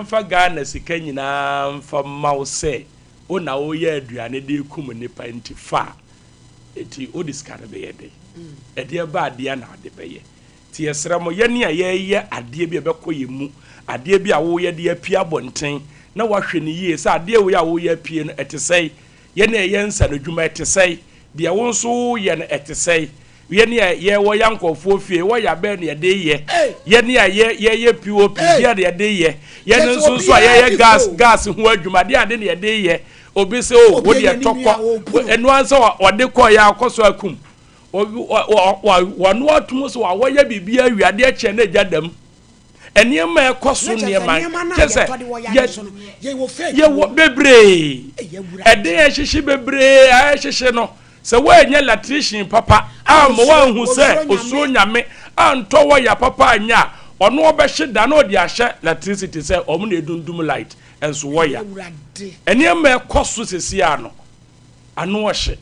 Mfa Ghana sika nyinaa mfa mma wo sɛ wo na woyɛ aduane de rekum nnipa nti fa a, enti wode sika no bɛyɛ dɛn? Ɛdeɛ ba adeɛ na wode bɛyɛ. Nti yɛsrɛ mo, yɛne a yɛreyɛ adeɛ bi a ɛbɛkɔ yɛn mu, adeɛ bi a woreyɛ de apue abɔnten, na woahwɛ no yie sɛ adeɛ wei a woreyɛ apue no, ɛte sɛn? Yɛn a yɛyɛ nsanodwuma, ɛte sɛn? Deɛ wo nso woreyɛ no, ɛte sɛn? Yɛn a yɛwɔ yɛn nkurɔfoɔ fie, wɔya bɛn na yɛde reyɛ? Yɛn a yɛyɛ POP, deɛ na yɛde reyɛ? Yɛn nso nso a yɛyɛ gas gas ho adwuma, deɛ ade na yɛde reyɛ? Obi sɛ, o, wo deɛ tɔ kɔ. Ɛno ara sɛ ɔde kɔɔ yɛ akɔ so akum. Wɔno atom sɛ wɔayɛ biribi awie adeɛ kyɛn na agya dam. Nneɛma a ɛkɔ so nneɛma kyɛ sɛ yɛwɔ bebree. Ɛden a ɛhyehye bebree a ɛhyehye no, sɛ woanyɛ latrician papa amma woanhu sɛ osuro Nyame antɔ wɔya papa anyɛ a, ɔno ɔbɛhye da na ɔde ahyɛ latricity sɛ wɔn na edundum light nso wɔya. Nneɛma a ɛkɔ so seesei ara no, ano ɔhye.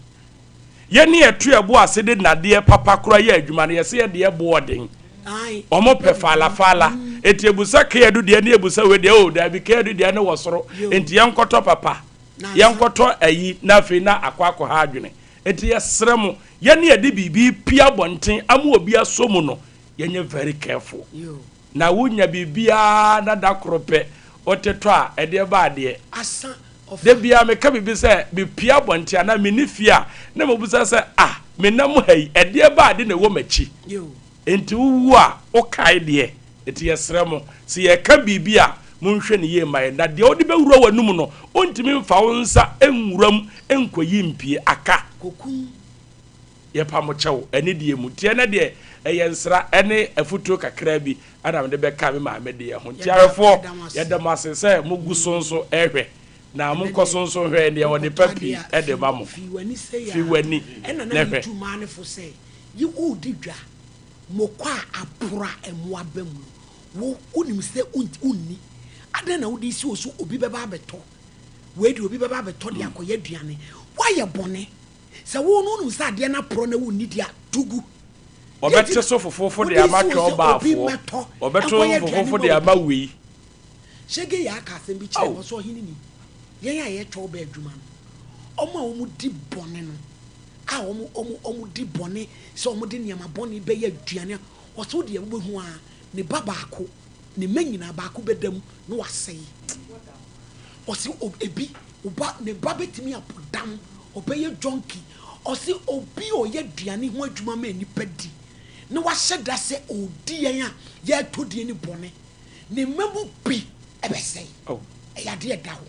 Yɛne yɛto yɛn bo ase de nnadeɛ papa koraa yɛ adwuma no, yɛse yɛn deɛ bo ɔden. Wɔn pɛ faala faala. Enti ebusa Keadu deɛ ne ebusa wei deɛ, oh daabi Keadu deɛ ne wɔ soro. Enti yɛnkɔtɔ papa, yɛnkɔtɔ ayi na afei na akɔ akɔha adwene. Enti yɛsrɛ mo, yɛne yɛde biribi repue abɔnten ama obi asɔ mu no, yɛnyɛ very careful. Na wonya biribiara na da koro pɛ wote tɔ a, ɛdeɛ ba adeɛ. Da biara meka biribi sɛ mepue abɔnten anaa menni fie a, na mabisa sɛ, Ah, menam ha yi, ɛdeɛ ba ade na ɛwɔ m'akyi? Enti wowu a, wokae deɛ? Enti yɛsrɛ mo, sɛ yɛreka biribi a, monhwɛ no yie mma yɛn. Na deɛ wode bɛwura w'anom no, wontumi mfa wo nsa nwura mu nkɔyi mpue. Aka. Yɛpa mo kyɛw, anidie mu. Nti ɛnnɛ deɛ, ɛyɛ nsra ne afutuo kakra bi na mede bɛka me maame deɛ ho. Nti ahwɛfoɔ, yɛda mo ase sɛ mogu so nso rehwɛ, na monkɔ so nso nhwɛ yɛn deɛ wɔde pa pii de ma mo. Fi w'ani na hwɛ. Ɛna na metu mmaa no fo sɛ, Yi woredi dwa, moko a aporo a mmoa ba mu no, wo, wonim sɛ wonni. Adɛn na wode resi wo so obi bɛba abɛtɔ? Wei deɛ obi bɛba abɛtɔ de akɔyɛ aduane. Woayɛ bɔne. Sɛ wo no wonim sɛ adeɛ no aporɔ na wonni di a, to gu. Wɔbɛte so fofoofo de ama twɔbaafoɔ, wɔbɛto so fofoofo de ama wei. Shege Yaa ka asɛm bi kyerɛɛ me, ɔse, Ɔhene ni, yɛn a yɛyɛ twɔbaa adwuma no, wɔn a wɔdi bɔne no, a wɔn, wɔn, wɔdi bɔne sɛ wɔde nneɛma bɔne bɛyɛ aduane a, ɔse wo deɛ wobɛhu ara, ne ba baako, ne mma nyinaa, baako bɛda mu na wasɛe. Ɔse ebi wo ba ne ba bɛtumi abɔ dam, ɔbɛyɛ junkie. Ɔse obi a ɔyɛ aduane ho adwuma ma nnipa di na wahyɛ da sɛ ɔredi yɛn a yɛretɔ die no bɔne, ne mma mu bi bɛsɛe. Ɛyɛ adeɛ a ɛda hɔ.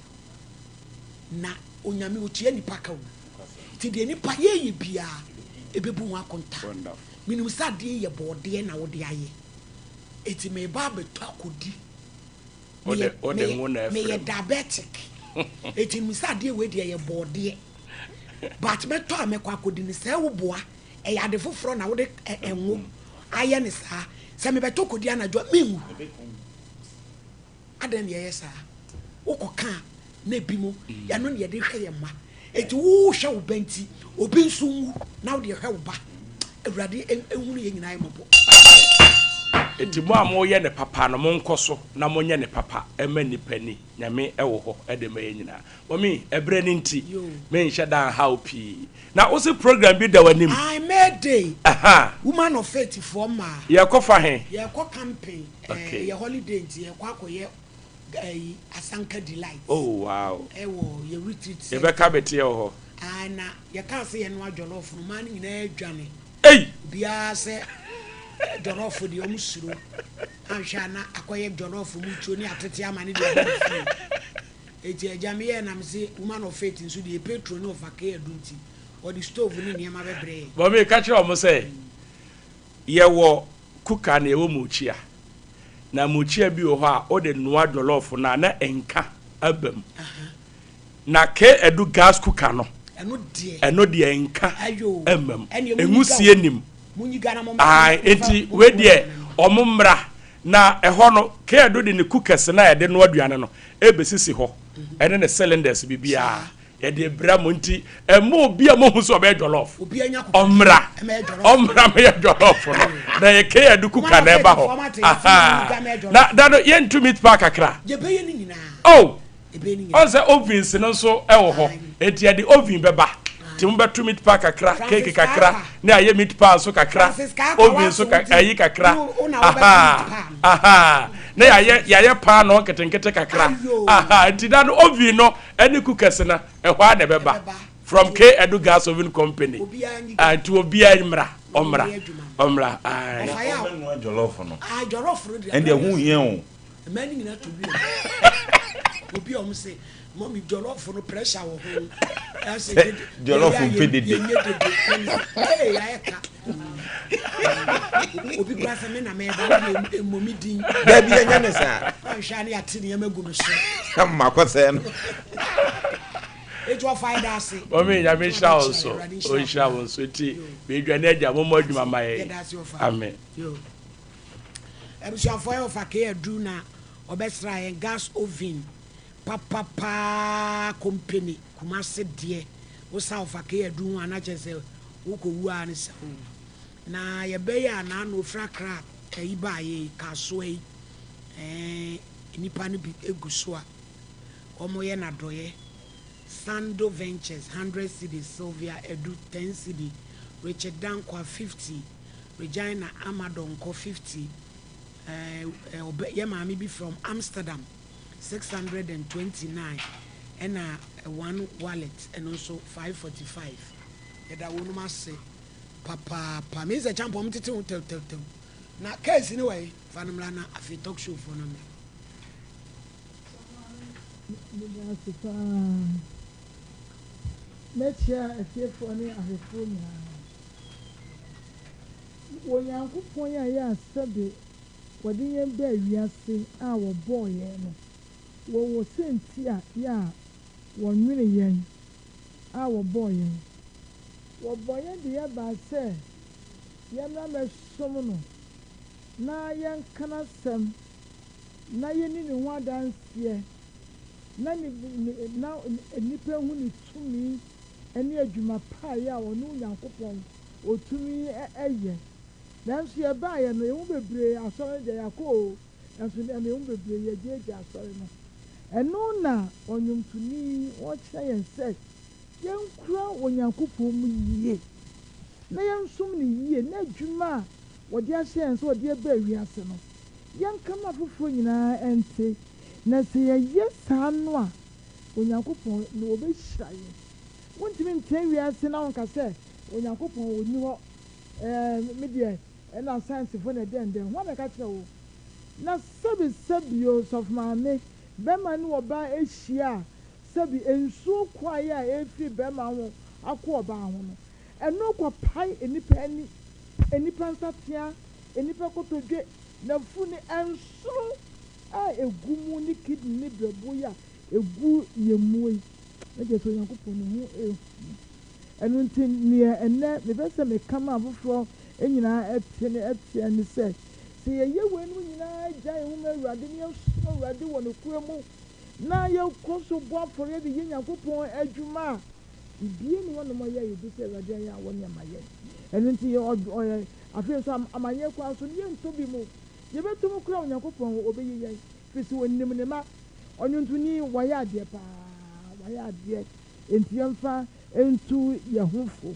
Na Onyame ɔtua nnipa ka o. Nti deɛ nnipa yɛyɛ biara ɛbɛbu ho akonta. Menim sɛ adeɛ yi yɛ bɔɔdeɛ na wode ayɛ, enti mereba abɛtɔ akɔdi. Wode wode ngo na ɛfrɛ meyɛ diabetic eti nim sɛ adeɛ wei deɛ yɛ bɔɔdeɛ but mɛtɔ a mɛkɔ akɔdi no sɛ woboa ɛyɛ ade foforɔ na wode ɛnwo ayɛ ne saa sɛ mebɛtɔ kɔdi anadwo a menwu adɛn na yɛyɛ saa wokɔ ka a na ebi mo ɛno na yɛde hwɛ yɛn mma eti wohwɛ wo ba nti obi nso nwu na wode hwɛ wo ba awurade ehunu yɛn nyinaa yɛ mmɔbɔ. Eti mo a moyɛ ne papa no monkɔ so na monyɛ ne papa mma nnipa ni Nyame wɔ hɔ de ma yɛn nyinaa. Mummy ɛberɛ no nti menhyɛ da nhaw pii. Na wose program bi da w'anim? Ae May Day, Woman of Faith foɔ mmaa. Yɛkɔ fa he? Yɛkɔ camping, ɛyɛ holiday nti yɛkɔ akɔyɛ ɛyi Asanka Delight. Oh wow. Ɛwɔ yɛ retreat center. Yɛbɛka beteɛ wɔ hɔ. Ae na yɛkaa sɛ yɛnoa jollof no mmaa no nyinaa dwane. Ei! Obiara sɛ jollof deɛ ɔmo suro. Anhwɛ a na akɔyɛ jollof mu tuo ne atete ama ne deɛ aba ne fie. Enti agya meyɛɛ na mese woman of faith nso deɛ petro ne ɔfa adu nti ɔde stove ne nneɛma bɛbrɛ yɛn. Mummy ka kyerɛ wɔn sɛ yɛwɔ cooker na yɛwɔ mukyia. Na mukyia bi wɔ hɔ a wode noa jollof no a na nka aba mu. Na K adu gas cooker no ɛno deɛ nka mma mu. Nwusie nnim. Ae, enti wei deɛ wɔn mmra. Na ɛhɔ no K adu de ne cookers no a yɛde noa aduane no ɛrebɛsisi hɔ ɛne ne cylinders biribiara. Yɛde brɛ mo nti ɛmma obi a mohu sɛ ɔbɛyɛ jollof ɔmmra ɔmmra mɛyɛ jollof no na yɛ kei adu kuka na ɛba hɔ aha na da no yɛntu meat pie kakra oh ɔn sɛ ovens no nso ɛwɔ hɔ eti yɛde oven bɛba nti mo bɛto meat pie kakra cake kakra ne ayɛ meat pie nso kakra oven nso ayi kakra aha aha na yɛayɛ yɛayɛ paano nketenkete kakra aha nti da no oven no Ɛne cookers no ɛhɔ ara na ɛbɛba from K Edu Gas Oven Company ah nti obiara mmra ɔmmra ɔmmra ae. Na ɔmmɛnoa jollof no ɛnde ɛho hia o. Mmaa no nyinaa tɔ wira obi a wɔn se mɔmi jollof no pressure wɔ ho ɛsɛ dede jollof mpɛ dede yɛnyɛ dede ee ayɛ ka obi kura sɛ me na mɛba wo deɛ mmɔ me din. Dabi ɛnyɛ ne saa. Wanhwɛ a ne yɛate nneɛma gu me so. Makɔ sɛɛ no. Eti ɔfa yɛda ase. Mɔmi nyame nhyira wo nso. Ɔnhyira wo nso nti medwane agya mommɔ adwuma ma yɛn. Amen. Abusuafoɔ yɛ ɔfa kee adu na ɔbɛsra yɛn gas oven papapaa kompene Kumase deɛ wosa ɔfa kee adu ho a na kyerɛ sɛ wokɔwu ara ne sa o. Na yɛbɛyɛ a naano ofiri Accra ayi baayɛ yi Kasoa yi ɛɛ nnipa no bi gu so a wɔyɛ no adɔeɛ. Sando Ventures hundred cedis, Sylvia Adu ten cedi, Richard Dankwa 50, Regina Ama Donkor 50, ɛɛ ɔbɛ yɛ maame bi from Amsterdam 629 ɛna one wallet ɛno nso 545. Yɛda wɔnom ase papaapa. Mehu sɛ Kyampɔn ɔmo tete ho tɛwtɛwtɛw. Na case no wɔ he? Fa no mmra na afei talk show foɔ no mmra. Meda ase paa. Mɛkyia atiefoɔ ne ahwɛfoɔ nyinaa. Wɔ Nyankopɔn a ɛyɛ a sɛbe wɔde yɛn baa wiase a wɔbɔɔ yɛn no, wɔwɔ sɛnti a yɛ a wɔnwene yɛn a wɔbɔɔ yɛn. Wɔbɔɔ yɛn de yɛn baa sɛ yɛmmra mmɛsom no na yɛnka n'asɛm na yɛnni ne ho adanseɛ na ne na nnipa nhu ne tumi ne adwuma pa a ɛyɛ a ɔno Onyankopɔn ɔtumi yɛ. Nanso yɛbaeɛ no, yɛn mu bebree asɔre no deɛ yɛakɔ oo, nanso ɛnnɛ yɛn mu bebree yɛgyaagyaa asɔre no. Ɛno na ɔnwomtoni yi ɔrekyerɛ yɛn sɛ yɛnkura Onyankopɔn mu yie na yɛnsom no yie na adwuma a wɔde ahyɛ yɛn sɛ wɔde aba wiase no, yɛnka ma afoforɔ nyinaa nte. Na sɛ yɛyɛ saa no a, Onyankopɔn no ɔbɛhyira yɛn. Wontumi ntena wiase na wonka sɛ Onyankopɔn ɔnni hɔ, ɛɛ me deɛ ɛna sciencefoɔ na ɛdɛn dɛn. Hwan na ɛka kyerɛ wo? Na sɛbi sɛbi o sɔfo maame, bɛma ne ɔbaa ahyia a, sɛbi nsuo kwaeɛ a ɛrefiri bɛma ho akɔ ɔbaa ho no, ɛno kɔpae nnipa ani, nnipa nsateaa, nnipa kotodwe, n'afuru ne nsono a ɛgu mu ne kidney ne berɛboɔ yi a ɛgu yɛn mu yi, na kyerɛ sɛ Onyankopɔn ne ho hu. Ɛno nti neɛ ɛnnɛ mepɛ sɛ meka ma afoforɔ nyinaa te ne teɛ ne sɛ, Sɛ yɛyɛ weinom nyinaa gyae yɛn ho ma Awurade na yɛsom Awurade wɔ nokorɛ mu na yɛkɔ so bɔ afɔreɛ de yɛ Nyankopɔn adwuma a, biribiara nni hɔnom a ɛyɛ a yɛbisa Awurade ayɛ a ɔne ama yɛn. Ɛno nti ɔyɛ afei nso amanneɛ kwan so no yɛntɔ bi mu. Yɛbɛtɔ mu koraa a Onyankopɔn ɔbɛyi yɛn firi sɛ ɔnim ne mma. Ɔnwontoni wayɛ adeɛ paa, wayɛ adeɛ. Enti yɛmfa ntu yɛn ho fo.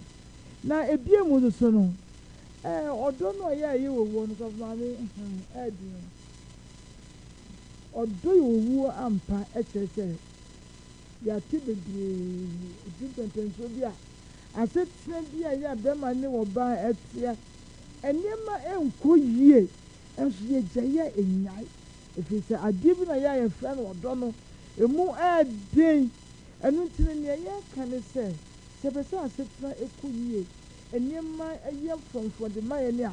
Na ebiem nso so no, ɛɛ ɔdɔ no a ɛyɛ a ɛyɛ owuo no, sɔfo maame, hmm, ɛyɛ den o. Ɔdɔ yɛ owuo ampa, ɛkyerɛ sɛ yɛate bebree, ɛdu mpɛmpɛnsoɔ bi a, asetena bi a ɛyɛ a bɛrima ne ɔbaa ɛteɛ, nneɛma nkɔ yie, nso yɛgyae a ɛnnyae. Ɛfiri sɛ adeɛ bi na ɛyɛ a yɛfrɛ no ɔdɔ no, ɛmu yɛ den. Ɛno nti no, nea yɛreka ne sɛ, sɛ yɛpɛ sɛ asetena kɔ yie, nneɛma yɛ frɔmfrɔm de ma yɛn a,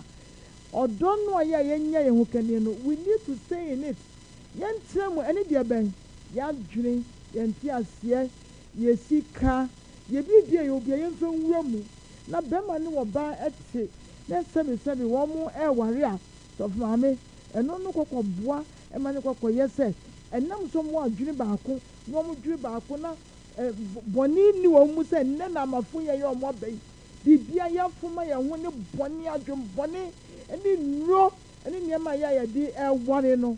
ɔdɔ no a yɛ a yɛanya yɛn ho kani no, we need to stay in it. Yɛntena mu, ɛne deɛ bɛn? Yɛn adwene, yɛn nteaseɛ, yɛn sika, yɛn biribi a yɛwɔ biara, yɛmfa nwura mu. Na barima ne ɔbaa te na sɛbesɛbe wɔreware a, sɔfo maame, ɛno no kɔkɔboa ma no kɔkɔyɛ sɛ ɛnam sɛ wɔwɔ adwene baako na wɔdwene baako na. Bɔne nni wɔn mu sɛ nnɛ na amafo yɛ yɛ wɔn aba yi. Biribiara yɛfom yɛn ho ne bɔne, adwemmɔne ne nnuro ne nneɛma a ɛyɛ a yɛde ware no.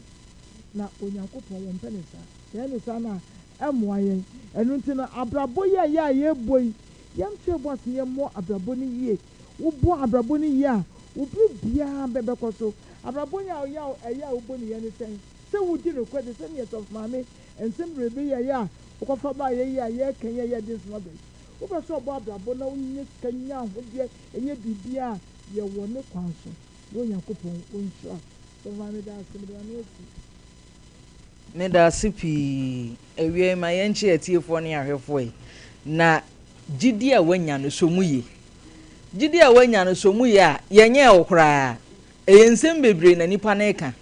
Na Onyankopɔn wɔmpɛ no saa. Sɛ yɛyɛ no saa no a, ɛmmoa yɛn. Ɛno nti no, abrabɔ yi a ɛyɛ a yɛrebɔ yi, yɛnto yɛn bo ase na yɛmmɔ abrabɔ no yie. Wobɔ abrabɔ no yie a, wo biribiara bɛkɔ so. Abrabɔ yi a ɛyɛ a ɛyɛ a wobɔ no yie ne sɛn? Sɛ wodi nokorɛ te sɛ nea Sɔfo Maame nsɛm bebrebe yi a ɛyɛ a wokɔfa baeɛ yi a yɛreka yi a ɛyɛ den soma bɛ yi. Wopɛ sɛ ɔbɔ abrabɔ na wonya sika, nya ahodeɛ, ɛnyɛ biribiara a, yɛ wɔ ne kwan so. Na Onyankopɔn ɔnhyira wo. Sɔfo Maame meda ase, mede m'ano asi. Meda ase pii. Awiei ma yɛnkyɛ atiefoɔ ne ahwɛfoɔ yi, na gyidie a woanya no sɔ mu yie. Gyidie a woanya no sɔ mu yie a, yɛnyɛɛ wo koraa. Ɛyɛ nsɛm bebree na nipa no reka.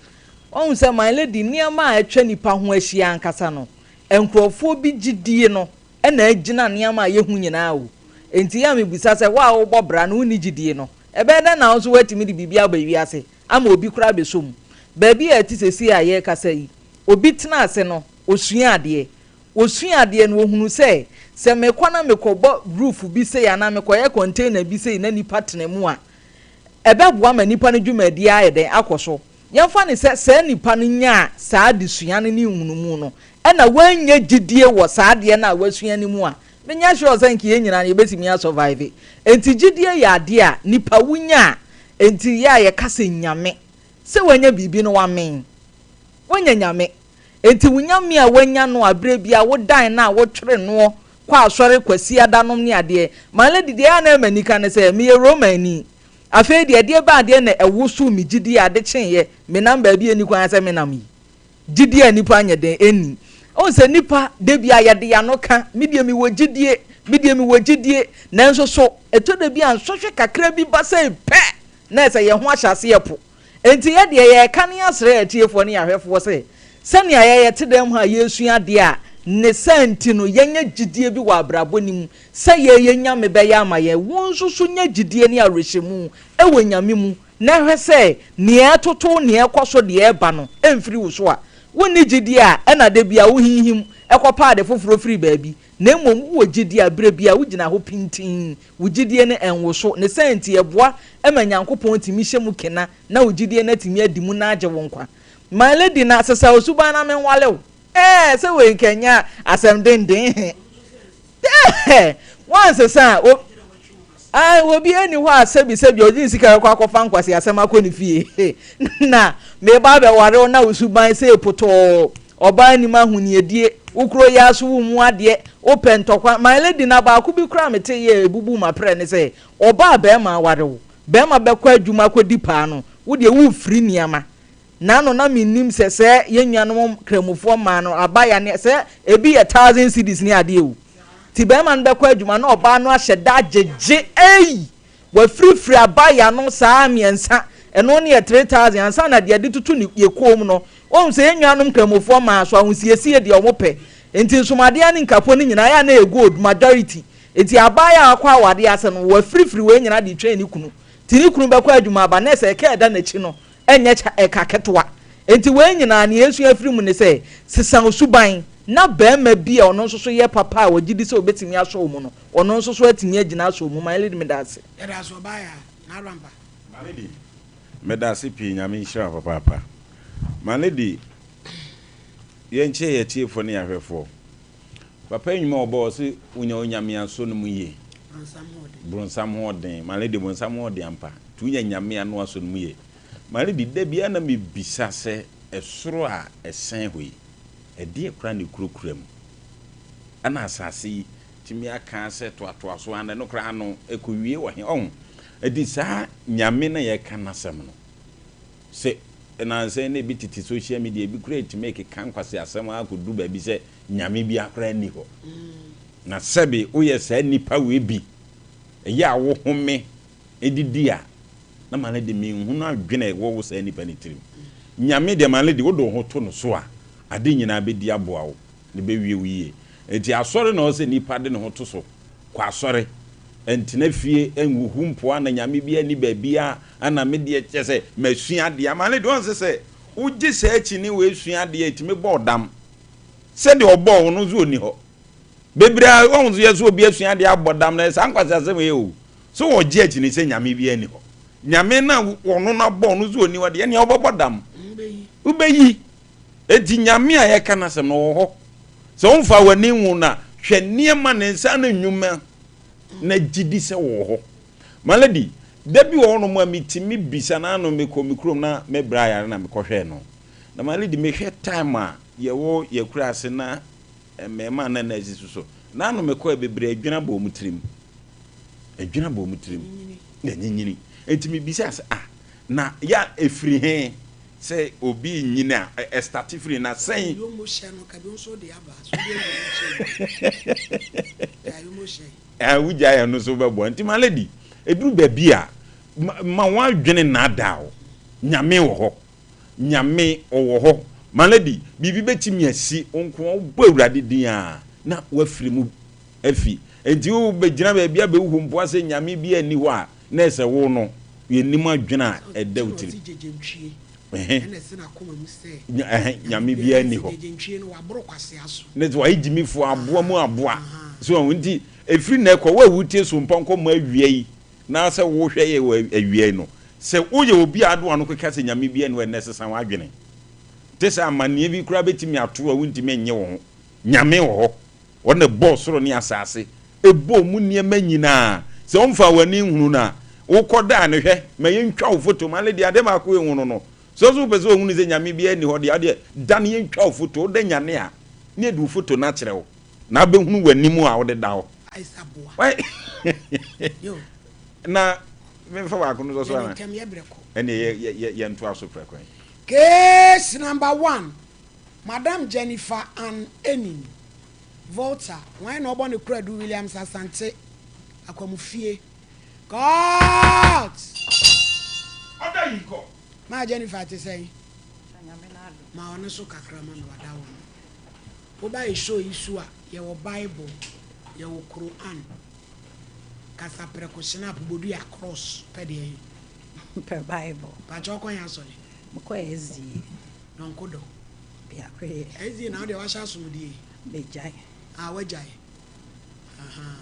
Wahu sɛ my lady, nneɛma a atwa nipa ho ahyia ankasa no, nkurɔfoɔ bi gyidie no na agyina nneɛma a yɛhu nyinaa o. Enti yɛ a mebisa sɛ, wo a wobɔ bra no wonni gyidie no, ɛbɛyɛ dɛn na wo nso woatumi de biribi aba wiase ama obi koraa abɛsɔ mu? Baabi a ɛte seesei a yɛrekasa yi, obi tena ase no, ɔsua adeɛ. Ɔsua adeɛ no, ɔhunu sɛ, sɛ mekɔ na mekɔbɔ roof bi sei anaa mekɔyɛ container bi sei na nnipa tena mu a, ɛbɛboa ma nnipa no dwumadie ayɛ dɛn? Akɔ so. Yɛmfa no sɛ saa nipa no nyaa saa adesua no ne nhunumu no, ɛna wannya gyidie wɔ saa adeɛ no a wasua no mu a, menyɛ sure sɛ nka yɛn nyinaa no yɛbɛtumi a survive. Enti gyidie yɛ adeɛ a nipa wonya a, enti yɛ a yɛka sɛ Nyame, sɛ wanya biribi no wamee. Wanya Nyame. Enti wo Nyame a wanya no a berɛ biara wodan no a wotwere noɔ kɔ asɔre Kwasiada nom ne adeɛ. My lady, deɛ ɛyɛ a na ɛyɛ m'anika ne sɛ, meyɛ Romani. Afei deɛ, ɛdeɛ bɛn adeɛ na ɛwosoo me gyidie a ade kyeeɛ menam baabi a ɛnni kwan sɛ menam yi? Gyidie a nnipa nyɛ dɛn nni. Wohu sɛ nnipa, da biara yɛde yɛn ano ka, me deɛ mewɔ gyidie, me deɛ mewɔ gyidie. Nanso so ɛtɔ da bi a nsɔhwɛ kakra bi ba sei pɛ na ɛsɛ yɛn ho ahyɛ aseɛ po. Enti yɛ deɛ yɛreka ne asrɛ atiefoɔ ne ahwɛfoɔ sɛ, sɛnea yɛ yɛte dɛm ha a yɛresua adeɛ a ne saa nti no yɛnya gyidie bi wɔ abrabɔ no mu sɛ yɛ yɛ Nyame bɛyɛ ama yɛn, wo nso so nya gyidie ne awerɛhyɛmu wɔ Nyame mu na hwɛ sɛ nea ɛtoto wo nea ɛkɔ so deɛ ɛba no mfiri wo so a. Wonni gyidie a ɛna da biara wo hinhim kɔpɛ ade foforɔ firi baabi na mmom wowɔ gyidie a berɛ biara wogyina hɔ pintinn Wo gyidie no ɛnwoso, ne saa nti ɛboa ma Nyankopɔn tumi hyɛ mu kena na wo gyidie no atumi adi mu na agye wo nkwa. My lady na sesa wo suban na menwale wo. Ɛɛ sɛ wei nka ɛnyɛ asɛm denden he. Ɛɛ woansesa a, o, ae, obiara nni hɔ a sɛbi sɛbi ɔde ne sika bɛkɔ akɔfa nkwaseasɛm akɔ ne fie. Na meba abɛware wo na wo suban sei potɔɔ. Ɔbaa nnim ahoniadie, wo kuro yi ara so wo mmu adeɛ, wo pɛ ntɔkwa. My lady na baako bi koraa a mete yɛ a ɛbubuu m'aprɛ ne sɛ, ɔbaa barima aware wo, barima bɛkɔ adwuma akɔdi paa no, wo deɛ wo refiri nneɛma. Naano na mennim sɛ sɛ yɛn nuanom Kramofoɔ mmaa no abaya ne sɛ ebi yɛ thousand cedis ne adeɛ o. Nti barima no bɛkɔ adwuma na ɔbaa no ahyɛ da agyegye ei! Wafirifiri abaya no saa mmiɛnsa, ɛno no yɛ 3000 ansa na deɛ yɛde toto ne yɛ kɔn mu no. Woahu sɛ yɛn nuanom Nkramofoɔ mmaa so ahosiesie deɛ wɔn pɛ. Nti nsomadeɛ ne nkapo no nyinaa ɛyɛ a na ɛyɛ gold majority. Nti abaayewa a wakɔ awadeɛ ase no wafirifiri wei nyinaa de retwɛn ne kunu. Nti ne kunu bɛkɔ adwuma aba na sɛ ɛka a ɛda n'akyi no ɛnyɛ kya ɛka ketewa. Nti wei nyinaa nea yɛsua firi mu ne sɛ sesa wo suban na barima bi a ɔno nso so yɛ papa a ɔgye di sɛ ɔbɛtumi asɔ wo mu no Ɔno nso so atumi agyina asɔ mu. My lady meda ase. Yɛda ase ɔbaa yaa na rampa. My lady meda ase pii Nyame nhyira wo papaapa My lady yɛnkyɛ yɛ atiefoɔ ne yɛ ahwɛfoɔ papa nnwuma ɔbɔ ɔse wonya onyame asɔ no mu yie bronsam ho ɔden My lady bronsam ho ɔden ampa nti wonya nyame ano asɔ no mu yie My lady da biara na mebisa sɛ ɛsoro a ɛsɛn hɔ yi ɛdeɛ koraa na ɛkurakura mu ɛna asase yi tumi aka sɛ toatoa so ara na ɛno koraa no ɛkɔwie wɔ he? Ɔho? Ɛnti saa Nyame no a yɛka n'asɛm no, sɛ nnansa yi na ebi tete social media, ebi koraa tumi keka nkwaseasɛm ara kɔduru baabi sɛ Nyame biara koraa nni hɔ. Na sɛbe woyɛ saa nnipa wei bi, ɛyɛ a wohome didi a, na ma no de menhunu adwene a ɛwɔ wo saa nnipa no tirim. Nyame deɛ ma no de wode wo ho to no so a, ade nyinaa bɛdi aboa wo. na ɛbɛwie wo yie. Enti asɔre na ɔwɔ sɛ nipa de ne ho to so. Kɔ asɔre. Ntena fie nhuhu mpoa na nyame biara nni baabiara ana me deɛ kyerɛ sɛ masua adeɛ ama ne deɛ ɔnsɛ sɛ wogye saa akyi ne wei sua adeɛ ɛtumi bɔ wo dam. Sɛdeɛ ɔbɔɔ wo no nso ɔnni hɔ. Bebree a wɔn nso yɛ so obi asua adeɛ abɔ dam na saa nkwaseasɛm yɛ o. So wɔgye akyini sɛ Nyame biara nni hɔ. Nyame no a ɔno no abɔ ɔno nso ɔnni hɔ deɛ ɛnea wobɛbɔ dam. Wobɛyi. Enti Nyame a yɛka n'asɛm no ɔwɔ hɔ. Sɛ womfa w'ani nhu no a, hwɛ nneɛma, ne nsa ano nnwuma na gye di sɛ ɔwɔ hɔ. My lady, da bi wɔ hɔnom a metumi bisa no ano mekɔ me kurom na me bra yare na mekɔhwɛɛ no. Na my lady mehwɛ time a yɛwɔ yɛn akuraase na mmarimaa na nurses so na ano mekɔɛ bebree adwene abɔ wɔn tirim. Adwene abɔ wɔn tirim. Na anyinyini. Enti mebisaa sɛ ah na ya ɛfiri he sɛ obi nyini a ɛstate firi na sɛn. Ah wogyae ɛno nso wobɛboa. Nti my lady ɛduru baabi a ma w'adwene nnaadaa wo. Nyame wɔ hɔ. Nyame ɔwɔ hɔ. My lady biribi bɛtumi asi wo nko a wobɔ Awurade din a na woafiri mu afi. Nti wobɛgyina baabi abɛhuhu mpoa sɛ Nyame biara nni hɔ a na ɛsɛ wo no yɛnnim adwene a ɛda wo tirim. Ɛhɛ Nyame biara nni hɔ. Ne sɛ wayɛ gyimifoɔ aboa mu aboa. So nti ɛfiri nnɛ kɔ wo a wotie Sompɔnkɔ ma awia yi na sɛ wohwɛ yɛ wɔ awia yi no sɛ woyɛ obi a ade w'ano keka sɛ Nyame biara nni hɔ ɛnnɛ sesa w'adwene. Te sɛ amanneɛ bi koraa bɛtumi ato wo a wontumi nnye wo ho. Nyame wɔ hɔ. Ɔno na ɛbɔɔ soro ne asase, ɛbɔɔ mu nneɛma nyinaa. Sɛ womfaa w'ani nhunuu no a, wokɔdaa no, hwɛ, ma yɛntwa wo foto. Male deɛ adeɛ baako a ɛhu no no, sɛ wo nso wopɛ sɛ wohunu sɛ Nyame biara nni hɔ deɛ, wo deɛ da no yɛntwa wo foto. Woda nyane a, na yɛde wo foto no akyerɛ wo, na wobɛhunu w'anim a wode da hɔ. Na memfa baako no nso so ana? Ɛnneɛ yɛntoa so prɛko. Case number one, Madam Jennifer Ann Enin, Volta, Hwan na ɔbɔ ne Koradu Williams Asante, Akwamufie, Court! Ɔda yi kɔ. Maa Jennifer te sɛn? Ma ɔno so kakra ma me wada wo no. Woba yɛ show yi so a, yɛwɔ Bible, yɛwɔ Quran, kasaprɛko, snap, bodua, cross, pɛ deɛ he? Pɛ Bible. Pakyɛ wokɔ he asɔre? Mekɔ SDA. Dɔnko dɔ. Biako yɛ. SDA na wo deɛ wahyɛ asomdie. Megyae. Ah wagyae. Ahaa.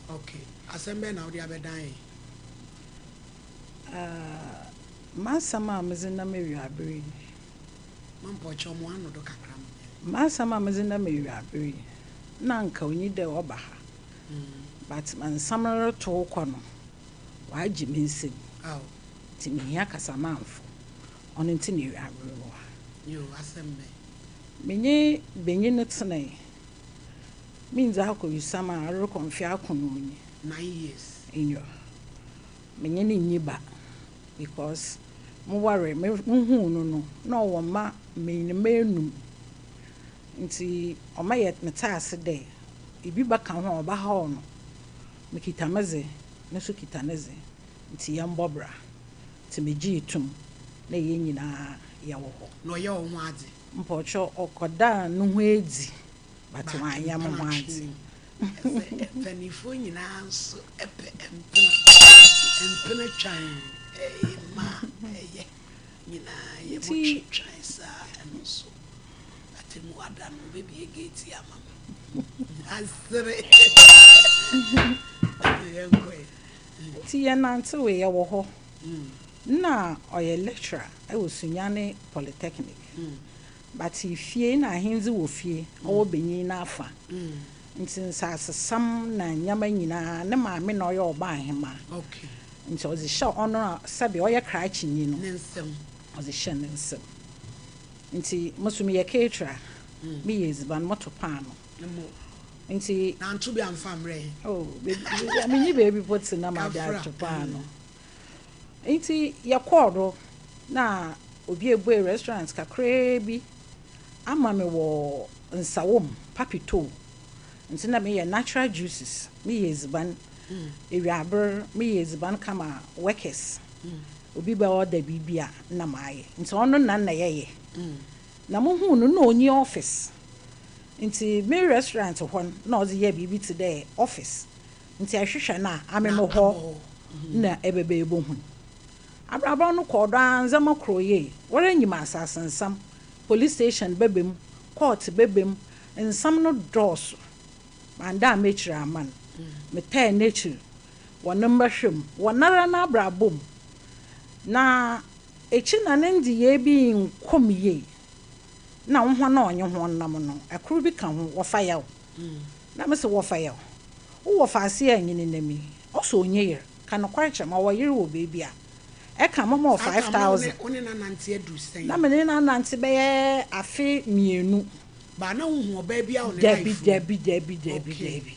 Ok. Asɛm bɛn na wode abɛdan yɛn? Ah, m'asɛm a medze nam ewiaber yi. Mampɔkyɛw mo ano do kakra ma me. M'asɛm a medze nam ewiaber yi, nna anka onnyi dɛ ɔba ha. But ma nsɛm no rotow kɔ no, ɔagye me nsamu. Aw. Ntsi mihia kasamamfo. Ɔno ntsi na ewiaber wɔ ha. Yoo, asɛm bɛn? Menye banyin no tsenae. Minndzi akɔwisam a ɔrokɔ mfe akron nye. Nine years. Nyew. Menye no nnyi ba because mowaree, muhun no no, nna ɔwɔ mba mbanyimba enum. Ntsi ɔma yɛ metsee ase dɛ bi bɛka ho a ɔbɛhaw no. Mikitsa medze, no so kitsa ne dze, ntsi yɛmbɔ bra. Ntsi megyee to mu na hɛn nyina yɛwɔ hɔ. Na ɔyɛ wo ho adze? Mpɔkyɛw ɔkɔdaa no ho edzi but ɔannyɛ mo ho adze. Sɛ mpaninfoɔ nyinaa nso pɛ mpena, mpena twan ɛyɛ ma ɛyɛ nyinaa yɛ mo twe twan saa ɛno nso atemu ada no bɛbie gate ama me asere yɛnkɔ ɛ. Nti yɛnantsewee yɛwɔ hɔ. Nna ɔyɛ lecturer wɔ Sunyani Polytechnic but fie nna ahendzi wɔ fie ɔwɔ banyin n'afa ntsi nsaasesɛm na ndzɛmba nyina ne maame na ɔyɛ ɔbaahemaa ntsi ɔdze hyɛɛ ɔno a sɛbe ɔyɛ krakyenyi no ɔdze hyɛɛ ne nsamu ntsi mo so meyɛ caterer meyɛ edziban moto paano ntsi. Nanto bi amfa ammrɛ yɛn. Oh minnyi beebi mpo tse na madze ato paano. Ntsi yɛkɔr do na obi ebuei restaurant kakraa bi ama me wɔ Nsawam, Papitow. Ntsi nna meyɛ natural juices, meyɛ edziban. Ewiaber meyɛ edziban kama workers. Obi bɛ order biribi a nna mayɛ. Ntsi ɔno na nna yɛyɛ. Na muhun no nna onnyi office. Ntsi me restaurant hɔ no nna ɔdze yɛɛ biribi tse dɛ office. Ntsi ehwehwɛ no a, ame mo hɔ na ebɛba ebohu no. Abrabɔ no kɔr do ara, ndzɛmba krɔɔ yie. Woara nyim asaasensɛm, police station bɛba mu, court bɛba mu. Nsɛm no dɔɔso. Manndan m'ekyir amma no. Metaa n'ekyir wɔ ne mbɔhwɛ mu, wɔ noara n'abrabɔ mu. Na ekyir na ne ndzeyɛɛ bi nnkɔ mu yie. Nna hɔn a ɔnye hɔn nam no, kor bi ka ho, wɔfa yaw. Na mese, Wɔfa yaw? Wo wɔfa ase a enye no nam yi, ɔse onnyi yer. Ka nokwar kyerɛ me, ɔwɔ yer wɔ beebi a? Ɛka mama wo Saa tam no 5000. wo ne no anante aduru sɛn? Na me ne no anante bɛyɛ afe mienu. But na wonhu ɔbaa biara wɔ ne Dabi, life mu? dabi, dabi, dabi, Okay. dabi.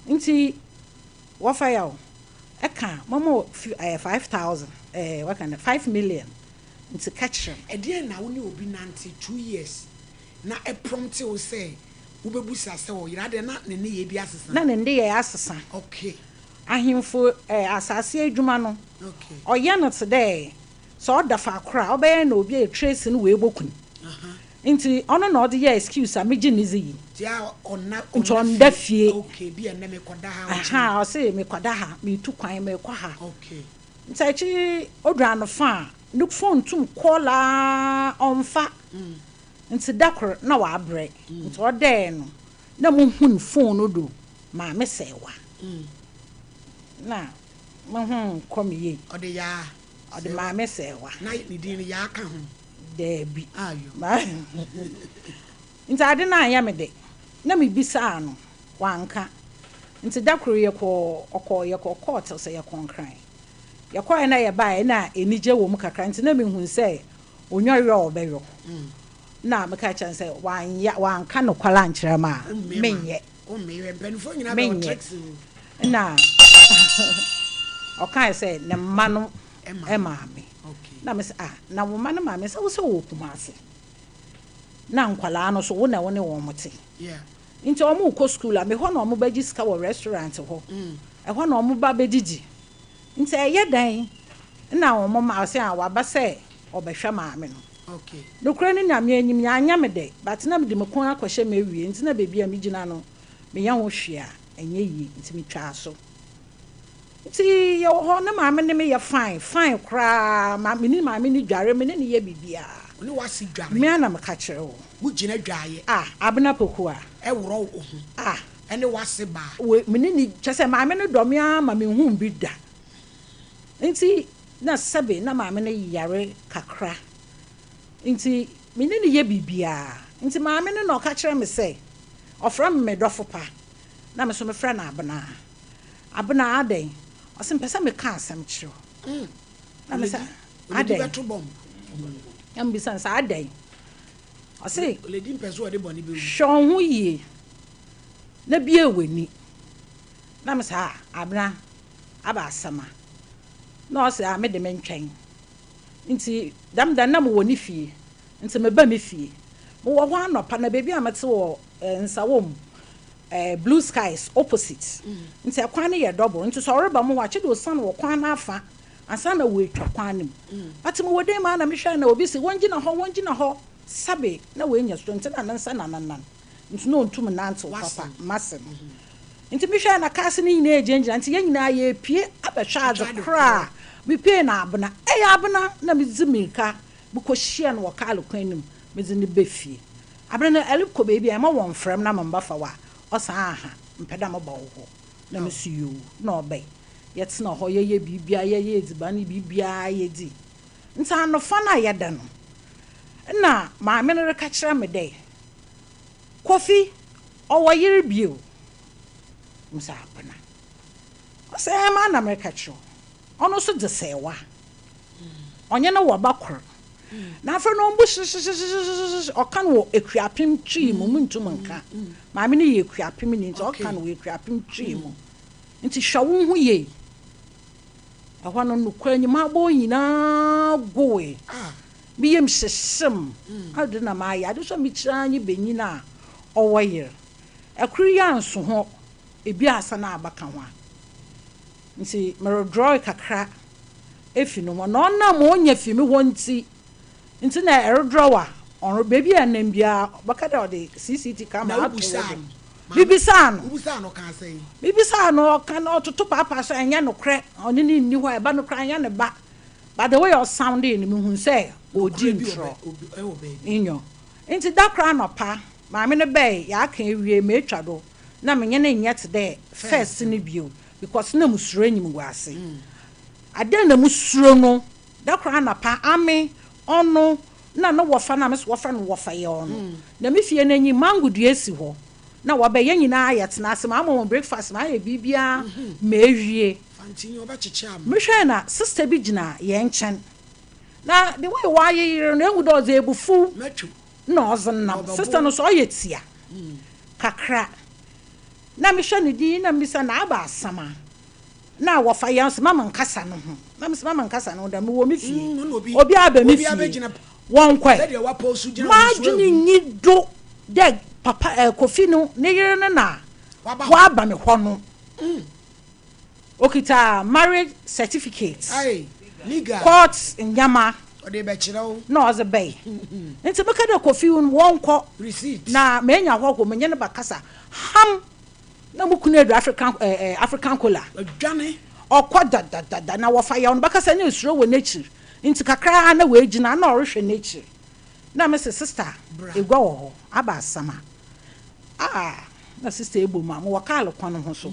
Nti wɔfa yaw, ɛka mama wo fi ɛɛ 5000, ɛɛ wɔka no 5 million, nti ka kyerɛ me. Ɛdeɛn na wo ne obi nante 2 years na ɛprompte wo sɛ wobɛbusa sɛ ɔyere adɛn na ne nneyɛɛ bi asesa? Na ne nneyɛɛ asesa. Ahemfo ɛɛ asase adwuma no, ɔyɛ no te dɛ sɛ ɔda faakor a, ɔbɛyɛ na obi a trace no woeboku no. Nti ɔno na ɔdze yɛ excuse a megye ne dzi yi. Nti a ɔnna Nti ɔnna ɔnda fie. fie. Okay, bi ɛnnɛ mekɔda ha ɔkyena. Aha, ɔse mekɔda ha, metu kwan mekɔ ha. Nti akyi odu anofa a, ne phone tum call aa ɔmfa. Nti da kor na wabrɛ. Nti ɔdɛɛ no, na muhun phone no do maame sɛɛwa. Na muhu nkɔ me yie. Ɔde yaa. Ɔde maame sɛɛwa. Na ne din no yaa ka ho? Daabi. Ayo. Nti ade no anyɛ me de, na mebisaa no, wanka. Nti da kor yɛkɔ ɔkɔ yɛkɔ court sɛ yɛkɔ Nkran. Yɛkɔɛ na yɛbaeɛ na anigye wɔ mu kakra nti na mehu sɛ onwa werɛ a ɔbɛyɔ. Na meka kyerɛ no sɛ wanyɛ wanka nokware ankyerɛ me a, menyɛ. Wommeyɛ mpanimfoɔ nyinaa bɛwɔ Menyɛ. tricks o. Na ɔkae sɛ ne mma no Ɛma. maame. Na me sɛ ah, na wo mma no maame sɛ wo sɛ wɔ Kumase. Na nkwalaa no so wo na wo ne wɔn te. Nti wɔn kɔ school a, me hɔ na wɔn bɛgye sika wɔ restaurant hɔ. Ɛhɔ na wɔn ba bɛdidi. Nti ɛyɛ dan na wɔn ma ɔsɛ a waba sɛ ɔbɛhwɛ maame no. Nokorɛ ne Nyame anim yɛanyɛ me dɛ, but na mede me kɔn akɔhyɛ me awie nti na baabi a megyina no meyɛ ho hwee a ɛnyɛ yie nti metwaa so. Nti yɛwɔ hɔ ne maame ne me yɛ fine fine koraa ma me ne maame ne dware me ne ne yɛ biribiara. Wo ne w'ase dware? Me ara na meka kyerɛ wo. Mo gyina dwaeɛ? Ah, Abena Poku a. Ɛworɔ wo ho? Ah. Ɛne w'ase baa? We me ne ne kyerɛ sɛ maame no dɔ me ara ma menhuu bi da. Nti na sɛbe na maame no yare kakra nti me ne no yɛ biribiara. Nti maame no na ɔka kyerɛ me sɛ ɔfrɛ me me dɔfo pa na me nso mefrɛ no Abena. Abena adɛn? Ɔse mepɛ sɛ meka asɛm kyerɛ wo. Na me sɛ adɛn? Na mebisa no sɛ adɛn? Ɔse hwɛ wo ho yie na bue w'ani. Na me sɛ ah Abena aba asɛm a. Na ɔse ah me de mentwɛn. Nti dɛm da no na mewɔ ne fie. Nti meba me fie. Mewɔ hɔ anɔpa na baabi a mete wɔ Nsawam Blue Skies opposite. Nti ɛkwan no yɛ double. Nti sɛ ɔreba mo hɔ a kyɛ de osian wɔ kwan no afa ansa na oetwa kwan no mu. But mewɔ dan mu a na mehwɛ na obi se wɔngyina hɔ wɔngyina hɔ sɛbe na oenya stroke nti na ne nsa na ne nan nti na onntum nnantsew papa m'ase no. Nti mehwɛɛ na cars no nyinaa egyinagyina nti yɛn nyinaa yɛrepue abɛhwɛ adze kor a mepuee na Abena, ei Abena na medze mirika mekɔhyiaa no wɔ kaar kwan no mu medze no ba fie. Abena no ɛrekɔ beebi a mma wɔmmfrɛ me na memmbɛfa wo a, ɔse aha mepɛ dɛ meba wo hɔ na mese yoo na ɔbae. Yɛtsena hɔ yɛyɛ biribiara yɛyɛ edziban ne biribiara yedzi. Ntsi anofa no a yɛda no nna maame no reka kyerɛ me dɛ Kofi ɔwɔ yer bio. Mese Abena. Ɔse ɛɛ maa na mereka kyerɛ wo. Ɔno so dze sɛɛwa. Ɔnye no wɔ ba kor. Na afei no ɔmbu hyehyehyehyehyehye ɔka no wɔ Ekuapem Twi mu munntum nnka. Maame no yɛ Ekuapem ni ntsi ɔka no wɔ Ekuapem Twi mu. Ntsi hwɛ wo ho yie. Ɛhɔ no nokwar nye m'abɔw nyinaa gowee. Me yamu hyehye me. Adɛn na mayɛ? Ade so a mekyir ara nye banyin a ɔwɔ yer. Kor yi annso ho, ebiasa na abɛka ho a. Ntsi merodrɔe kakra efi no hɔ na ɔnam ma onya fi me hɔ ntsi, ntsi na erodrɔw a, ɔno beebi a enam biara ɔbɛka dɛ ɔdze CCT Na camera ato wo wobusaa do. no? Maame, Mibisaa no. wobusaa no ɔkaa sɛn? Mibisaa no, ɔka no ɔtoto paapaa so ɛnyɛ nokorɛ, ɔne no nni hɔ, ɛba no koraa ɛnyɛ ne ba. But the way ɔsoundee no, mehuu sɛ ɔredi Nokorɛ bi wɔ ntorɔ. bɛ, obi, ɛwɔ baabi. Nyo. Ntsi da kor anɔpa, Maame no bae, yɛaka ewie, metwa do, na menye no nnyɛ tse dɛ first no bio because nna musuro enyimguase. Ade a nna musuro no, da kor anapa, ame, ɔno, nna no wɔfa no a mese wɔfrɛ no wɔfa yɛ ɔno, na me fie n'enyim mango dua si hɔ, na wɔba, hɛn nyina yɛtsena ase, maama hɔn breakfast, mayɛ biribiara mewie. Mehwɛe na sister bi gyina hɛn nkyɛn, na the way ɔayeyer no, ehu dɛ ɔdze ebufuw na ɔdze nam. Sister no so ɔyɛ tsia kakra. Na mehwɛ no dinn na mibisa no, aba asɛm a? Na wɔfa yɛn so ma menkasa no ho. Na mese ma menkasa no ho dɛ mowɔ me fie. Obi aba me fie. Wɔnkɔe. M'adwene nnyi do dɛ papa eh, Kofi no ne yere no na ɔaba me hɔ no. Okita marriage certificate, court ndzɛmba na ɔdze bae. Ntsi meka dɛ Kofi wɔnkɔ na menya hɔho menye no bɛkasa. Ham! Na mo kunu edu African eh eh African kola. Ɔkɔ dadadada na wɔfa yaw no bɛkasa na esuro wɔ n'ekyir. Ntsi kakra ara na oegyina na ɔrohwɛ n'ekyir. Na mese sister egua wɔ hɔ aba asɛm a. Ah na sister ebɔ mu a mowɔ kaar kwan ho so.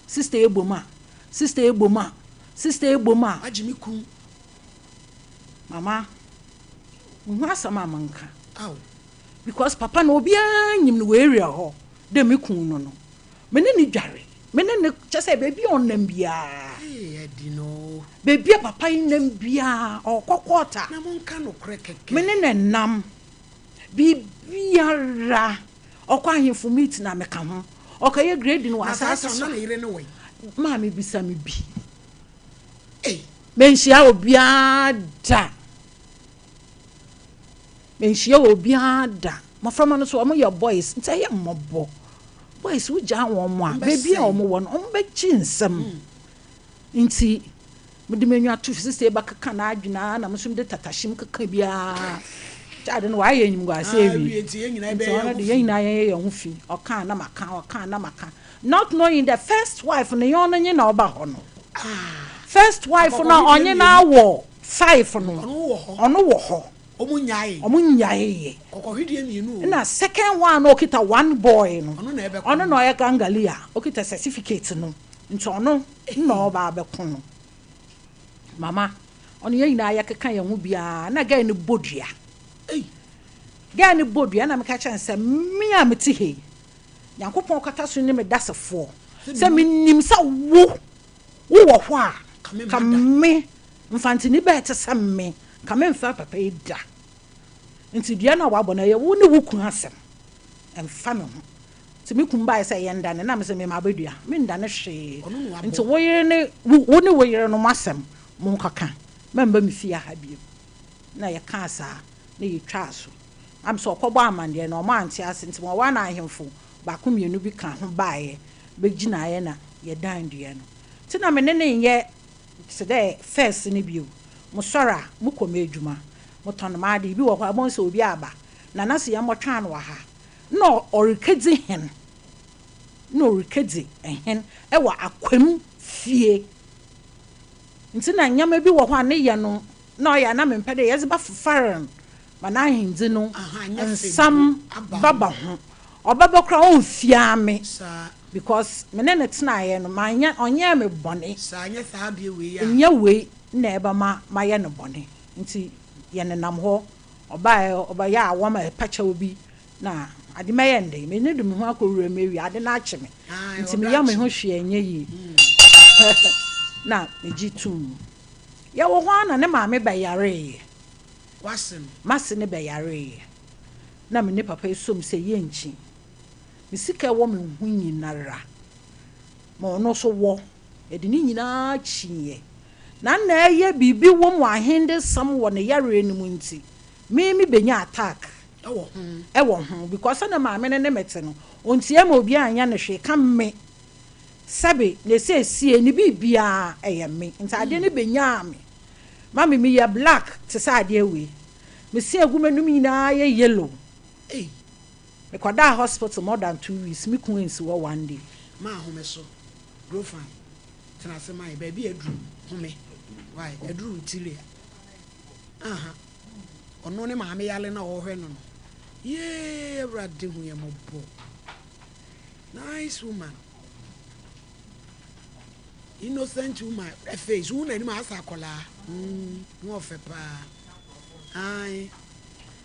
Sister ebɔ mu a, sister ebɔ mu a, sister ebɔ mu a. Agye me kun. Mama, muhu asɛm a menka. Because papa no obiara nyim no wɔ area hɔ dɛ me kun no no. Me ne no dware, me ne no kyerɛ sɛ beebi a ɔnam biara. Beebi a papa yi nam biara ɔkɔ court a. Na monka nokorɛ kɛkɛ. Me ne no nam. Biribiara. Ɔkɔ ahemfo meeting a meka ho. Ɔkɔyɛ grading wɔ Na saa asaase time so na a, ne yere ne wɛn? maame bisa me bi. Ei. Menhyia obiara da. Menhyia obiara da. Mmɔframma no so wɔyɛ boys nti ɛyɛ mmɔbɔ. Boys wogyaa wɔn a, baabi a Wɔbɛsɛe. wɔwɔ no wɔbɛgye nsam. Nti mede m'enyiwa to sisi bɛkeka n'adwene ara na me nso mede tatahyem keka biara. Kyɛ ade no wayɛ animguase Ah, awie. wie nti yɛn nyinaa Nti yɛbɛyɛ ɔno yɛn ho de yɛn fi. nyinaa yɛyɛ yɛn ho fi. Ɔka na maka, ɔka na maka. Not knowing the first wife no, yɛn ɔno nye na ɔba hɔ no. First wife no a Akɔkɔhwedeɛ ɔnye no mmienu. awɔ five no, Ɔno wɔ hɔ. ɔno wɔ hɔ. Ɔmo nnyaee. Ɔmo nnyaeeɛ. Kɔkɔhwedeɛ mmienu o. Ɛna second one no ɔkita one boy no, Ɔno na ɛbɛko ɔno no. na ɔyɛ Gangalia, ɔkita certificate no. Nti ɔno na ɔba abɛko no. Mama, ɔno yɛn nyinaa yɛkeka yɛn ho biara na girl no bɔ dua. Ei. Girl no bɔ dua na meka kyerɛ no sɛ me a mete ha yi, Nyankopɔn kata so ne me dasefoɔ sɛ menim sɛ wo wowɔ hɔ a, ka me mfantini bɛɛ te sɛ me, ka memfa papa yi da. Nti dua no a wabɔ no ɛyɛ wo ne wo kunu asɛm, ɛmfa me ho. Nti me kun baeɛ sɛ yɛndane, na mese me mabɛdua, mendane hwee. Nti wo yere ne wo ne wo yere no mo asɛm monkɔka, mɛmba me fie ha bio. Na yɛkaa saa na yɛtwaa so. Am sɛ ɔkɔbɔ amanneɛ no, ɔmo ante ase, nti wɔn na ahemfo baako mmienu bi ka ho baeɛ bɛgyinaeɛ na yɛdan dua no. Nti na me ne no nyɛ te dɛ first no bio. Mosɔre a, mokɔ m'adwuma, motɔn m'ade, bi wɔ hɔ a wobɛhu sɛ obi aba, Nana se yɛmmɔtwɛn no wɔ ha. Nna ɔrekedzi hen, nna ɔrekedzi hen wɔ Akwam fie. Ntsi na ndzɛmba bi wɔ hɔ a ne yɛ no nna ɔyɛ a na memmpɛ dɛ yɛdze bɛfefar no ma n'ahendzi no Aha, nyɛ fɛ nsɛm mpo aba ho. bɛba ho. Ɔbɛba koraa a ɔmmfia me Saa. because me ne no tsenaeɛ no mannyɛ ɔnnyɛɛ me bɔne. Saa, nyɛ saa adeɛ wei a. Nnyɛ wei na ɛbɛma mayɛ no bɔne. Ntsi yɛnenam hɔ Ɔbaeɛ, ɔbɛyɛ a wɔma ɛpa kyɛw bi na ade mɛyɛ no dɛn? M'ani de me ho akɔ wuram awie, ade no akye me nti meyɛ me ho hwee ɛnyɛ yie. Na megye toom. Yɛwɔ hɔ ara na ne maame bɛyareeɛ. M'ase no bɛyareeɛ. Na me ne papa yi som sɛ yɛnkyi. Me sika ɛwɔ me ho nyinara ma ɔno nso wɔ. Yɛde ne nyinaa kyiiɛ. Na nna ɛyɛ biribi wom wɔ ahendesɛm wɔ ne yareɛ no mu nti, me me bɛnya attack wɔ ho because sɛdeɛ maame no ne me te no, ɔntia ma obiara nyɛ no hwee ka me. Sɛbe ne seesie ne biribiara ɛyɛ me nti adeɛ no bɛnyaa me. Mame meyɛ black te sɛ adeɛ wei, me se agu m'anum nyinaa yɛ yellow. Mekɔdaa hospital more than 2 weeks, me kun ansi hɔ one day. Maa home so, grow fine. Tena ase ma yɛ baabi a aduru no home why aduru wo tiri a aha ɔno ne maame yale na ɔhwɛ no no. Yee Awurade hu yɛn mmɔbɔ. Nice woman. Innocent woman. Face wo n'anim asa akɔlaa. Ho ɔfɛ paa. Ae.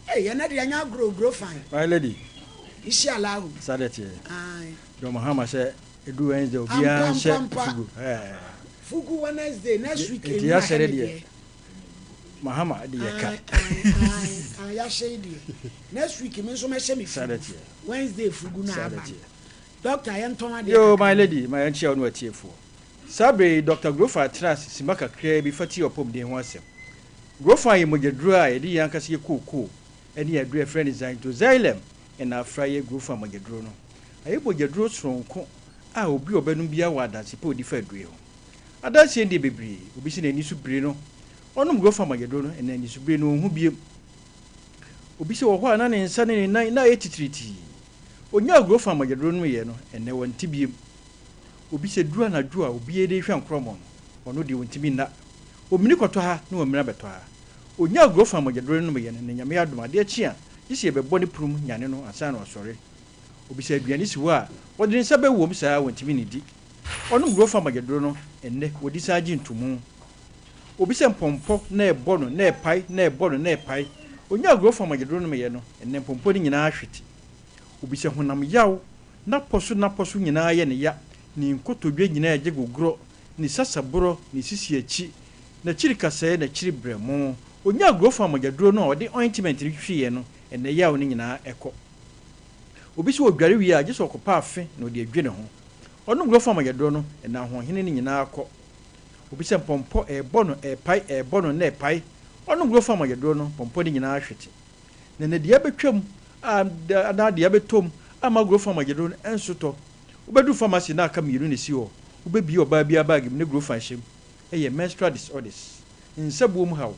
Hey, ɛnɛ deɛ ɛnyɛ agorɔ grow fine. My lady. Ishi Allahu. Saa deɛ teɛ. Ae. John Mahama sɛ edu Wednesday obiara nhyɛ fugu. Fugu Wednesday next week. Nti yɛahyɛ ne deɛ. Mahama de yɛ ka. Ae yɛahyɛ yi deɛ. Next week me nso mɛhyɛ me fugu. Wednesday fugu na aba. Doctor yɛntɔn adeɛ. Yo my lady ma yɛnkyia wo ne w'atiefoɔ. Saa berɛ yi Doctor Grofa tena ase simma kakraa bi fa tie ɔpɔmuden ho asɛm. Grofa yɛ mogyaduro a yɛde yɛn ankasa yɛ kookoo ne aduro a yɛfrɛ no xanthoxylem na afra yɛ Grofa mogyaduro no. Ɛyɛ mogyaduro soronko a obi a ɔbɛnom biara wɔ adanse pa a ɔdi fa aduro yi ho. Adanseɛ no deɛ bebree, obi sɛ n'ani so bire no, ɔnom Grofa mogyaduro no, ɛnna anisobire no ɔnhu biom. Obi sɛ wɔ hɔ a na ne nsa ne ne nan na ayɛ titiritii. Ɔnyaa Grofa mogyaduro no yɛ no, ɛnnɛ ɔnte biom. Obi sɛ duru anadwo a obiara de rehwɛ nkorɔmɔ no, ɔno deɛ ɔntumi nna. Ɔmini kɔtɔ ha na wamini abɛtɔ ha. Ɔnyaa Grofa mogyaduro no nomyɛ no, na Nyame adom adeɛ kye a, gye sɛ yɛbɛbɔ ne pono mu nyane no ansa na wasɔre. Obi sɛ aduane si hɔ a, ɔde ne nsa bɛwom saa a ɔntumi nnidi. Ɔnom Grofa mogyaduro no, ɛnnɛ wɔdi san gye ntomu. Obi sɛ mpɔmpɔ na ɛbɔ no na ɛpae na ɛbɔ no na ɛpae. Ɔnyaa Grofa mogyaduro nomyɛ no, ɛnnɛ mpɔmpɔ no nyinaa ahwete. Obi sɛ honam yaw, n'apɔ so n'apɔ so nyinaa yɛ no ya, ne nkotodwe nyinaa gye gogorɔ, ne sasaborɔ, ne sisi akyi, n'akyiri kasɛɛ, n'akyiri brɛmo. Ɔnyaa Grofa mogyaduro no a ɔde ointment no twitwiiɛ no, ɛnnɛ yaw no nyinaa kɔ. Obi sɛ ɔdware wie a, gye sɛ ɔkɔpɛ afe na ɔde adwi ne ho. Ɔnom Grofa mogyaduro no, ɛnna ahoɔhene no nyinaa kɔ. Obi sɛ mpɔmpɔ ɛrebɔ no, ɛrepae, ɛrebɔ no, na ɛrepae. Ɔnom Grofa mogyaduro no, mpɔmpɔ no nyinaa hwete. Na na dua bɛtwam a anaa dua bɛtɔ mu amma Grofa mogyaduro no nso tɔ. Wobɛduru pharmacy na aka mmienu na ɛsi hɔ. Wobɛbue ɔbaa biara bag mu ne Grofa hyɛ mu. Ɛyɛ menstrual disorders. Nsabuo mu haw.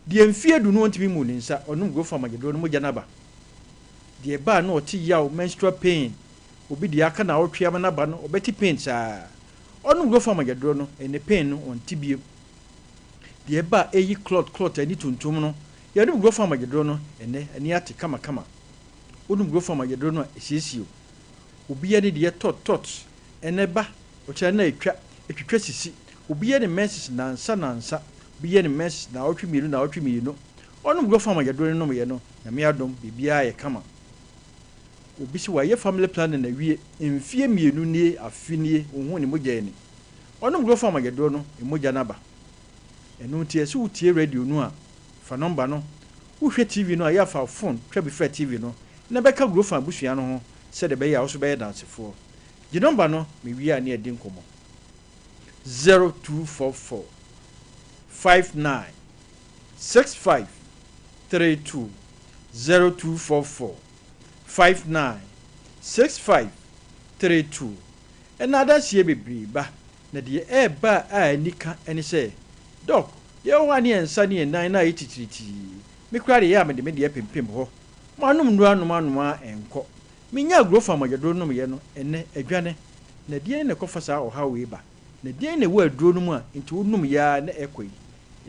Deɛ mfeɛ du no ɔntumi mmu ne nsa, ɔnom Grofa mogyaduro no mogya no aba. Deɛ ɛba a na ɔte yaw, menstrual pain, obi deɛ aka naawɔtwe ama no aba no, ɔbɛte pain saa. Ɔnom Grofa mogyaduro no, ɛnɛ pain no ɔnte bio. Deɛ ɛba a ɛyi clot clot ani tuntum no, yɛnom Grofa mogyaduro no, ɛnɛ ani ate kamakama. Wonom Grofa mogyaduro no a, ɛsiesie wo. Obi ani deɛ tɔt tɔt, ɛnɛ ba, ɔkyena na ɛtwa, ɛtwitwa sisi. Obi yɛ ne menses nansa nansa, obi yɛ ne menses naawɔtwe mmienu naawɔtwe mmienu. Ɔnom Grofa mogyaduro no nomyɛ no, Nyame adom, biribiara yɛ kama. Obi se wayɛ family planning awie mfie mmienu nie, afe nie, onhuu ne mogya ani. Ɔnom Grofa mogyaduro no, mogya no aba. Ɛno nti ɛse wo tie radio no a, fa number no. Wo hwɛ TV no a, yɛ a fa wo phone twa bi fra TV no na bɛka Grofa abusua no ho sɛdeɛ ɛbɛyɛ a wo nso bɛyɛ dansefoɔ. Gye number no, me wie a ne yɛadi nkɔmmɔ. 0244 59 65 32 0244 59 65 32 Ɛna adanseɛ bebree ba, na deɛ ɛreba a ani ka ne sɛ, Doc, yɛwɔ hɔ a ne yɛn nsa ne yɛn nan na ayɛ titiritii. Me koraa deɛ ɛyɛ a mede me deɛ pempem hɔ. Manom nnuro anom anom ara ɛnkɔ. Menyaa Grofa mogyaduro nomyɛ no, ɛnnɛ adwane. Na deɛn na ɛkɔfa saa ɔhaw wei ba? Na deɛn na ɛwɔ aduro no mu a enti wonom yɛ ara na ɛkɔ yi?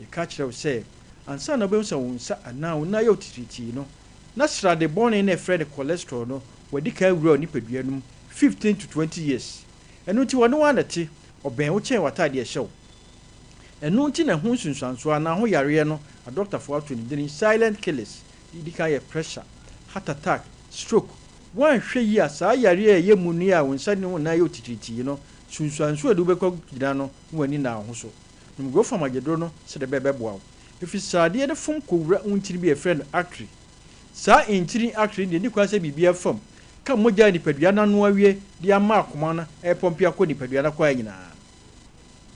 Yɛka kyerɛ wo sɛ, ansa na wobɛhu sɛ wo nsa anaa wo nan ayɛ wo titiritii no, na srade bɔne no a yɛfrɛ no cholesterol no, wadi kan awura wo nipadua no mu 15 to 20 years. Ɛno nti ɔne wo ara na ɛte, ɔbɛn wo kyɛn w'atadeɛ a ɛhyɛ wo. Ɛno nti na ɛho nsunsuansoɔ anaa ho yareɛ no, adɔktafoɔ ato ne dini silent killers. Deɛ ɛdi kan yɛ pressure, heart attack, stroke. Woanhwɛ yie a, saa yareɛ a ɛyɛ muni a wo nsa ne wo nan yɛ wo titiritii no, nsunsuansoɔ a ɛde wo bɛkɔ gyina no, na w'ani nna wo ho so. Nom Grofam agyeduro no sɛdeɛ ɛbɛyɛ ɛbɛboa wo. Ɛfiri sradeɛ no fom kɔwura wo ntini bi a yɛfrɛ no artery. Saa ntini artery no deɛ ɛnni kwan sɛ biribiara fa mu ka mogya a nipadua no anoa awie de ama akoma no repɔmpe akɔ nipadua no akwaa nyinaa.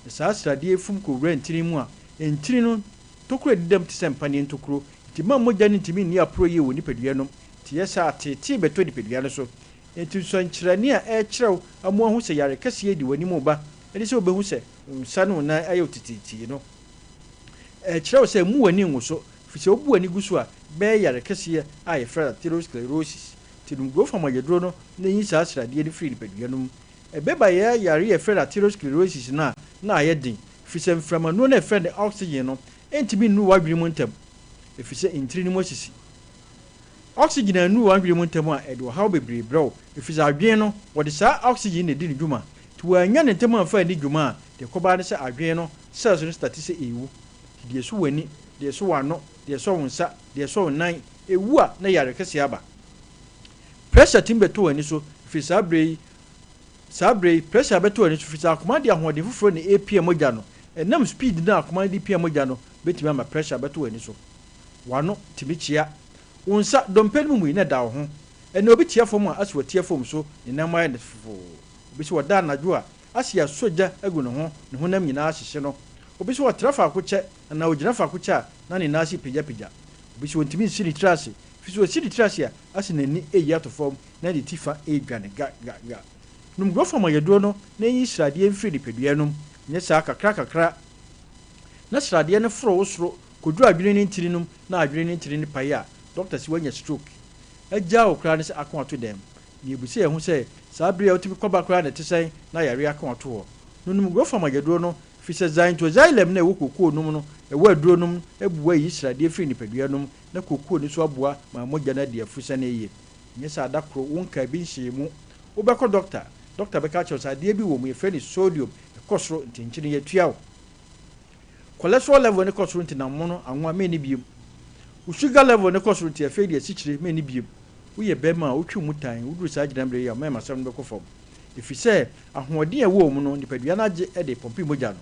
Na saa sradeɛ yi fom kɔwura ntini mu a, ntini no tokuro a ɛdeda mu te sɛ mpaneɛ ntokuro nti mma mogya no ntumi nni aporɔ yie wɔ nipadua no mu. Nti yɛ saa a, ateetee bɛtɔ nipadua no so. Enti nsɛnkyerɛnne a ɛrekyerɛ wo ama woahu sɛ yare kɛseɛ di w'anim reba ne sɛ wobɛhu sɛ wo nsa ne wo nan ayɛ wo titiritii no. Ɛrekyerɛ wo sɛ mmu w'ani ngu so, ɛfiri sɛ wobu w'ani gu so a, bɛyɛ yare kɛseɛ a yɛfrɛ no atherosclerosis. Nti nom growth hormone aduro no na ɛyi saa sradeɛ no firi nipadua no mu. Ɛbɛba yɛ yare a yɛfrɛ no atherosclerosis no a, na ayɛ den, ɛfiri sɛ mframanuo no a yɛfrɛ no oxygen no ntumi nnuru w'adwene mu ntɛm, ɛfiri sɛ ntini no mu asisi. Oxygen annuru w'adwene mu ntɛm a, ɛde ɔhaw bebree brɛ wo, efisɛ adwene no, wɔde saa oxygen yi na edi ne dwuma. Nti wɔannya no ntɛm amfa anni dwuma a, deɛ ɛkɔba ara ne sɛ adwene no cells no starte sɛ ɛrewu. Nti deɛ ɛsɔ w'ani, deɛ ɛsɔ w'ano, deɛ ɛsɔ wo nsa, deɛ ɛsɔ wo nan, ɛwu a, na yare kɛseɛ aba. Pressure tumi bɛtɔ w'ani so, ɛfiri saa berɛ yi, saa berɛ yi, pressure bɛtɔ w'ani so, ɛfiri sɛ akoma de ahoɔden foforɔ na ɛrepia mogya no. Ɛnam speed no a akoma no de pia mogya no bɛtumi ama pressure abɛtɔ w'ani so. W'ano tumi kyea. Wo nsa, dompe no mu mui na ɛda wo ho. Ɛnna obi tia fam a, ase watia fam so, ne nan mu ayɛ no fofoo. Obi sɛ ɔda anadwo a, ase asɔ gya agu ne ho, ne honam nyinaa ahyehye no. Obi sɛ ɔtra faako kyɛ anaa ogyina faako kyɛ a, na ne nan ase repagyapagya. Obi sɛ ontumi nsi ne tiri ase, efisɛ osi ne tiri ase a, ase n'ani reyi ato fam na ne ti fa redwane ga ga ga. Nom grofam ayɛduro no na enyi sradeɛ mfiri nipadua no mu, nyɛ saa kakrakakra na sradeɛ no foro wo soro kɔduru adwene ne ntini no mu na adwene ne ntini no pae a, dɔkta se woanya stroke. Agyaa wo koraa ne sɛ ako ato dɛm. Na yɛbisa yɛn ho sɛ, saa bere a wotumi kɔ ba koraa no ɛte sɛn na yareɛ ako ato hɔ? Nonom grofam ayɛduro no, firi sɛ xanthoxylem no a ɛwɔ kokoo no mu no ɛwɔ aduro no mu boa yi sradeɛ firi nipadua no mu na kokoo no nso aboa ma mogya no adi afusane yie. Nyɛ saa da koro wo nkaa bi nhyee mu. Wobɛkɔ dɔkta, dɔkta bɛka akyerɛ wo sɛ adeɛ bi wɔ mu yɛfrɛ no sodium, ɛkɔ soro nti nkyene yɛtua wo. Cholesterol level no kɔ soro nti nam mono, anwa, menni biom. Wo sugar level no kɔ soro nti afei deɛ asikyire, menni biom. Woyɛ bɛrima a wotwe wo mu tan, woduru saa gyinaberɛ yi a, mɛma asɛm no bɛkɔ fam. Ɛfiri sɛ ahoɔden a ɛwɔ wo mu no, nipadua no agye de repɔmpe mogya no.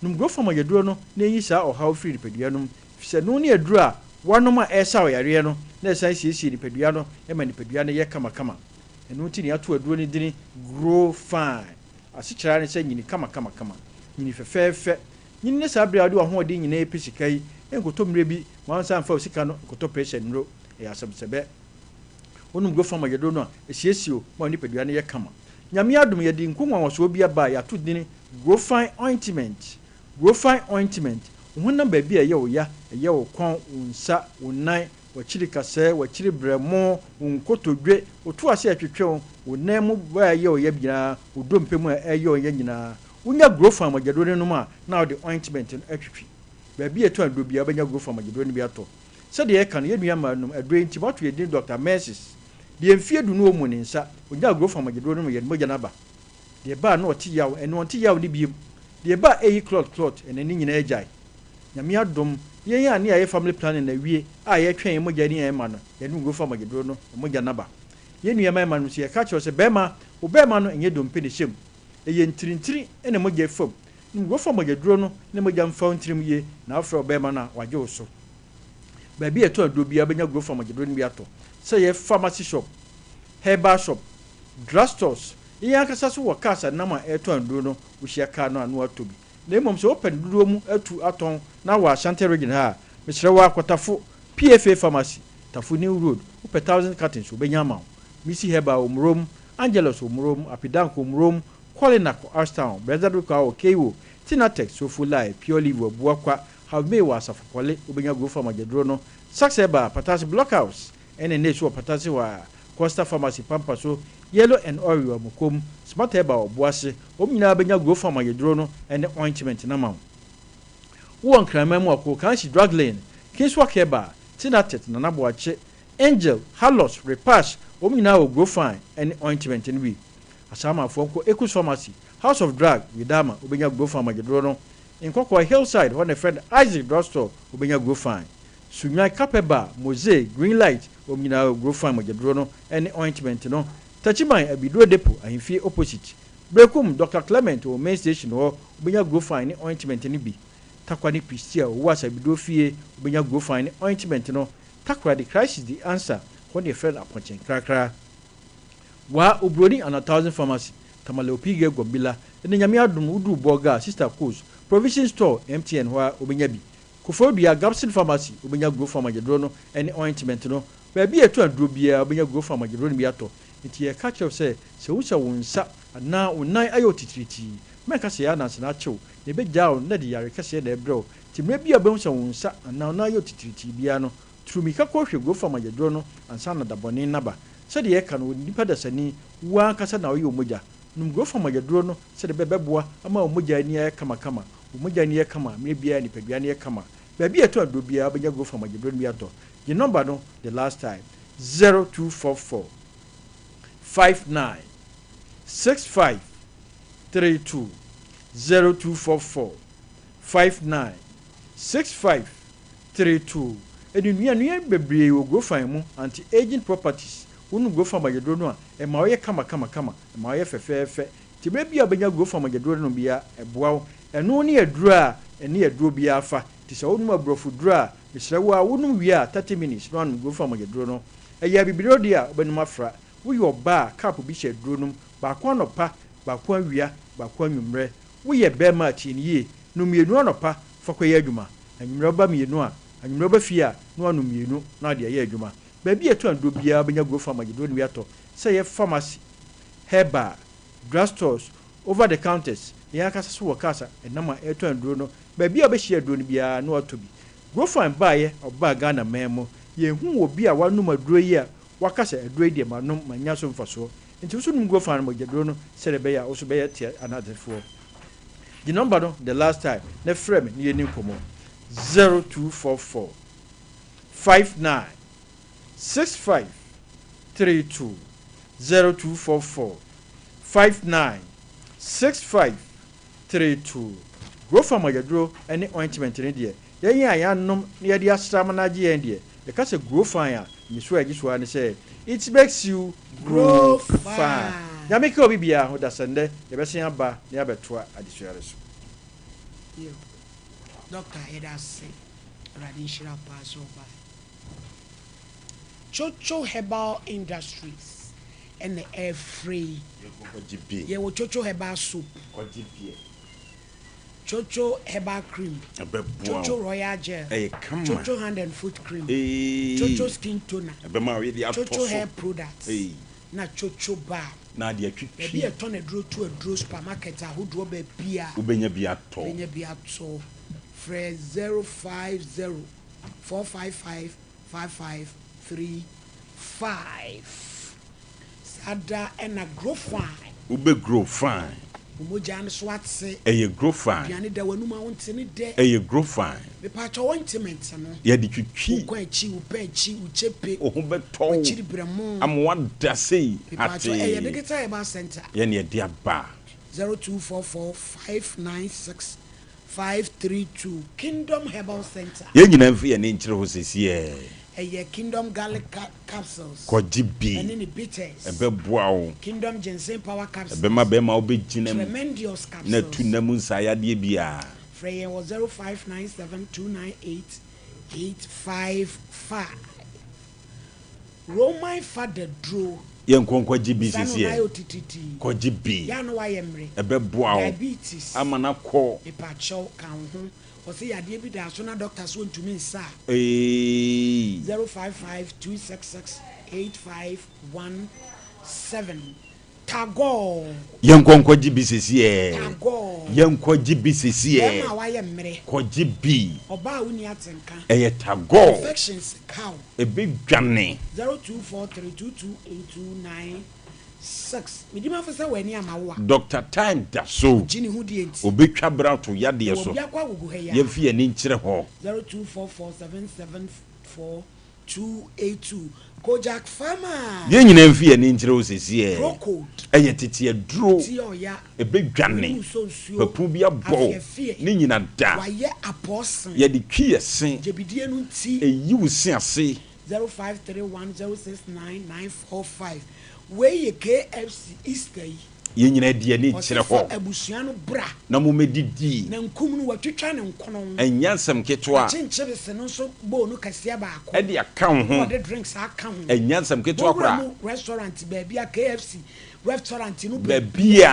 Nom Grofam ayaduro no na ɛnyi saa ɔhaw firi nipadua no mu, ɛfiri sɛ ɛno ne aduro a woanom a ɛresa wo yareɛ no na ɛsan siesie nipadua no ma nipadua no yɛ kamakama. Ɛno nti na yɛato aduro no dini Grow Fine. Asekyerɛ ara ne sɛ nyini kamakamakama, nyini fɛfɛɛfɛ. Nyini ne saa bere a wode w'ahoɔden nyinaa repɛ sika yi, nkɔtɔ mmerɛ bi ma wonsan mfa wo sika no nkɔtɔ pressure nnuro. Ɛyɛ asɛmsɛbɛ. Wonom Grow Fine ayaduro no a, ɛsiesie wo ma wo nipadua no yɛ kama. Nyame adom yɛde nku nwanwasoɔ bi aba a yɛato dini Grofine ointment, Grofine ointment, Wo honam baabi a ɛyɛ wo ya, ɛyɛ wo kɔn, wo nsa, wo nan, w'akyiri kasɛɛ, w'akyiri berɛmo, wo nkotodwe, wo to ase a ɛtwetwe wo, wo nan mu a ɛyɛ wo ya nyinaa, wo dompe mu a ɛyɛ wo ya nyinaa. Wonya Grofine mogyaduro no nom a, na wode ointment no atwitwi. Baabi a yɛtɔn aduro biara, wobɛnya Grofine mogyaduro no bi atɔ. Sɛdeɛ yɛka no, yɛn nua mmaa nom aduro yi nti, wɔato yɛn din Dɔkta Mercies. Deɛ mfeɛ du no ɔmmu ne nsa, ɔnyaa Grofine mogyaduro no nom, yɛde mogya no aba. Deɛ ɛba a na ɔte yaw, ɛnɛ ɔnte yaw no biom. Deɛ ɛba a ɛyi clot clot, ɛnɛ ne nyinaa agyae. Nyame adom, yɛn a ne yɛayɛ family planning awie a yɛtwɛn yɛn mogya ne yɛn mma no, yɛnom Grofa mogyaduro no, mogya no aba. Yɛn nua mmarima nom nso, yɛka kyerɛ wo sɛ barima, wo barima no nyɛ dompe na ɛhyɛ mu. Ɛyɛ ntirintiri na mogya fa mu. Nom Grofa mogyaduro no na mogya mfa wo ntirim yie na wofrɛ wo barima no a, wagye wo so. Baabi a yɛtɔn aduro biara wobɛnya Grofa mogyaduro no bi atɔ, sɛ ɛyɛ pharmacy shop, herbal shop, drug stores, Yɛn ankasa nso wɔ cars a nam a ɛretɔn aduro no, wohyia car no a na woatɔ bi. Na mmom sɛ wopɛ no dodoɔ mu atu atɔn na wɔ Ashanti region ha a, mesrɛ wo ara kɔ Tafo, PFA Pharmacy, Tafo New Road, wopɛ thousand cartons wɔbɛnya ama wo. Missy Herbal wɔ Murom, Angelus wɔ Murom, Apidank wɔ Murom, Qualinac wɔ Ashtown, Blessed Rukwa wɔ Keiwo, Tinatex, Sofo Lai, Pure Leaf wɔ Abuakwa, Havmay wɔ Asafo Pɔle, wobɛnya Grow Farm agyaduro no, Sax Herbal, Patase Blockhouse, ɛne Nne nso wɔ Patase hɔ ara. Costa Pharmacy Pampa so, Yellow and Oreo Amukom, Smart Herbal Ɔboase, wɔn nyinaa bɛnya Growfarm ayɛduro no ne ointment no ama wo. Wowɔ Nkraman mu a, kɔ Kanshi Drug Lane, Kingswalk Herbal, Tinatet, Nana Boakye, Angel, Halos, Repash, wɔn nyinaa wɔ Growfine ne ointment no bi. Asamanfoɔ nkɔ Ekus Pharmacy, House of Drug, Widama, wobɛnya Growfarm ayɛduro no. Nkɔkɔɔ Hillside, hɔ na ɛfrɛ no Isaac Drug Store, wobɛnya Growfine. Sunyani, Kapɛba, Moze, Green Light, wɔn nyinaa wɔ Grofan mogyaduro no ne ointment no. Takyiman, Abiduro Depot, Ahemfie opposite. Berekum, Doctor Clement wɔ main station hɔ, wobɛnya Grofan ne ointment no bi. Tarkwa ne Pistia, Owuas Abiduro fie, wobɛnya Grofan ne ointment no. Takoradi, Crisis the Answer, hɔ na yɛfrɛ no Apɔnkye Nkrakra. Waa, Oburoni anaa Thousand Pharmacy, Tamale Opige Gombila, ɛnɛ Nyame adom woduru Bolga, Sister Co's, Provision Store, MTN hɔ ara wobɛnya bi. Koforidua, Gabson Pharmacy, wobɛnya Growfarm agyaduro no ne ointment no. Baabi a yɛtɔn aduro biara, wobɛnya Growfarm agyaduro no bi atɔ. Enti yɛreka akyerɛ wo sɛ, sɛ wohu sɛ wo nsa anaa wo nan ayɛ wo titiritii, mɛnka sɛ ɛyɛ ananse na akye wo, na ɛbɛgyaa wo na ɛde yare kɛseɛ na ɛrebrɛ wo. Enti mmerɛ biara a wobɛhu sɛ wo nsa anaa wo nan ayɛ wo titiritii biara no, turu mmirika kɔhwɛ Growfarm agyaduro no ansa na da bɔne no aba. Sɛdeɛ yɛka no, onipa dasani, wo ara ankasa na woyɛ wo mogya. Nom Growfarm agyaduro no sɛdeɛ ɛbɛboa ama wo mogya ani ayɛ kamakama. Wo mogya no yɛ kama mmerɛ biara nipadua no yɛ kama. Baabi a yɛtɔn aduro biara wobɛnya Growfarm agyeduro no bi atɔ. Gye nɔmba no the last time. 0244 59 65 32 0244 59 65 32 Ɛde nnuanua bebree wɔ Grofan mu, anti-aging properties, Wonom Grofan mogyaduro no a, ɛma woyɛ kama kama kama, ɛma woyɛ fɛfɛɛfɛ. Nti berɛ biara a wobɛnya Grofan mogyaduro no nom biara, ɛboa wo. Ɛno ne aduro a ɛne aduro biara fa. Nti sɛ wonom aborɔfo duro a, mesrɛ wo ara, wonom wie a, 30 minutes na woanom Grofan mogyaduro no. Ɛyɛ abibiduro deɛ a, wobɛnom afra. Woyɛ ɔbaa a, cup bi hyɛ aduro no mu, baako anɔpa, baako awia, baako anwummerɛ. Woyɛ barima a, tie no yie, nom mmienu anɔpa fa kɔyɛ adwuma. Anwummerɛ woba mmienu a, anwummerɛ woba fie a, na woanom mmienu na wode ayɛ adwuma. Baabi a yɛtɔn aduro biara wobɛnya Grofan mogyaduro no bi atɔ, sɛ ɛyɛ pharmacy, herbal, drugstores, over the counters, yɛn ankasa nso wɔ cars a ɛnam a ɛretɔn aduro no, baabi a wobɛhyia aduro no biara na woatɔ bi. Grofan baeɛ, ɔbaa Ghana man mu, yɛnhuu obi a wanom aduro yi a waka sɛ aduro yi deɛ manom mannya so mfasoɔ. Nti wo nso nom Grofan mogyaduro no sɛdeɛ ɛbɛyɛ a wo nso bɛyɛ te anadefoɔ. Gye number no the last time na frɛ me na yɛnni nkɔmmɔ. 0244 59 65 32 0244 59 65 32 Grofa mogyaduro ne ointment no deɛ, yɛn a yɛanom na yɛde asra ama no agye yɛn deɛ, yɛka sɛ grow fine a, nnisoɔ a yɛgye so ara ne sɛ, It makes you grow fine. Nyame nka obi biara ho, dasɛndɛ yɛbɛsen aba na yɛabɛtoa adesua no so. Yo, Doctor yɛda ase. Awurade nhyira wo paa sɛ wobae. Chocho Herbal Industries ɛna ɛrefrɛ yi. Yɛwɔ Chocho Herbal Soap. Chocho Herbal Cream. Chocho Royal Gel. Chocho Hand and Foot Cream. Chocho Skin Toner. Chocho Hair Products. Na Chocho Balm. Baabi a yɛtɔn aduro to aduro supermarket ahodoɔ baabi a. Wobɛnya bi atɔ. Wobɛnya bi atɔ. Frɛ 050 455 5535. Saa da na grow fine. Wo bɛ grow fine. Wo mogya no so ate. Ɛyɛ grow fine. Aduane da w'anum a wonte ne dɛ. Ɛyɛ grow fine. Mepaakyɛw ointment no. Yɛde twitwi. Wo kɔn akyi, wo pɛn akyi, wo kyepe. Wo ho bɛtɔ wo. W'akyiri brɛmo. Ama wada sei hatee. Mepaakyɛw ɛyɛ Digital Herbal Center. Yɛn na yɛde aba. 0244 596 532 Kingdom Herbal Center. Yɛn nyinaa mfa yɛn ani nkyerɛ hɔ sesiɛ. Ɛyɛ Kingdom Garlic Capsules. Kɔgye bi. Ɛne ne bitters. Ɛbɛboa wo. Kingdom Ginseng Power Capsules. Ɛbɛma bɛrima wobɛgyina mu. Tremendous Capsules. Na atu nna mu nsaayadeɛ biara. Frɛ yɛn wɔ 0597 298 855. Roman fada duro. Yɛ nkɔ nkɔgye bi Nsa no sesiɛ. na ayɛ otititi. Kɔgye bi. Yɛ a na wayɛ mmere. Ɛbɛboa wo. Diabetes. Ama no akɔ. Mepakyɛw ka wo ho. Ɔse yadeɛ bi da so na doctor se ɔntumi nsa a. Eeii. 055 266 8517 Tagore. Yɛnkɔ nkɔgye bi sesiɛ. Tagore. Yɛnkɔ gye bi sesiɛ. Bɛɛma a wayɛ mmere. Kɔgye bi. Ɔbaa a wonni atenka. Ɛyɛ Tagore. Infections ka wo. Ɛbɛdwane. 0243 2282 96. Medi m'afo sɛ w'ani ama wo a. Doctor Time da so. Ogye ne ho die nti. Obetwa bere ato yadeɛ Yɛwɔ so. biako agogo ha yi ara. Yɛmfa yɛn ani nkyerɛ hɔ. 0244 774 282. Kojak Pharma. Yɛn nyinaa mfa yɛn ani nkyerɛ hɔ seesei. Procold. Ɛyɛ tete aduro. Ti a ɔya. Ɛbɛdwane. W'anim nsɔ nsuo. Papu bi abɔ wo. Afeɛfeɛ. Ne nyina da. Wayɛ apɔɔsen. Yɛde twi yɛ se. Gyebidie no nti. Ɛyi wo se ase. 0531 069 945 Wei yɛ KFC Easter yi. Yɛn nyinaa de yɛn ani Ɔse kyerɛ fa hɔ. abusua no bra. Na mommɛdidi. Na nkum no watwitwa ne nkono. Ɛnyɛ asɛm ketewa. Wakye nkyebese no nso bowl no kɛseɛ baako. Ɛde aka wo ho. Na ɔde drinks aka ho. Ɛnyɛ asɛm ketewa Bɔ wura koraa. mu restaurant baabi a KFC restaurant no Baabi a.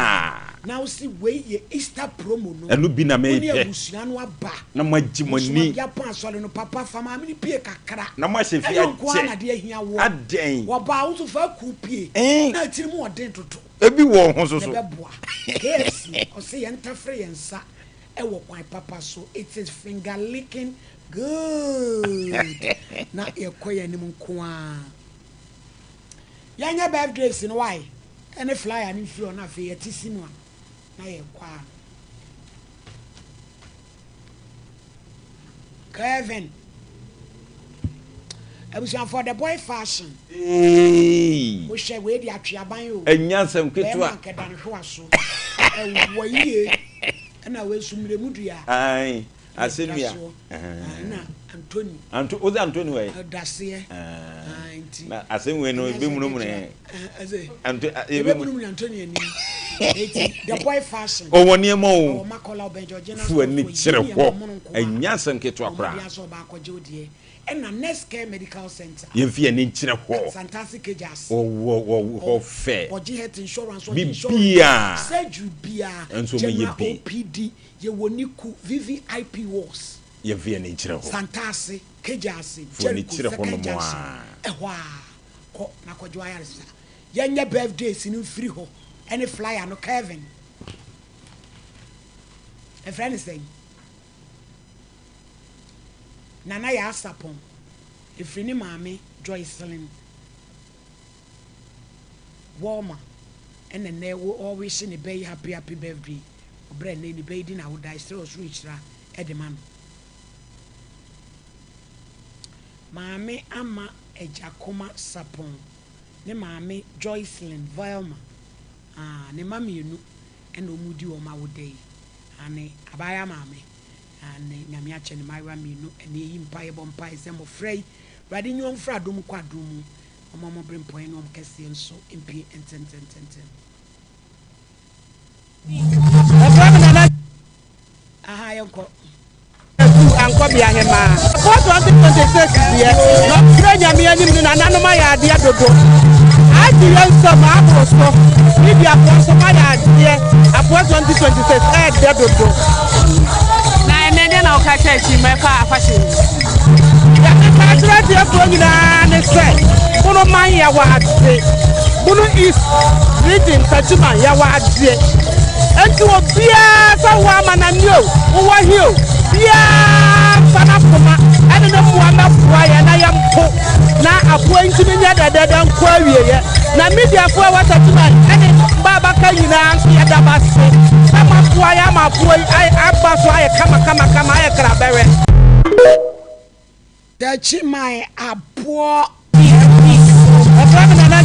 Na wose wei yɛ Easter promo no. Ɛno bi na Wo ne mepɛ. abusua no aba. Na moagye mo Nso ani. ɔde apɔn asɔre no papa fa maame no pie kakra. Na moahyɛ fie Ɛnyɛ wo nko ara akyɛ. na adeɛ ahia woɔ. Adɛn? Wɔbaa wo nso fa kuo pie. Ɛn. Na tiri mu ɔden toto. Ebi wɔ wo ho nso Na so. ɛbɛboa. KFC ɔse yɛn ntafere yɛn nsa wɔ kwan papa so it is finger licking good. Na yɛkɔ yɛn anim nko ara. Yɛnyɛ birthdays no why? Ɛne flyer no mfiri hɔ na afei yɛte si mu a na yɛkɔ ano. Kevin. Abusuafoɔ the boy fashion. Eeii. Wohwɛ wei deɛ atweaban o. Ɛnyɛ asɛm ketewa. Bɛɛma nkɛda ne hwewa so. Ɛwɔ yie. Ɛna wei nso mmerɛmu dua. Ae. Asɛnnua. Ɛna Anthony. Anto wosɛ Anthony wɔ he? Daseɛ. Nti. Na asɛm wei no ebemunumunu he. Anto ebemunumunu Anthony anim. Eti the boy fashion. Ɔwɔ nneɛma o. Ɔwɔ Makola ɔbɛn Georgina Fu ani kyerɛ hɔ. Ɛnyɛ asɛm ketewa koraa. Ɔmo de asɛ ɔba akɔgye wo deɛ. Ɛna Next Care Medical Center. Yɛmfi yɛn ani nkyerɛ hɔ. Santase Kejas. Ɔwɔ wɔ hɔ fɛ. Ɔgye health insurance. Ɔgye insurance. Bibiaa. Surgery biaa. Nso ɔmo yɛ General bi. OPD. Yɛwɔ Niku, VVIP Walls. Yɛmfa yɛn ani nkyerɛ hɔ. Santase, Kejaase, Fa w'ani Jericho, kyerɛ hɔnom Second Junction, a. ɛhɔ ara. Kɔ na kɔgye w'ayaresa. Yɛnyɛ birthdays no mfiri hɔ ɛne flyer no, Kevin. Yɛfrɛ no sɛn? Nana Yaa Sarpong. Ɛfiri ne maame Joycelyn. Walmer ɛna nnɛ ɔrewihye ne ba yi happy happy birthday ɔbrɛ nnɛ ne ba yi di n'awoda ɛsrɛ ɔsoro nhyira ɛde ma no. Maame Ama Agyakoma Sarpong ne maame Joycelyn Vilmer ah ne mma mmienu ɛna wɔn redi wɔn awoda yi aane abaayewa maame aane Nyame akyɛ ne mmaayewa mmienu ɛna yɛyi mpaeɛ bɔ mpaeɛ sɛ mmɔfra yi Awurade nyi wɔn mfiri adom nkɔ adom mu. Momma mo berempɔn ne wɔn kɛseɛ nso mpue ntɛmntɛmntɛm. Wɔfrɛ me Nana. Aha, yɛnkɔ. Atu Ankɔbea Hemaa. Afoɔ 2026 deɛ, nɔkorɛ Nyame anim no nananom ayɛ adeɛ dodo. Agye yɛn nsam aboro so. Mediafoɔ nso moayɛ adeɛ. Afoɔ 2026 ɛɛdɛ dodo. Na ɛnnɛ deɛ na woka kyerɛ akyiri mma ɛfa afahyɛ yi ho? Deɛ meka akyerɛ atiefoɔ nyinaa ne sɛ, Bono man yɛwɔ ade. Bono East region Techiman yɛwɔ adeɛ. Enti obiara sɛ wowɔ amanane o, wowɔ he o, biara mfa n'akoma ne ne mmoa mmɛboa yɛn na yɛmpo na aboa yi ntumi nyɛ dɛdɛɛdɛ nkɔ awieɛ. Na mediafoɔ a ɛwɔ Techiman ne mma abaka nyinaa nso yɛda mo ase sɛ moaboa yɛn ama aboa yi aba so ayɛ kamakamakama ayɛ krabɛhwɛ. Techiman aboɔ. Wɔfrɛ me Nana.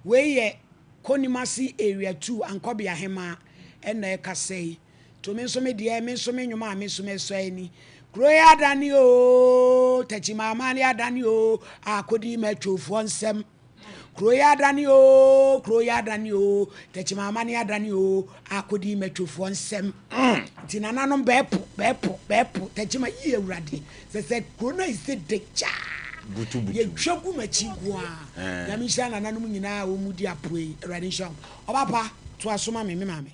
Wei yɛ Konimase Area 2 Ankɔbea Hemaa ɛna ɛkasa yi. To me nso me deɛ, me nso me nnwom a me nso mɛsɔ ani. Kuro yi adane oo, Techiman amane adane oo, akɔdi matwofoɔ nsam. Kuro yi adane oo, kuro yi adane oo, Techiman amane adane oo, akɔdi matwofoɔ nsam. Nti nananom bɛɛpo, bɛɛpo, bɛɛpo, Techiman yi awurade. Sɛ sɛ kuro no ayi sɛ dagyaa. Butubutu. Yɛtwa gu m'akyi nko ara. Nyame nhyira nananom nyinaa a wɔn di apoe yi. Awurade nhyira wɔn. Ɔba pa, toa so ma me, me maame.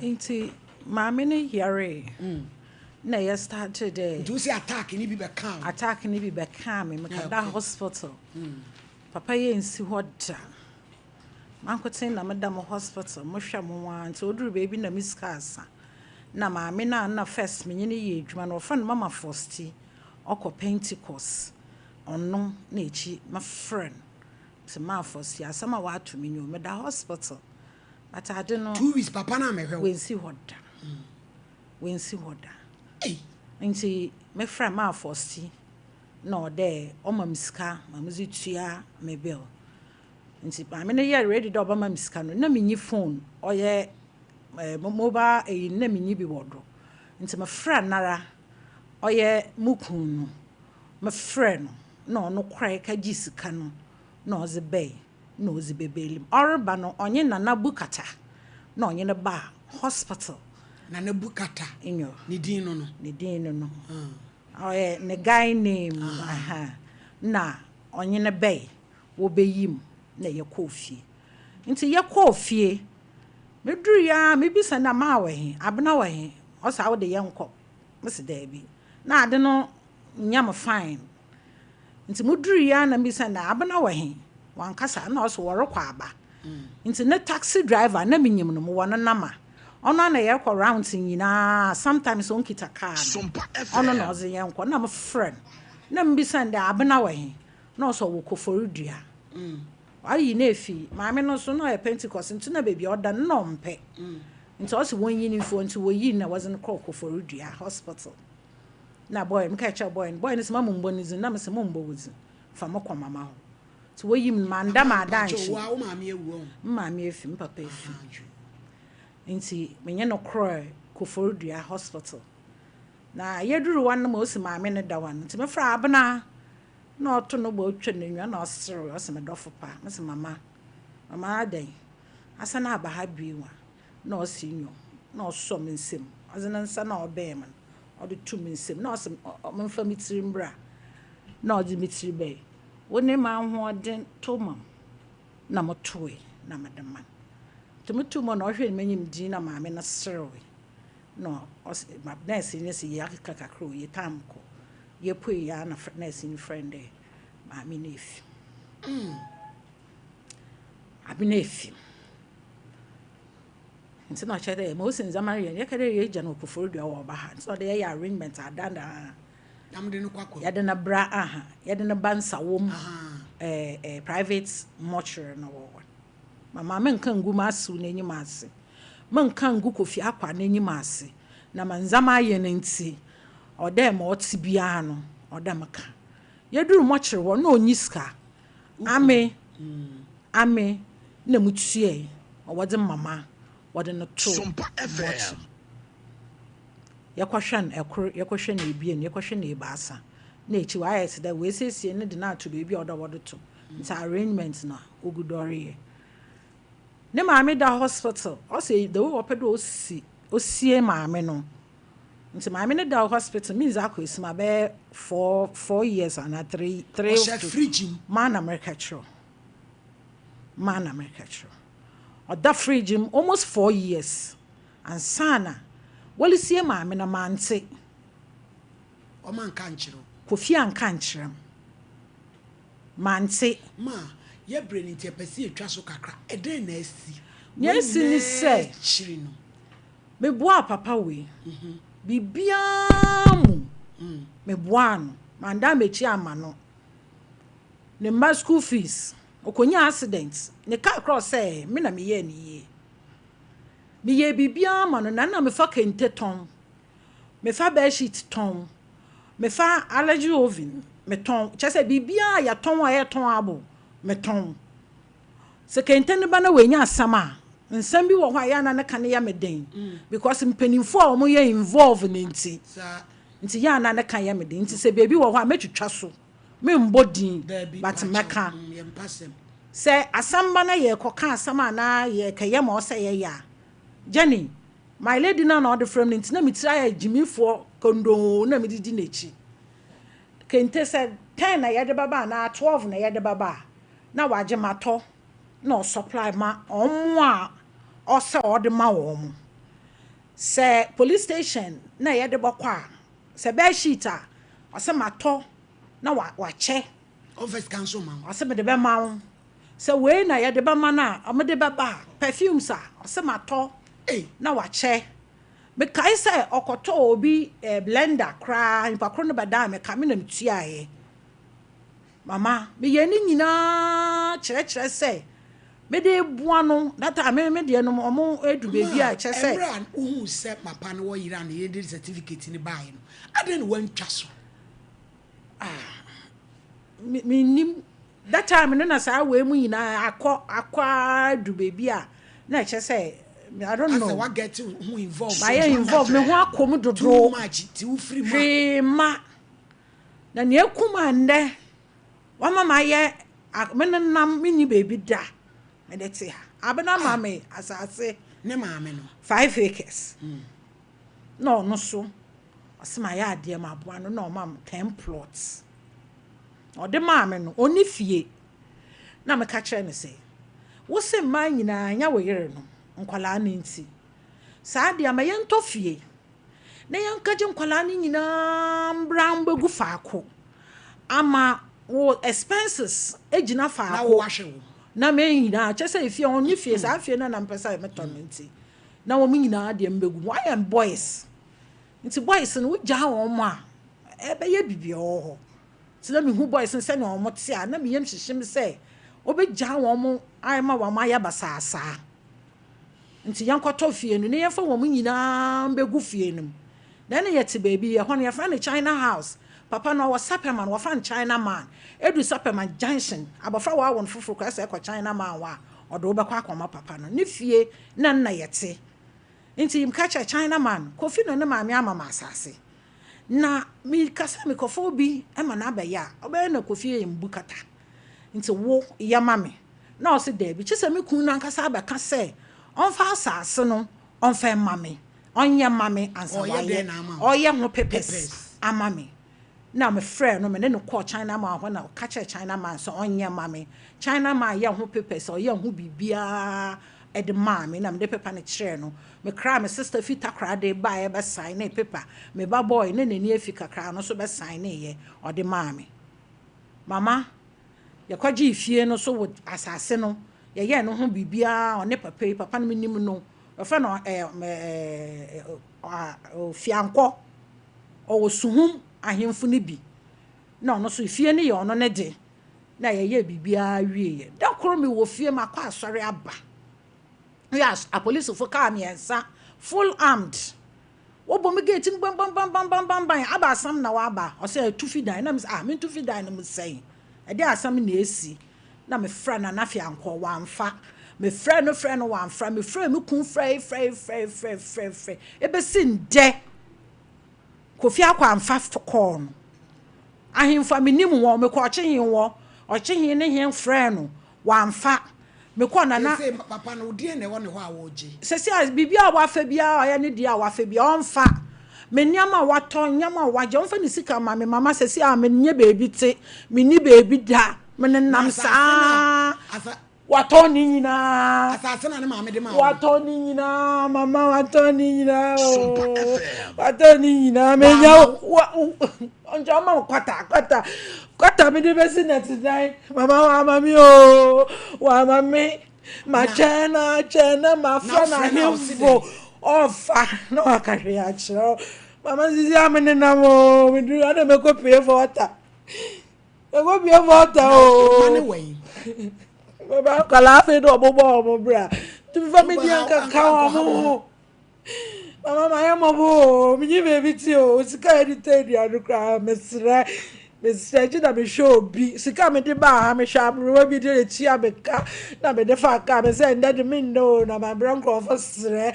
Nti maame no yaree na yɛ startee dɛ. Nti wo se attack no bi bɛkaa wo? Attack no bi bɛkaa me, mekɔda hospital. Papa yi ennsi hɔ da. Mankotsee na meda mo hospital, mohwɛ mo ara ntsi odur beebi na me sika asa. Nna maame no a nna first menye no yɛ edwuma no wɔfrɛ no Mama Fausty, ɔkɔ Pentecost, ɔno na ekyir mefrɛ no, mese Maa Fausty asɛm a wɔato me nye o, meda hospital. But ade no. 2 weeks papa no ammɛhwɛ wo. Oennsi hɔ da. Oennsi hɔ da. Ntsi mefrɛɛ maa Fausty na ɔwɔ dɛ ɔma me sika ma medze tua me bill. Ntsi maame no yɛɛ ready dɛ ɔbɛma me sika no, nna minnyi phone ɔyɛ mobile eyi no nna minnyi bi wɔ do. Ntsi mefrɛɛ noara ɔyɛ mo kun no, mefrɛɛ no na ɔno korae kɛgyee sika no na ɔdze bae. na ɔdzi bebeeli mu. Ɔreba no, ɔnye Nana Bukata na ɔnye no baa hospital. Nana Bukata? Nyew. Ne din no no? Ne din no no. Ɔyɛ ne guy name. Aha. Na ɔnye no bae, wobeyi mu na yɛkɔɔ fie. Ntsi yɛkɔɔ fie, medurii ara mibisa no dɛ, Maa wɔ he? Abena wɔ he? Ɔse, Awo de yɛnkɔ. Mese, Daabi. Na ade no nnyɛ me fine. Ntsi mudurii ara na mibisa no dɛ, Abena wɔ he? Ɔannkasa, nna ɔse wɔrokɔ aba. Ntsi ne taxi driver, nna minyim no, mowɔ no number. Ɔno ara na yɛrokɔ rounds nyina, sometimes onnkitsa kaar no, ɔno na ɔdze hɛn kɔ. Nna mefrɛ no, nna mibisa no dɛ, Abena wɔ he? Nna ɔse ɔwɔ Koforidua. Ɔayi no efi, maame no so nna ɔyɛ Pentecost ntsi nna beebi a ɔda no nna ɔmmpɛ. Ntsi ɔse wonnyi no mfi hɔ, ntsi woyii no na wɔdze no kɔr Koforidua hospital. Na boy no, mekãa kyerɛɛ boy no, boy no se ma mombɔ ne dzin, na mese mommbɔ wo dzin, fa mo kɔ mama hɔ. Ntsi woyii me no, mannda Mama mpakyɛw, m'adankye. wo a wo maame ewu ɔho? Me maame efi, me papa efi. Ntsi menye no krɔɛ Koforidua hospital. Na yedur hɔ no ma osi maame no da hɔ no, ntsi mefrɛɛ Abena na ɔto no bo otwa n'enyiwa na ɔserewee, ɔse me dɔfo pa. Mese mama, mama adɛn? Asan aba ha bio a? Nna ɔse nyew, nna ɔsɔ me nsamu, ɔdze ne nsa no a ɔbɛn me no ɔdze to me nsamu na ɔse memfa me tsir mbra, nna ɔdze me tsir bae. Wo ne m'ahoɔdzen tow ma m', nna motowee na medze ma no. Ntsi motoo mu na ɔhwɛɛ m'enyim dzinn na maame no serewee na ɔse ma nɛɛse no se yɛakeka kakra o, yɛ time kɔ. Yepuei ara na nɛɛse no frɛɛ no dɛ maame no efi mu. Maame no efi mu. Ntsi na ɔkyerɛ dɛ ma osi ndzɛmba reyɛ no, yɛka dɛ yegya no wɔ Koforidua wɔ ɔba ha ntsi na ɔwɔ dɛ yɛyɛ arrangement adandan. Na wɔde no kɔ akɔ. Yɛde no bra aha, yɛde no ba Nsawam ɛɛ ɛɛ private mortuary no wɔ hɔ. Mama mennka nngu m'asew n'enyim ase, mennka nngu Kofi Akwa n'enyim ase, na ma ndzɛmba ayɛ no ntsi, ɔwɔ dɛ ma ɔtse biara no, ɔwɔ dɛ meka. Yedur mortuary hɔ no, nna onnyi sika. Ame, ame na mutuae ma wɔdze mama wɔdze no too mortuary. Yɛkɔhwɛ no kor, yɛkɔhwɛ no ebien, yɛkɔhwɛ no ebiasa, na ekyir ɔayɛ tse dɛ woesiesie no de no ato beebi a ɔwɔ dɛ wɔdze to, ntsi arrangement na ogu do ɔreyɛ. Ne maame da hospital, ɔse the way ɔpɛ dɛ osi osie maame no, ntsi maame no da hospital, minndzi akɔ esima bɛyɛ 4, 4 years anaa 3, 3 Ɔhyɛ to, fridge mu. maa na mereka kyerɛ wo, maa na mereka kyerɛ wo. Ɔda fridge mu almost 4 years ansaana wɔresie maame no mantse. Ɔma nka nkyerɛ wo. Kofi anka nkyerɛ m', mantse. Ma yɛbrɛ no nti ɛpɛ sɛ yɛtwa so kakra. Ɛdɛn na asi? Nea Wei asi ne nyinaa sɛ, akyiri no. meboaa papa wei biribiara mu, meboaa no, manda m'akyi amma no. Ne mma school fees, ɔkɔnyaa accident, ne car koraa ɔsɛee, me na meyɛɛ no yie. Meyɛɛ biribiara ma no, na na mefa kente tɔn, mefa bedsheet tɔn, mefa allergy oven metɔn, kyerɛ sɛ biribiara a yɛtɔn a ɛyɛ abo metɔn. Sɛ kente no ba na wanya asɛm a, nsɛm bi wɔ hɔ a yɛ ana ne ka no yɛ me den because mpanimfoɔ a wɔyɛ involve ne nti Saa. nti yɛ ana ne ka yɛ me den, nti sɛ beebi wɔ hɔ a mɛtwitwa so, membɔ din Daabi, but pakyɛw. mɛka. Yɛmpa asɛm. Sɛ asɛm ba na yɛkɔka asɛm anaa yɛkɛyɛ ma ɔsɛ yɛyɛ a, Jenny, my lady no a na ɔde frɛ me no nti na metiri ayɛ gyimifoɔ kondoo na mede di n'akyi. Kente sɛ 10 na yɛde bɛba anaa 12 na yɛde bɛba a, na wagye matɔ na ɔsupply ma ɔmo a ɔsɛ ɔde ma wɔn mo. Sɛ police station na yɛde bɔkɔ a, sɛ bedsheet a, ɔsɛ matɔ na wakyɛ. Ɔmfa sika nso ma wo. Ɔsɛ mede bɛma wo. Sɛ wei na yɛde bɛma no a, ɔmode bɛba a, perfumes a, ɔsɛ matɔ Ei. na wakyɛ. Mekae sɛ ɔkɔtɔɔ obi blender koraa, nipa koro no bɛdaa me ka, me na metuaeɛ. Mama, meyɛ ne nyinaa kyerɛkyerɛ sɛ mede boa no that time me deɛ no ɔmo edu beebi a kyerɛ sɛ. Mmerɛ a wohuu sɛ papa no wɔ yere a ne yere de certificate no baeɛ no, adɛn na woantwa so? Ah, mennim that time no na saa wei mu nyinaa akɔ adu beebi a na ɛkyerɛ sɛ I don't know. Asɛ wa get ho involved. Mayɛ involved, me ho akɔ mu dodo. Too much ti wo firi mu a. Hwee ma na nea ekum a ndɛ wama ma ayɛ me nenam me nyi beebi da mede te ha. Abena ma me asase. Ne maame no. 5 acres. Na ɔno so ɔsɛ ma yɛ adeɛ ma aboa no na ɔma me 10 plots. Ɔde maa me no, ɔni fie. Na meka kyerɛ no sɛ, wose mmaa nyinaa nya wo yere no nkwadaa no nti. Saa deɛ ama yɛntɔ fie na yɛnkagye nkwadaa no nyinaa mbra mbɛgu faako ama wo expenses gyina faako. Na wo wahwɛ wo. Na me nyinaa kyɛ sɛ efie ɔnye fie saa fie no na mpɛ sɛ metɔ no nti na wɔn nyinaa deɛ mbɛgu mu ayɛ boys, nti boys no wogyaa wɔn a ɛbɛyɛ bibi wɔ hɔ, nti na mehu boys no sɛnea wɔn te a na meyam hyehyɛ me sɛ wɔbɛgyaa wɔn ama wɔn ayɛ basaasaa, nti yɛnkɔtɔ fie no na yɛmfa wɔn nyinaa mbɛgu fie no mu. Na ɛne yɛte baabi, ɛhɔ no yɛfrɛ no China House. Papa no ɔwɔ Sapɛman, wɔfrɛ no China Man. Ɛdu Sapɛman junction, abɔfra a wɔawo no foforɔ koraa sɛ ɛkɔ China Man hɔ a, ɔde wo bɛkɔ akɔma papa no. Ne fie na nna yɛte. Nti meka kyerɛɛ China Man, Kofi na ne maame ama me asase. Na meka sɛ mekɔfa obi ma no abɛyɛ a, ɔbɛyɛ na Kofi yɛ mbu kata. Nti wo, yɛ ma me. Na ɔse daabi, kye sɛ me kunu no ankasa abɛka sɛ ɔmfa asase no ɔmfa mma me, ɔnyɛ mma me ansa wayɛ, ɔyɛ ho papers ama me. Na mefrɛɛ no, me ne no kɔɔ China man hɔ na ɔka kyerɛɛ China man sɛ ɔnyɛ mma me. China man yɛɛ ho papers, ɔyɛɛ ho biribiara de maa me na mede paper no kyerɛɛ no. Mekraa me sister fi Takoradi baeɛ bɛsaenee paper. Me ba boy na n'ani afi kakra, ɔno nso bɛsaeneeɛ, ɔde maa me. Mama, yɛkɔgyee fie no so wɔ asase no, yɛyɛɛ no ho biribiara, ɔne papa yi, papa no menim no, wɔfrɛ no ɛɛ ɛɛ Fiankɔ, ɔwɔ Suhum ahemfo no bi, na ɔno nso fie no yɛ ɔno ne de, na yɛyɛɛ biribiara wieeɛ. Da koro mewɔ fie, makɔ asɔre aba, yɛ apolisifo kaa mmiɛnsa, full armed, Wɔbɔ me gate no bambambambambamban, aba asɛm na waba? Ɔsɛ tu fi dan. Na me sɛ ah mentu fi dan no mu sɛn? Ɛdeɛn asɛm na asi? Na mefrɛ Nana Fiankɔ, wamfa. Mefrɛ no frɛ no wamfra. Mefrɛ me kun frɛe frɛe frɛe frɛe frɛe frɛe. Ɛbɛsi ndɛ Kofi Akɔ amfa kɔɔ no. Ahemfo a menim wɔn, mekɔ Ɔkyehe hɔ, Ɔkyehe ne he frɛɛ no, wamfa. Mekɔɔ Nana. Seesei papa no, deɛn na ɛwɔ ne hɔ a ɔregye? Seesei a biribiara a wafa biara a ɔyɛ ne deɛ a wafa biara, ɔmfa. Me nneɛma a watɔ, nneɛma a wagye, ɔmfa ne sika mma me. Mama seesei a mennyɛ baabi te, menni baabi da, menenam saa. Watɔn ne nyinaa. Asase na ne maame de maa wo. Watɔn ne nyinaa, mama watɔn ne nyinaa ooo. Watɔn ne nyinaa, menya wa nkyɛn ɔma me kwata kwata kwata mi de bɛsi nɛte dan. Mama wama mi ooo, wama mi. Ma kyɛn na kyɛn na ma fɛ na ahemfo ɔfa na waka hwee akyerɛ. Mama sisi amenenam ooo, meduru ana mɛkɔ pie fɔta. Ɛkɔ bie mɔta o. Bɛba nkwadaa afei na ɔmo bɔ ɔmo bra. Tumi fa mi deɛ nkeka ɔmo ho. Mama ma yɛ mɔbɔ o. Menyi baabi ti o. Sika yɛ de tɔ aduane koraa mesrɛ. Mesrɛ gye na mehwɛ obi. Sika mede baa ha mehwɛ aberewa bi de etua me ka na mede fa kaa me sɛ ndɛ de mennɛ o na mabrɛ nkurɔfo srɛ.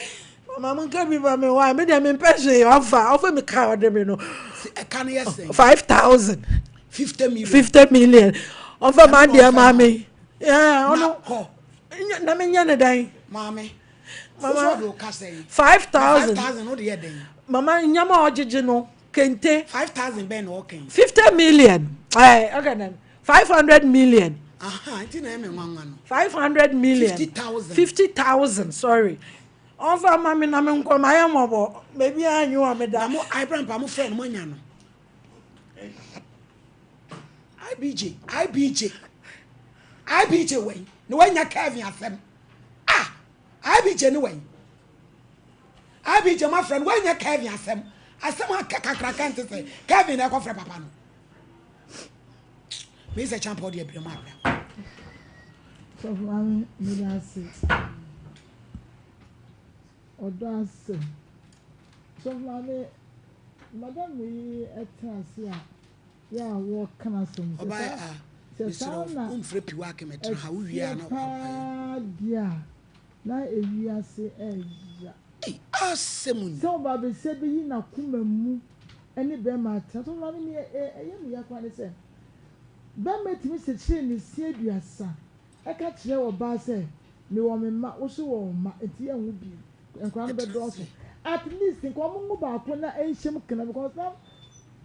Mama mo nka bi ma me why me deɛ me mpɛ hwee ɔfa ɔfa mi ka ɔde mi no. Ɛka no yɛ sɛn. 5000. 50 million. 50 million ɔfa ma deɛ ma me. Ɔno kɔ. Na me nyɛ ne dɛn. Maame. Mama ɔde ɔka sɛn. 5000. 5000 o de yɛ dɛn. Mama nyama ɔgyegye no kente. 5000 bɛn na ɔkɛn. 50 million ɛɛ okay then 500 million. Aha nti na ɛmɛ nwanwa no. 500 million. 50,000. 50,000 sorry ɔnfa ma mi na mi nkɔ ma yɛ mɔbɔ beebi a anyi wa mi da. Na mo ayibrɛ mo fɛ no mo anya no. IBJ IBJ IBJ wɛn na wanya Kevin asɛm ah IBJ ne wɛn IBJ mo afrɛ no wanya Kevin asɛm asɛm a kakraka nte sɛ Kevin na ɛkɔfrɛ papa no mi sɛ champa ɔde abira mu abira. Sɔfo maame meda ase ɔdɔ ase sɔfo maame madam yi ɛtena ase a yɛ a wɔka n'asɛm sɛ ɔbaa saa a sɛ saa mesrɛ na wo womfrɛ piwa akɛmɛtena ha wowie a ɛteɛ na paa deɛ a na ewiase ɛɛya. Ei asɛm ni. Sɛ ɔbaa besia bi yi n'akoma mu ne bɛrima atena sɔfo maame nea ɛyɛ me ya koraa ne sɛ bɛrima tumi sekyere ne se 30 ɛka kyerɛ ɔbaa sɛ mewɔ me mma wo so wɔ wo mma nti yɛnwo bio nkwadaa no bɛdɔɔso at least nka wɔn nwo baako na ɛnhyɛ mu kena because na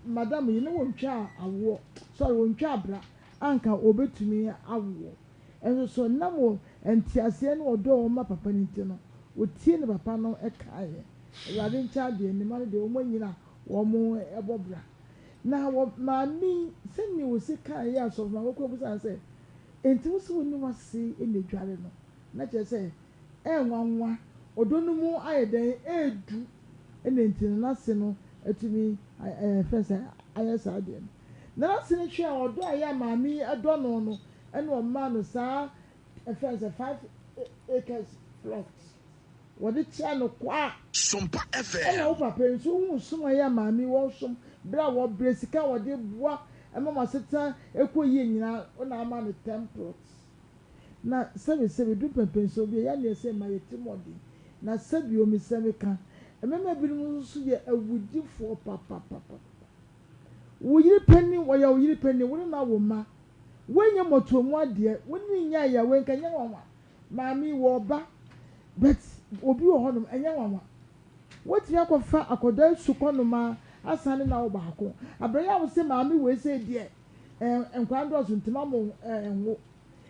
madam yi na wɔntwa awoɔ sorry wɔntwa abra anka wɔbɛtumi awoɔ ɛnso so nam wɔ nteaseɛ ne ɔdɔ a wɔma papa no nti no wɔtie ne papa no kaeɛ Awurade nkyɛn adeɛ ne mma no deɛ wɔn anyina wɔn ɛbɔ bra na wɔ maame yi sɛnea wɔsi kaeɛ asɔfo maame kɔ abusa sɛ nti wo sɛ wo ne w'ase na edware no na kyerɛ sɛ ɛnwanwa ɔdɔ no mu ayɛ dɛn edu ɛna nti no n'ase no atumi ɛɛ fɛn sɛ ayɛ saa deɛ no na n'ase no hwɛ a ɔdɔ a ɛyɛ a maame yi ɛdɔ no no ɛna ɔmaa no saa ɛfɛn sɛ 5 acres plot. wɔde kyɛɛ no kwa. Ɛna wo papa yi nso wohuu som a ɛyɛ a maame yi wɔsom berɛ a wɔbrɛ sika a wɔde boa ma wɔn asetena kɔ yie nyinaa wo na ama no ten plots. Na sɛbi sɛbi edu mpɛnpɛnsoɔ bi a yɛn deɛ sɛ ma yɛ tirimɔden na sɛbi o mesrɛ meka mmarima binom nso yɛ awudifoɔ papapapapa. Wo yere panin wɔyɛ wo yere panin wo ne no awo mma woanyɛ mmɔtoɔ mu adeɛ wo ne no nyaeɛ a wei nka nyɛ nwanwa. Maame yi wɔ ɔba but obi wɔ hɔnom ɛnyɛ nwanwa. Woatumi akɔfa akɔdaa sukɔnoma asan ne no awo baako. Abrɛ yi a wose maame wei sei deɛ eh nkwadaa no dɔɔso nti ma mo eh nwo.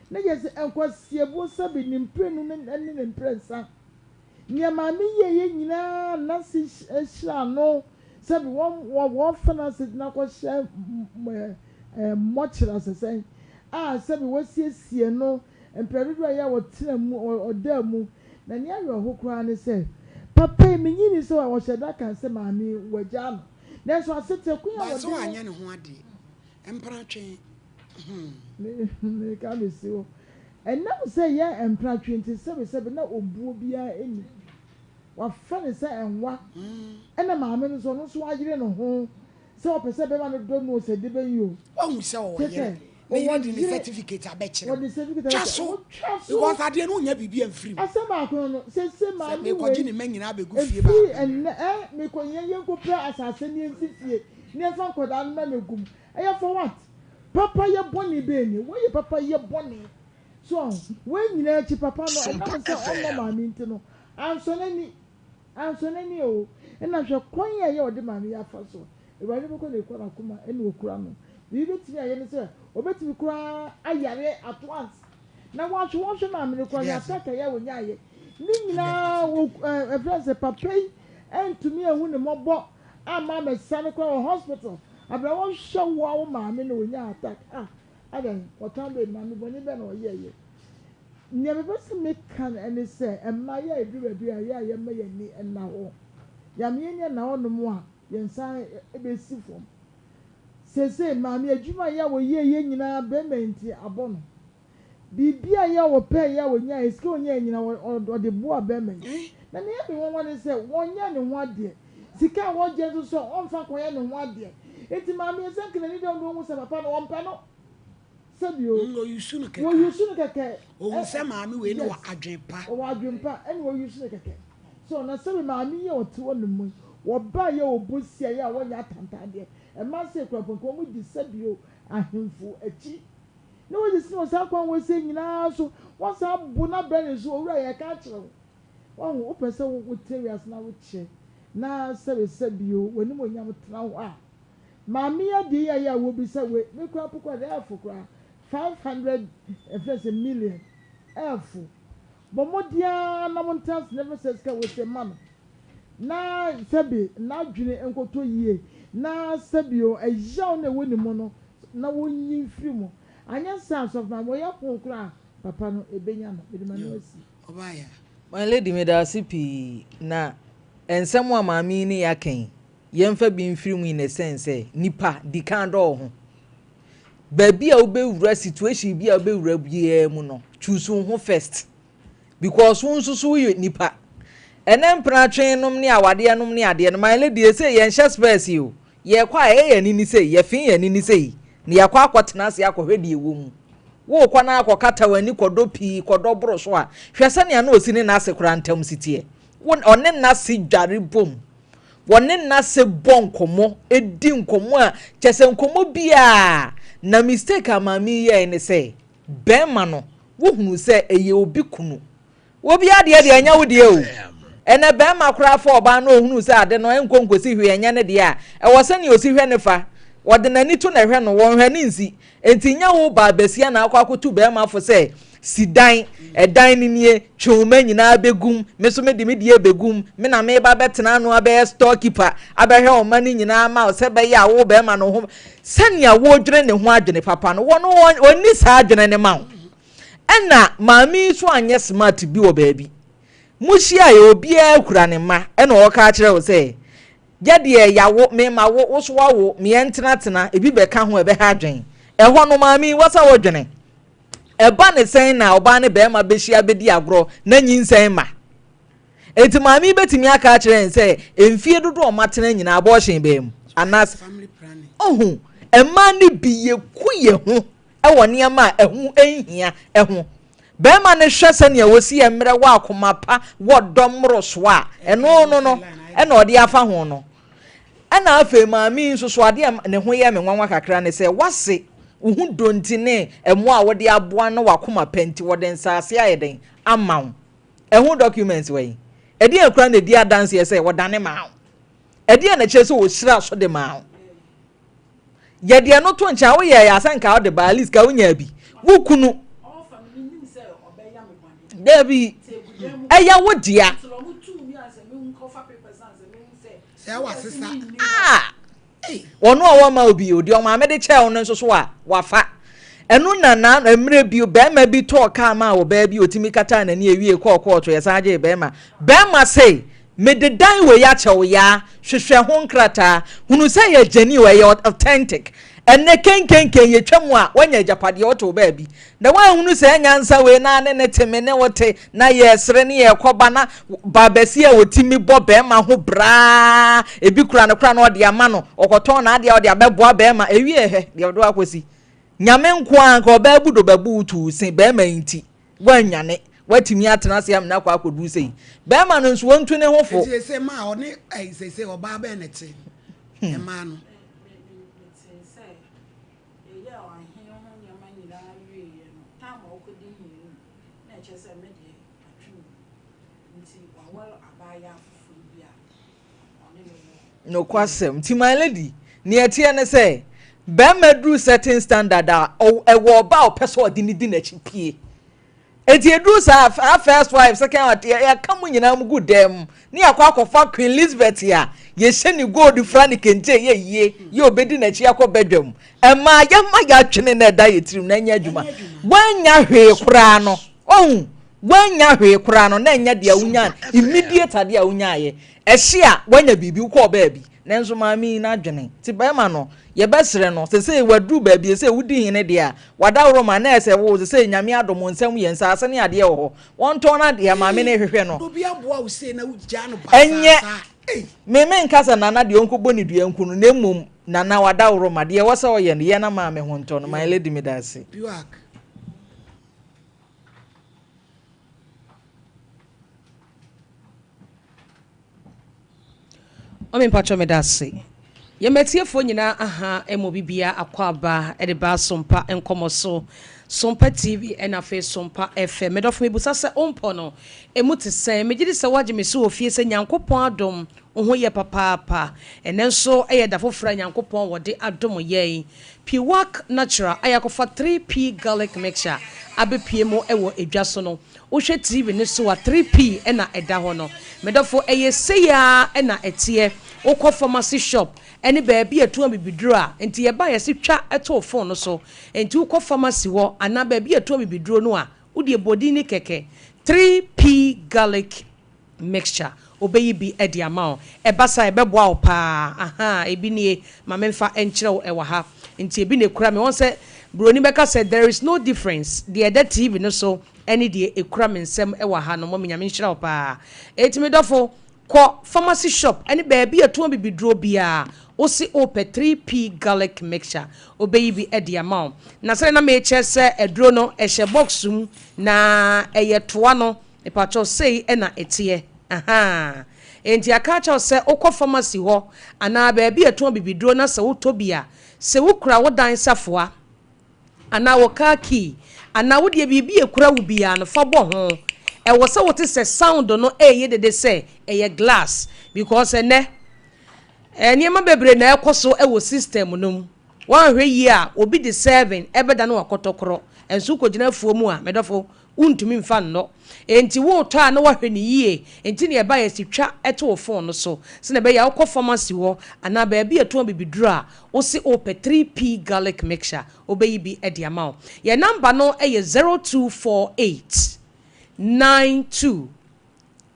Ne kyerɛ sɛ nkwasiabuo sɛbe ne mprenu ne ne mprɛnsa. Nea maame yɛeɛ nyinaa Nase hyiraa no sɛbe wɔn wɔfa Nase de no akɔhyɛ mmɔkyere asɛsɛn a sɛbe wɔasiesie no Mprɛ dodoɔ a ɛyɛ a wɔtena mu, ɔdaa mu, na nea awerɛho koraa ne sɛ, papa yi, mennye nni sɛ ɔhyɛ da ka sɛ maame yi, wagyaa no. Nanso asetra kwan a But wɔde sɛ no. wanyɛ ne ho adeɛ, mpratwe, hmm. Me, meka mesi hɔ. Ɛnam sɛ ɛyɛ mpratwe nti, sɛbesɛbe na obuo biara nni. Wafa no sɛ nwa. Ɛna maame no nso, ɔno nso ayere ne ho sɛ ɔpɛ sɛ bɛrima no dɔ no o, sɛ de bɛn o. Wahu sɛ ɔwɔ Kyerɛ yere, sɛ, ne yere ɔwɔ de ne yere, certificate abɛkyerɛ wɔde wo. certificate Twa abɛkyerɛ so, wo, twa so. because adeɛ no wonnya biribi amfiri mu. Asɛm baako no no, seesei Sɛ maame merekɔgye wei, ne mma nyinaa abɛgu fie ɛfiri baako mu. ɛnnɛ, eh, mekɔ, yɛn, yɛnkɔpira asase na yɛnsi fie, na yɛmfa nkwadaa no mma mmɛgu mu. Ɛyɛ for what? Papa yɛ bɔne bɛn ni? Woyɛ papa yɛ bɔne. So wahu? Wei nyinaa akyi, papa no, ɛnam sɛ ɔnnɔ maame nti no, ansɔ n'ani. Ansɔ n'ani o. Ɛna hwɛ kwan a ɛyɛ a ɔde maame yi afa so. Awurade bɛkɔ na ekura n'akoma ɛna okura no. Biribi betumi ayɛ ne sɛ obetumi koraa ayare at once na wahwɛ wɔhwɛ maame no koraa ne attack a ɛyɛ a onyaayɛ ne nyinaa wɔ ɛɛ ɛfrɛ no sɛ papa yi ɛntumi anhu ne mmɔbɔ amma amɛsa no koraa wɔ hospital abira wɔhwɛ wo a wo maame na onyaa attack ah adɛn ɔtan bɛn maame bɔne bɛn na ɔyɛɛyɛ. Nea mepɛ sɛ meka ne sɛ mmaa yɛ a ɛduru baabi a ɛyɛ a yɛmma yɛn ani nna hɔ. Yɛamma yɛn ani anna hɔnom a, yɛn nsa bɛsi fam. Seesei maame adwuma a ɛyɛ a wɔyɛeɛ nyinaa barima yi nti abɔ no. Biribi a ɛyɛ a wɔpɛeɛ a wɔnyaeɛ, sika a ɔnyaeɛ nyinaa ɔde boaa barima yi. Na nea ɛyɛ me nwanwa ne sɛ wɔnyɛɛ ne ho adeɛ. Sika a wɔgye nso so a ɔmfa nkɔyɛ ne ho adeɛ. Nti maame yi sɛ nka n'ani da hɔ na ɔhu sɛ papa no ɔmpɛ no. Sɛbi o. Mm, oyusu no kɛkɛ. Wɔyusu no kɛkɛ. Ohun sɛ maame wei no wɔ Yes. adwen pa. Ɔwɔ adwen pa ɛna wɔyusu no kɛkɛ. So na sɛbi maame yi a ɔte hɔ nom yi, wɔbaa yɛ wɔ bosia yi a wɔnyɛ atantandeɛ. Mmaa sei koraa mpo nka wɔn di sɛbi o ahemfo akyi. Na wɔde si wɔ saa kwan wɔ sei nyinaa so, wɔsan bo no abrɛ ne so, owura yɛka akyerɛ wo. Wahu, wopɛ sɛ wo wote wiase na wokyɛ na sɛbi sɛbi o w'animuonyam tena hɔ a, Maame yi adeɛ yi a yɛ a wɔbisa wei me koraa mpo koraa deɛ ɛɛfo koraa 500 ɛfrɛ sɛ million ɛɛfo bɔ mmɔden ara na mo ntena ase na ɛfɛ sɛ sika wei sɛ ma no na sɛbi n'adwene nkɔtɔ yie na sɛbi o ɛyaw na ɛwɔ ne mu no na wɔnyi mfiri mu anyɛ saa asɔfo maame wɔyɛ ho koraa papa no ɛbɛnya no mede m'ano asi. Ɔbaeɛ. My lady medaase pii na nsɛm a maame yi ne yɛ aka yi Yɛmfa bi mfiri mu in a sense sɛ nipa di kan dɔ wo ho. Baabi a wobɛwura situation bi a wobɛwura biara mu no choose wo ho first because wo nso so woyɛ nipa. Ɛnɛ mpenatwe nom ne awadeɛ nom ne adeɛ no my lady ɛsɛ yɛnhyɛ spɛs yi o yɛkɔ a ɛyɛ yɛn ani sei yɛfe yɛn ani sei na yɛakɔ akɔtena ase akɔhwɛ deɛ ɛwɔ mu. Worekɔ na akɔkata w'ani kɔdɔ pii kɔdɔ boro so a hwɛ sɛnea na ɔsi ne n'ase koraa ntam si teɛ. Wo ɔne n'ase dware bom Wɔne n'ase bɔ nkɔmmɔ, di nkɔmmɔ a kyerɛ sɛ nkɔmmɔ biara. Na mistake a maame yi yɛe ne sɛ, bɛrima no, wohunu sɛ ɛyɛ obi kunu. Obi adeɛ deɛ ɛnyɛ wo deɛ o. Ɛnɛ bɛrima koraa fa ɔbaa na ɔhunu sɛ ade no ɛnkɔ nkɔsi hwee ɛnyɛ ne deɛ a, ɛwɔ sɛnea ɔsi hwɛ ne fa. Ɔde n'ani to na ɛhwɛ no, wɔnhwɛ ne nsi. Enti nyɛ wo baa basia na akɔ akɔtu barima fo sɛ, Si dan, ɛdan no nie, twe wo mma nyinaa bɛgum, me nso mede me deɛ bɛgum, me na mereba abɛtena ano abɛyɛ store keeper, abɛhwɛ wo mma no nyinaa ama wo sɛ ɛbɛyɛ a wo barima no ho sɛnea wodwene ne ho adwene papa no, wɔn wɔnni saa adwene no ma wo. Ɛna maame yi nso anyɛ smart bi wɔ baabi. Mohyiaeɛ obiara kura ne mma ɛna ɔreka akyerɛ wo sɛ Yɛ deɛ yawo, me ma wo, wo so wawo, me yɛn tena tena, ebi bɛ ka ho ɛbɛha adwen. Ɛhɔ no maame yi wasa wɔ dwene. Ɛba ne sɛn na ɔbaa ne bɛɛma bɛhyia bɛdi agorɔ na nyinsɛn ma? Enti maame yi bɛtumi aka akyerɛ yɛn sɛ mfie dodoɔ a wɔatena nyinaa abortion baa mu anaasɛ ohu mmaa no bi yɛku yɛn ho wɔ nneɛma a ɛho nhia ho. Barima no hwɛ sɛnea wɔsi yɛ mmerɛ wɔ akoma pa wɔ dɔ mmorosoɔ a ɛno no no ɛna ɔde afa ho no. Ɛna afei maame yi nso so adeɛ a ne ho yɛ me nwanwa kakra ne sɛ wase wo ho dɔ nti ne mmoa a wode aboa no wakoma pa nti wɔde nsaase ayɛ dɛn ama wo. Ɛho documents wɔ yi? Ɛdeɛn koraa na ɛdi adanseɛ sɛ wɔdane maa wo? Ɛdeɛn na ɛkyerɛ sɛ wɔhyiraa so de maa wo? Yɛ deɛ no to nkyɛn a woyɛɛ yɛ asɛ nka wode ba at least ka wonyaa bi. Wo kunu dabi ɛyɛ wo dea. Ah! Ɔno a wɔma obi o, deɛ ɔmaame de kyɛɛ wo no nso so a, wafa. Ɛno na na mmerɛ bi barima bi tɔɔ kaa maa ɔbaa bi ɔtumi kataa n'ani ewie kɔɔ kɔɔto yɛsan gyee barima. Barima se, mede dan wei akyɛ wo yaa, hwehwɛ ho nkrataa, hunu sɛ ɛyɛ genuine, ɛyɛ authentic. Ɛnnɛ kenkenken yɛtwa mu a, woanya agyapadeɛ, wote wo baabi. Na woanhunu saa nyansa wei na ne ne te me ne wo te na yɛresere ne yɛrekɔba na baabasia a ɔtumi bɔ bɛrima ho braa ebi kura no kora na ɔde ama no ɔkɔtɔn n'adeɛ a ɔde abɛboa bɛrima ewie hɛ deɛ ɔde akɔsi nyame nko a nka ɔbaa bu do bɛbu wo tuu se bɛrima yi nti woannwane woatumi atena ase amena akɔ akɔduru sei bɛrima no nso wɔntu ne ho fo. Eti sese maa ɔne ɛyi sese ɔbaa bɛn na ɛte mmaa no. Yɛyɛɛ ɔhene ho nneɛma nyinaa wieeɛ no, Tamar a ɔkɔdi hene no, na ɛkyerɛ sɛ me deɛ, matwe me mu. Nti waware abaayewa foforɔ bi a ɔne no wɔ. Nokwasɛm. Nti my lady, nea ɛteɛ ne sɛ, barima duru certain standard a, ɛwɔ ɔbaa a ɔpɛ sɛ ɔde no di n'akyi pue. Enti eduru saa a, first wife, second wife, yɛka mo nyinaa mo gu dan mu ne yɛakɔ akɔfa Queen Elizabeth a yɛhyɛ ne gold fira ne kente yɛ yie yɛ obedi n'akyi akɔ badwam. Ɛmaa yɛma yɛatwene na ɛda yɛ tirim na ɛnyɛ adwuma. Woannya hwee koraa no, ohu, woannya hwee koraa no na ɛnyɛ deɛ wonya immediate adeɛ a wonyaeɛ. Ɛhye a woanya biribi, wokɔɔ baabi. Nanso maame yi n'adwene te barima no yɛbɛsrɛ no sesei waduru baabi sesei wodi hene deɛ a wadaworo ma na ɛsɛ wo sesei Nyame adom wo nsam yɛ nsaase ne adeɛ wɔ hɔ wɔntɔn no adeɛ maame no rehwehwɛ no ɛnyɛ me menka sɛ Nana deɛ ɔnkɔbɔ ne dua nku no na mmom Nana wadaworo ma deɛ ɛwɔ sɛ ɔyɛ no yɛ na maame ho ntɔ no my lady medase. Mami mpakyɛw meda ase. Yɛn atiefoɔ nyinaa aha ɛma obi biara akwaaba ɛde ba Sompa nkɔmɔ so. Sompa TV ɛna afei Sompa FM. Medɔfo mebusa sɛ wo mpɔ no ɛmu te sɛn? Megye di sɛ woagye me so wɔ fie sɛ Nyankopɔn adom wo ho yɛ papaapa. Ɛnɛ nso ɛyɛ da foforɔ a Nyankopɔn wɔde adom yɛn. Piwak Natural a yɛakɔfa 3P Garlic Mixture abɛpue mu wɔ edwa so no Wohwɛ TV no so a, 3P na ɛda hɔ no. Me dɔfo, ɛyɛ sei ara na ɛteɛ. Wokɔ pharmacy shop ne baabi a ɛtɔn abibiduro a, nti yɛba a yɛse twa to wo phone no so. Nti wokɔ pharmacy hɔ anaa baabi a ɛtɔn abibiduro no a, wodeɛ bɔ din no kɛkɛ, 3P garlic mixture, obeyi bi de ama wo. Ɛba saa a, ɛbɛboa wo paa. Ahaa, ebi nie, ma memfa nkyerɛ wo ɛwɔ ha. Nti ebi na ekura me. Wɔn sɛ, Buroni bɛka sɛ, There is no difference, deɛ ɛda TV no so ne deɛ ekura me nsam wɔ ha no. Mummy, Nyame nhyira wo paa. Enti me dɔfo, kɔ pharmacy shop ne baabi a ɛtɔn bibiduro biara, wose wopɛ 3P garlic mixture, obeyi bi de ama wo. Na sɛdeɛ na mekyerɛ sɛ aduro no, ɛhyɛ box mu, na ɛyɛ toa no, Mepakyɛw sei na ɛteɛ ahaa. Enti aka akyerɛ wo sɛ wokɔ pharmacy hɔ anaa baabi a ɛtɔn bibiduro na sɛ wotɔ bi a, sɛ wokura wo dan safoa anaa wo car key anaa wo deɛ biribi a ɛkura wo biara no fa bɔ ho. Ɛwɔ sɛ wote sɛ sound no ɛreyɛ dede sɛ ɛyɛ glass because ɛnnɛ nneɛma bebree na ɛrekɔ so wɔ system no mu. Woanhwɛ yie a obi de serving ɛbɛdane wo akɔtɔkorɔ. Nso wokɔgyina afuo mu a, medɔfo, Wontumi mfa nnɔ. Enti woretɔ a na woahwɛ no yie. Enti nea ɛbaeɛ si twa to wo fon no so sɛnea ɛbɛyɛ a wokɔ pharmacy hɔ anaa baabi a yɛtɔn abibiduro a, wose wopɛ 3P garlic mixture, wobɛyi bi de ama wo. Yɛn number no yɛ 0248 92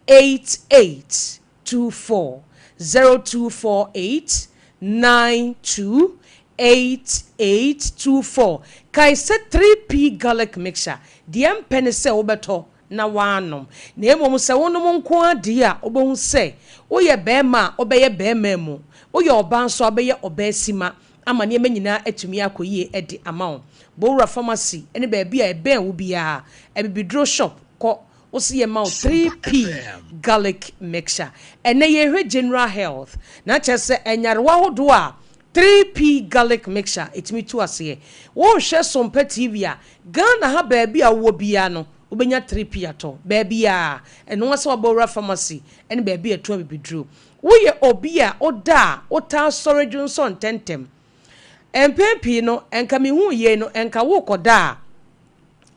88 24, 0248 92 8824. Kae sɛ 3P Garlic Mixture, deɛ ɛmpɛ ne sɛ wobɛtɔ. na woanom. Na mmom sɛ wonom nko ara deɛ a, wobɛhu sɛ woyɛ barima a, wobɛyɛ barima mu, woyɛ ɔbaa nso a, wobɛyɛ ɔbaasima ama nneɛma nyinaa atumi akɔ yie de ama wo. Bowura Pharmacy ne baabi a ɛbɛn wo biara, abibiduro shop, kɔ, wo se yɛma wo 3P Garlic Mixture. Ɛnnɛ yɛrehwɛ General Health, na kyerɛ sɛ nyarewa ahodoɔ a 3P Garlic Mixture ɛtumi tu aseɛ. Worehwɛ Sompa TV a, Ghana ha baabi a wowɔ biara no, wobɛnya 3P atɔ. Baabiara. Ɛno ara sɛ woabɔ wura pharmacy ne baabi a ɛtɔn abibiduro. Woyɛ obi a woda a wotaa sɔre dwonsɔ ntɛntɛm. Mpɛn pii no, nka mehuu yei no, nka worekɔda a,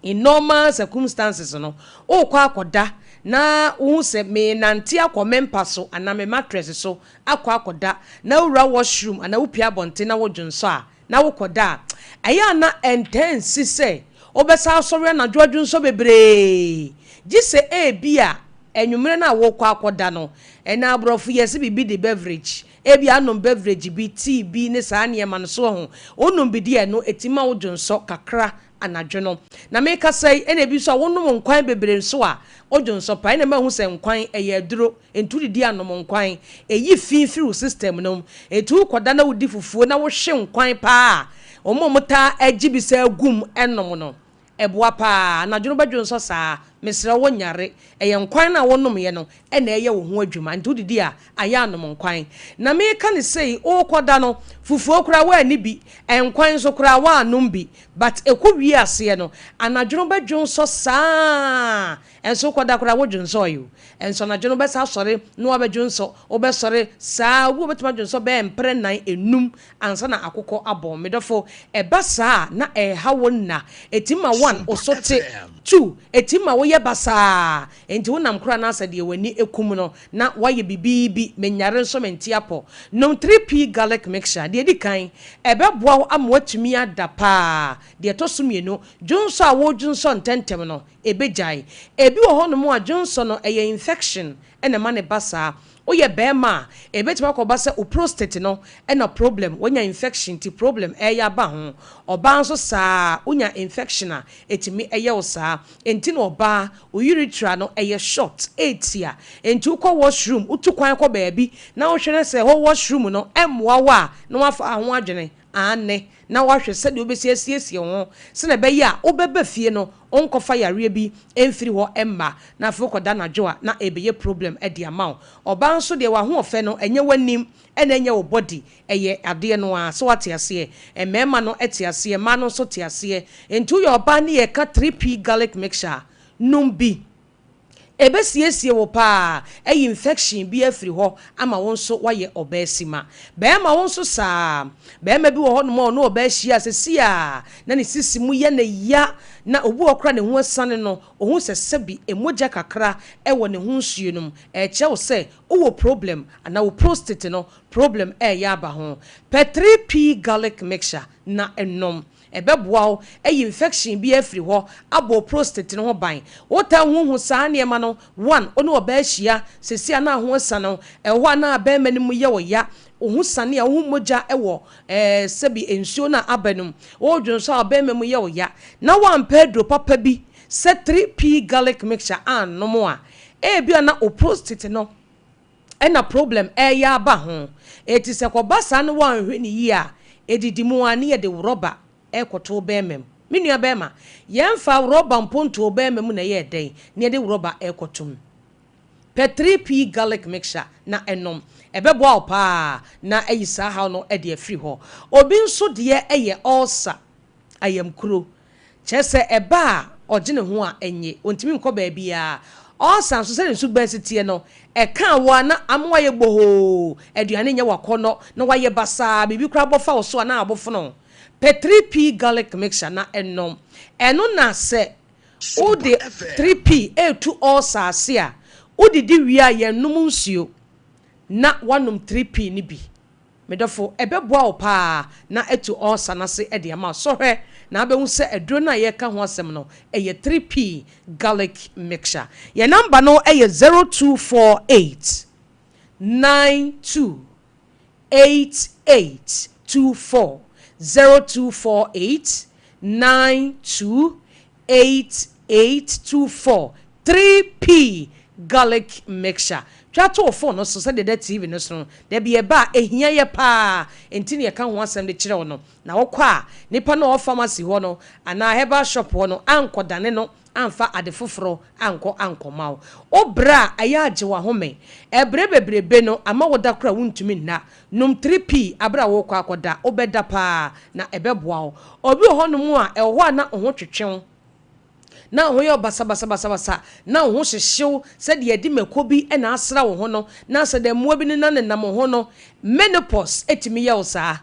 in normal circumstances no, worekɔ akɔda na wohu sɛ merenante akɔ me mpa so anaa me mattress so akɔ akɔda na wowura washroom anaa wopue abɔnten na wodwonsɔ a, na wokɔda a, ɛyɛ a na ɛntaa nsi sɛ wobɛsan asɔre anadwo adwonsɔ bebree, gye sɛ ebia anwummere no a worekɔ akɔda no, ɛnna aborɔfo yɛ sɛ biribi de beverage, ebia anom beverage bi, tea bi ne saa nneɛma no, so wahu? Wonom bi di a, ɛno ɛtumi ma wodwonsɔ kakra anadwo no. Na merekasa yi, ɛnna ebi nso a wonom nkwan bebree nso a, wodwonsɔ paa. Ɛnna mahu sɛ nkwan ɛyɛ aduro. Nti wodidi a nom nkwan. Ɛyi fi firi wo system no mu. Nti wokɔda na wodi fufuo na wohwe nkwan paa a, wɔn a wɔtaa gye bi saa gu mu nom no, ɛboa paa. Anadwo no wobɛdwonsɔ saa. Mesrɛ wo wonyare. Ɛyɛ nkwan no a wonomyɛ no na ɛyɛ wo ho adwuma. Nti wodidi a, ayɛ anom nkwan. Na meka no sei, worekɔda no, fufuo koraa woanni bi, nkwan nso koraa woannom bi, but ɛkɔ wie aseɛ no, anadwo no wobɛdwonsɔ saa. Nso wokɔda koraa wodwonsɔe o. Nso anadwo no wobɛsan asɔre na woabɛdwonsɔ, wobɛsɔre saa, obi wɔ hɔ obɛtumi adwonsɔ bɛyɛ mprɛ nnan, nnum ansa na akokɔ abɔn. Me dɔfo, ɛba saa a na ɛreha wo nna. Ɛtumi ma one, wo so te, two, ɛtumi ma woyɛ basaa, enti wonam koraa na asɛ deɛ w'ani kum no na woayɛ biribi, menyare nso mente apɔ. Nom 3P garlic mixture, deɛ ɛdi kan, ɛbɛboa wo ama woatumi ada paa, deɛ ɛtɔ so mmienu, dwonsɔ a woredwonsɔ ntɛntɛm no, Ɛbɛgyae. Ebi wɔ hɔnom a dwonsɔ no ɛyɛ infection na ɛma no ba saa. Woyɛ barima a, ɛbɛtumi akɔba sɛ wo prostate no na problem, wanya infection nti problem ɛreyɛ aba ho. Ɔbaa nso saa ara, wonya infection a, ɛtumi yɛ wo saa. Ɛnti na ɔbaa, wo urethra no ɛyɛ short, ɛretia. Ɛnti wokɔ washroom, wotu kwan kɔ baabi na wohwɛ na sɛ ɛhɔ washroom no ɛmmoa wo a, na woafa ho adwene. Aane, na woahwɛ sɛdeɛ wobɛsi asiesie wo ho sɛdeɛ ɛbɛyɛ a wobɛba fie no wonkɔfa yareɛ bi mfiri hɔ mma, na afei wokɔda anadwo a na ɛrebɛyɛ problem de ama wo. Ɔbaa nso deɛ w'ahoɔfɛ no ɛnyɛ w'anim ɛna ɛnyɛ wo body, ɛyɛ adeɛ no ara, so woate aseɛ? Mmarima no te aseɛ, mmaa no nso te aseɛ. Nti woyɛ ɔbaa ne yɛreka 3P garlic mixture a, nom bi. Ɛbɛsiesie wo paa, ayi infection bi afiri hɔ ama wo nso woayɛ ɔbaasima. Barima wo nso saa ara. Barima bi wɔ hɔnom a ɔne ɔbaa hyia a, seesei a na ne sisi mu yɛ no ya, na obi wɔ hɔ koraa a ne ho asiane no, ɔhu sɛ sɛbi mogya kakra wɔ ne ho nsuo no mu. Ɛrekyerɛ wo sɛ wowɔ problem anaa wo prostate no problem reyɛ aba ho. Pɛ 3P garlic mixture na nom. Ɛbɛboa wo ayi infection biara afiri hɔ, abɔ wo prostate no ho ban. Wotaa huhu saa nneɛma no, one, wo ne ɔbaa hyia, seesei a na ho asiane wo, ɛwɔ hɔ a na barima no mu yɛ wo ya, wo ho sane a, wohu mogya wɔ ɛɛ sɛbi nsuo no a aba no mu, woredwonsɔ a ɔbarima mu yɛ wo ya, na woampɛ aduro papa bi sɛ 3P garlic mixture annom a, ebia na wo prostate no ɛna problem ɛreyɛ aba ho. Enti sɛ kɔba saa na woanhwɛ no yie a, ɛdidi mu ara ne yɛde worɔba rekɔto wo barima mu. Me nua barima, yɛmfaa worɔba mpo ntoo wo barima mu na ɛyɛɛ dɛn na yɛde worɔba rekɔto mu? Pɛ 3P garlic mixture na nom. Ɛbɛboa wo pa ara na ayi saa haw no de afiri hɔ. Obi nso deɛ yɛ ulcer. ayamkuro. Kyerɛ sɛ ɛba a ɔgye ne ho a ɛnye, ɔntumi nkɔ baabiara. Ɔɔsa nso sɛdeɛ nsu bɛn si teɛ no, ɛka wo a na ama woayɛ bohoo, aduane nyɛ wo akɔnnɔ, na woayɛ basaa, biribi koraa bɔ fa wo so a na abofono wo. Pɛ 3P garlic mixture na nom. Ɛno na sɛ wode 3P retu ɔɔsa ase a, wodidi wie a yɛnnom nsuo na woanom 3P no bi. Me dɔfo, ɛbɛboa wo paa na atu ulcer no ase de ama wo. Sɔ hwɛ na wobɛhu sɛ aduro no a yɛreka ho asɛm no, ɛyɛ 3P Garlic Mixture. Yɛn namba no yɛ 0248 92 88 24, 0248 92 88 24. 3P Garlic Mixture. Twa to wo fon no so sɛdeɛ ɛda TV no so no. Da bi ɛba a, ɛhia yɛ paa, enti na yɛka ho asɛm de kyerɛ wo no. Na wokɔ a, nipa no a ɔwɔ pharmacy hɔ no anaa herbal shop hɔ no ankɔdane no amfa ade foforɔ ankɔ ankɔma wo. Wo brɛ a, ɛyɛ a gye w'ahome. Ɛbrɛ bebrebe no ama wo da koraa a wontumi nna. Nom 3P aberɛ a worekɔ akɔda. Wobɛda paa na ɛbɛboa wo. Obi wɔ hɔnom a, ɛwɔ hɔ a na wo ho twetwe wo. na wo ho yɛ wo basabasabasabasa, na wo ho hyehye wo sɛdeɛ yɛde mako bi na asra wo ho no, na sɛ dɛ mmoa bi nenam wo ho no, menopause tumi yɛ wo saa.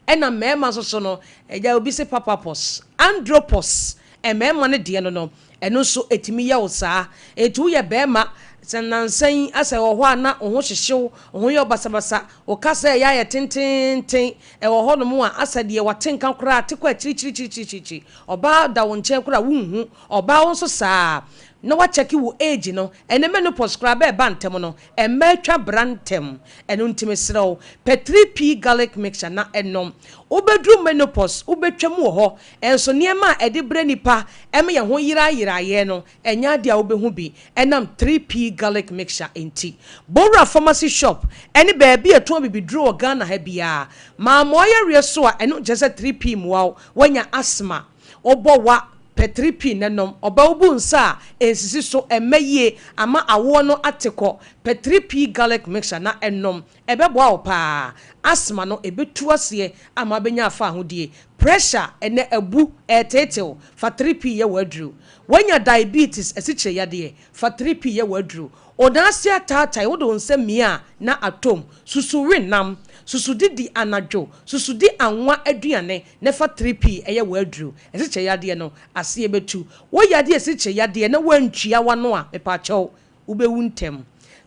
Ɛna mmarima nso so no, agya obi se papapos, andropos, mmarima no deɛ no no, ɛno nso ɛtumi yɛ wo saa. Enti woyɛ barima, sɛ nnansa yi asɛ wɔ hɔ a na wo ho hyehye wo, wo ho yɛ wo basabasa, wo kasa ɛyɛ ayɛ tenteenten, ɛwɔ hɔnom a asɛ deɛ wate nka koraa te kɔ akyirikyirikyirikyirikyiri. Ɔbaa da wo nkyɛn koraa a wonhu, ɔbaa wo nso saa na wakyɛke wo age no, ɛnɛ menopause koraa bɛɛba ntɛm no, mmaa twa bra ntɛm, ɛno nti mesrɛ wo pɛ 3P garlic mixture na nom. Wobɛduru menopause wobɛtwam wɔ hɔ, nso nneɛma a ɛde brɛ nipa ɛma yɛn ho yerayeraeɛ no ɛnyɛ adeɛ a wobɛhu bi ɛnam 3P garlic mixture nti. Bowura pharmacy shop ɛne baabi a ɛtɔn abibiduro wɔ Ghana ha biara, mamoa yareɛ so a ɛno nkyerɛ sɛ 3P mmoa wo, Woanya asthma, wobɔ wa, pɛ 3P na nom. Ɔba wobu nsa a, ɛnsisi so, ɛmma yie, ama awoɔ no ate kɔ, pɛ 3P garlic mixture na nom. Ɛbɛboa wo paa. Asthma no, ɛbɛtu aseɛ ama wabɛnya afaahodie. Pressure, ɛnɛ abu, ɛreteetew, fa 3P yɛ w'aduru. Woanya diabetes, asikyire yadeɛ, fa 3P yɛ w'aduru. Wo nan ase ataatae, wode wo nsa mia a na atɔ mu. Susu we nam, susu didi anadwo, susu di anwa aduane na fa 3P yɛ w'aduru. Asikyire yadeɛ no, aseɛ bɛtu. Wo yadeɛ asikyire yadeɛ na woantua w'ano a, mepaakyɛw, wobɛwu ntɛm.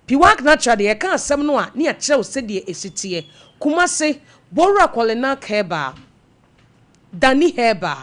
Piwak Natural deɛ, yɛka asɛm no a, ne yɛakyerɛ wo sɛdeɛ ɛsi teɛ. Kumase, Bowura Kɔlenak Herbal. Danny Herbal,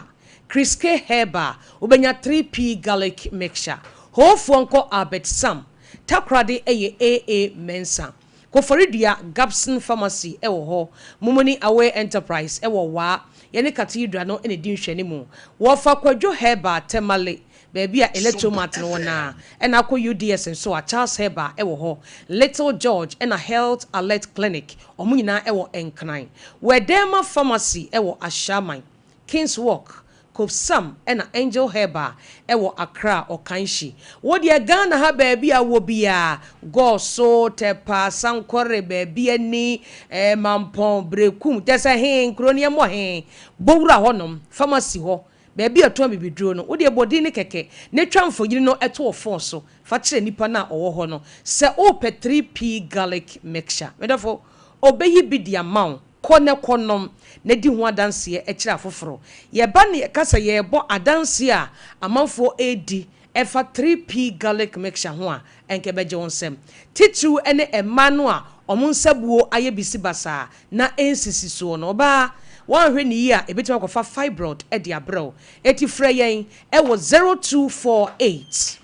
Criske Herbal, wobɛnya 3P Garlic Mixture. Hoofoɔ nkɔ Albert Sam, Takoradi yɛ AA Mensah. Koforidua, Gabson Pharmacy wɔ hɔ. Mumuni Away Enterprise wɔ Waa. Yɛne Cathedral no na ɛdi nhwɛanimu. Wɔfa Kwadwo Herbal, Tamale, Baabi a Electromat no wɔ no ara na akɔ UDS nso a, Charles Herbal wɔ hɔ, Little George ɛna Health Alert Clinic, wɔn nyinaa wɔ Nkran. Wɛdɛɛma Pharmacy wɔ Ashaiman, Kings Walk, Kopsam ɛna Angel Herbal wɔ Accra, Okainshi. Wo deɛ Ghana ha baabi a wowɔ biara, Goso, Tepa, Sankore, baabi ani, eh, Mampong, Berekum, kyerɛ sɛ he, nkuro no yɛmmɔ he, bɔ wura hɔnom, pharmacy hɔ, Baabi a wɔtɔn abibiduro no, wo deɛ bɔ din no kɛkɛ na twa mfonini no to wo fon so fa kyerɛ nipa no a ɔwɔ hɔ no sɛ worepɛ 3P Garlic Mixture. Me dɔfo, ɔbɛyi bi de ama wo. Kɔ na kɔnom na di ho adanseɛ kyerɛ afoforɔ. Yɛba na yɛka sɛ yɛrebɔ adanseɛ a amanfoɔ redi ɛfa 3P Garlic Mixture ho a, ɛnka ɛbɛgye wo nsam. Titiriw ne mmaa no a wɔn nsabuo ayɛ bisibasaa na ɛnsisi soɔ no. Ɔbaa, woanhwɛ no yie a, ɛbɛtumi akɔfa fibroid de abrɛ wo. Enti frɛ yɛn wɔ 0248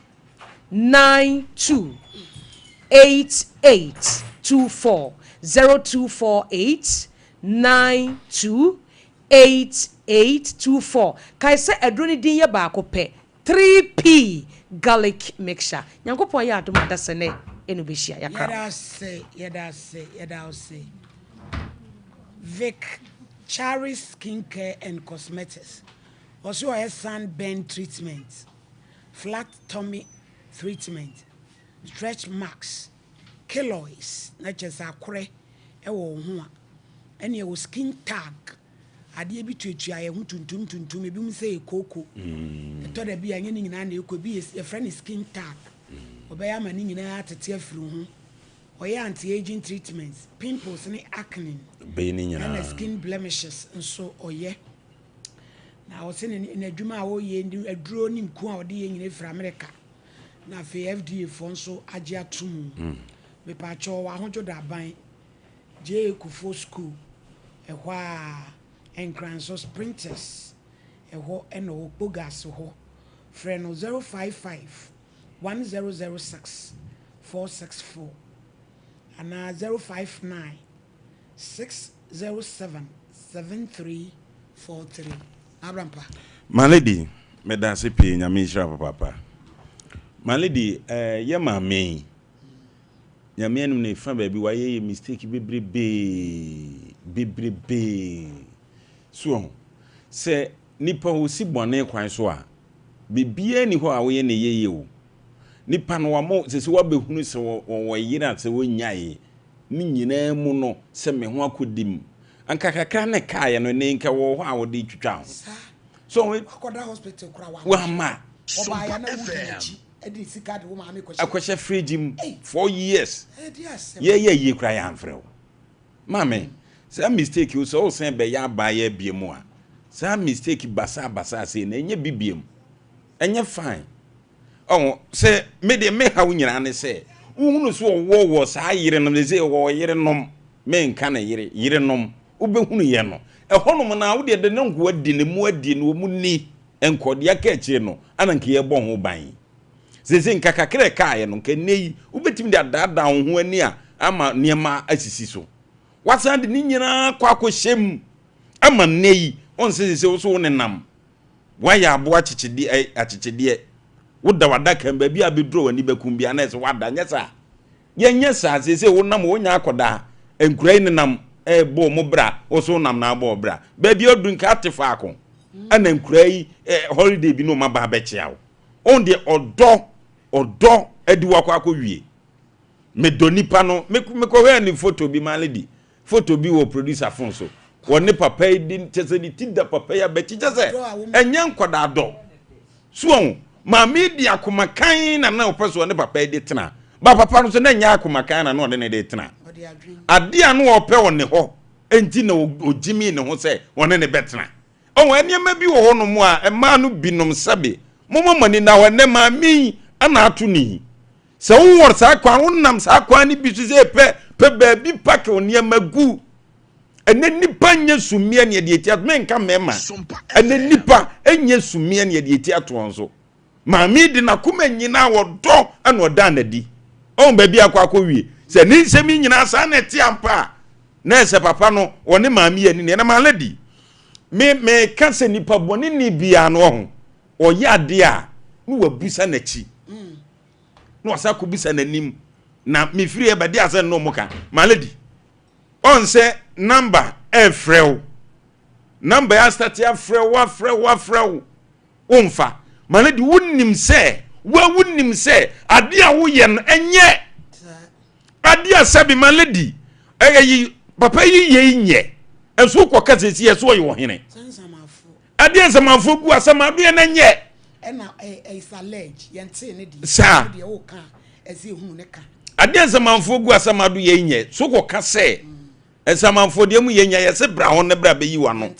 92 88 24, 0248 92 88 24. Kae sɛ aduro no din yɛ baako pɛ, 3P garlic mixture. Nyankopɔn ayɛ adom a dasɛ nɛ ɛna obehyia yakra. Yɛda ase, yɛda ase, yɛda wo ase. Vic Charis Skin Care and Cosmetics, ɔse ɔyɛ sun burn treatment, flat tummy treatment, stretch marks, keloids, na kyerɛ sɛ akorɛ wɔ wo ho a, ɛne ɛwɔ skin tag. Adeɛ bi tuatua yɛn ho tuntum tuntum, ebinom sɛ ɛyɛ kooko. Ɛtɔ da bi a ɛnyɛ ne nyinaa na ɛkɔ, ebi yɛ yɛfrɛ no skin tag. Ɔbɛyɛ ama ne nyinaa atete afiri wo ho. Ɔyɛ anti-aging treatments, pimples ne acne Ɔbɛyɛ ne ɛna nyinaa. skin blemishes nso ɔyɛ. Na ɔse ne n'adwuma a ɔyɛ ne aduro ne nku a ɔde yɛ nyinaa firi Amerika. Na afei FDA foɔ nso agye ato mu. Mepaakyɛw ɔwɔ Ahodwo Daban. JA Kufuor School, ɛhɔ ara, Nkranso Sprinters, ɛhɔ na ɔwɔ, Kpogas hɔ. Frɛ no 055 1006 464 anaa 059 607 7343. Abrampa. My lady, meda ase pii, Nyame nhyira wo papaapa. My lady, eh, yɛ maame yi, Nyame anim no efa baabi wayɛ yɛ mistake bebrebee, bebrebee. So wahu? Sɛ nipa osi bɔne kwan so a, biribiara nni hɔ a woyɛ no ɛyɛ yie o. Nipa no wama wo, sɛ sɛ wabɛhunu sɛ wɔwɔ yere a sɛ wɔnnyae ne nyinaa mu no sɛ me ho akɔdi mu. Anka kakra na ɛkaeɛ no, ɛnnɛ yi nka wɔwɔ hɔ a wɔde twitwa ho. Saa. So wɔn. Wakɔda hospital koraa wamma. Wamma. Ɔbaeɛ na wodi n'akyi de sika de wo maame kɔhyɛ. Akɔhyɛ fridge mu 4 years. Yɛyɛ yie koraa yɛamfrɛ wo. Maame, saa mistake wo sɛ wosan bɛyɛ abaayewa biom a, saa mistake basaa basaa sei no ɛnyɛ bi biom. Ɛnyɛ fine. Ɔho, sɛ me deɛ me haw nyinaa ne sɛ, wohunu so ɔwɔ wɔ saa yerenom, sɛ sɛ ɔwɔ yerenom, menka ne yere, yerenom, wobɛhunu yɛ no. Ɛhɔnom no a, wodeɛ de ne nkoa di ne mu adi ne wɔn ni, nkɔ, deɛ aka akyire no, ana nka yɛbɔ ho ban. Seesei nka kakra a ɛkaeɛ no, nka nnɛ yi, wobɛtumi de adaadaa wo ho ani a ama nneɛma asisi so. Woasan de ne nyinaa kɔ akɔhyɛ mu ama nnɛ yi, wɔn sɛ seesei wo so wo nenam. Woayɛ aboa akyekyedeɛ, ɛ, akyekyedeɛ. Woda w'adaka mu, baabi a bɛduru a w'ani bɛkum biara na ɛsɛ woada, nyɛ saa. Yɛnyɛ saa, seesei wonam, wonya akɔdaa, nkura yi nenam ɛrebɔ wɔn bra, wo so wonam na abɔ wo bra. Baabi a ɔduru nka ate faako, ɛna nkura yi eh, holiday bi na wɔn aba abɛkyea wo. Wɔn deɛ ɔdɔ, ɔdɔ adi wakɔ akɔ wie. Medɔ nipa no, mekɔhwɛɛ ne photo bi, my lady, Photo bi wɔ producer phone so. Wɔne papa yi di kyɛ sɛ ne ti da papa yi abakyi kyɛ sɛ ɛnyɛ nkwadaa dɔ. So wɔn maame yi di akoma kan na na ɔpɛ so ɔne papa yi de tena. Ba papa no so na ɛnyɛ akoma kan na na ɔne ne de tena. Adeɛ a na ɔpɛ wɔ ne hɔ nti na ɔgyimi ne ho sɛ ɔne ne bɛtena. Ɔwɔ nneɛma bi wɔ hɔnom a mmaa no binom sɛbe momma mo ani nna hɔ ɛnɛ maame yi ana ato ne yi. Sɛ wowɔ saa kwan, wonam saa kwan no bi so sɛ pɛ pɛ baabi pake wo nneɛma gu. Ɛnɛ nnipa nyɛ sumiɛ ne ɛde eti ato menka mmarima. Ɛnɛ nnipa nyɛ sumiɛ ne ɛde eti ato wɔn so. Maame de n'akoma nyinaa wɔdɔ ɛna ɔda n'adi. Ɔn baabi akɔ akɔ wie. Sɛ ne nsɛm yi nyinaa saa na ɛte ampa a, na ɛsɛ papa no ɔne maame yɛ ne nea na maame di. Me meka sɛ nipa bɔne ni biara no ɔho ɔyɛ adeɛ a na wabusa n'akyi. Na wasan akɔbisa n'anim na mefiri ɛba di asɛ no ɔmo ka my lady ɔn sɛ namba ɛfrɛ wo namba yɛ asate afrɛ wo afrɛ wo afrɛ wo womfa my lady wonim sɛ wa wonim sɛ adeɛ a woyɛ no ɛnyɛ adeɛ a sɛbi my lady ɛyɛ yi papa yi yɛ yi nyɛ ɛnso wokɔ kasa esi ɛso ɔyɛ ɔhene Adeɛ nsamanfoɔ gu asɛm adeɛ no nyɛ. Ɛna it's alleged yɛn tee ne deɛ. Saa. Deɛ ɔka ɛsɛ ehunu ne ka. Adeɛ nsamanfoɔ gu asɛm ado yɛ nyɛ so kɔ ka sɛ nsamanfoɔ deɛ mu yɛ nyɛ yɛsɛ bra hɔ ne bra bɛyi wano.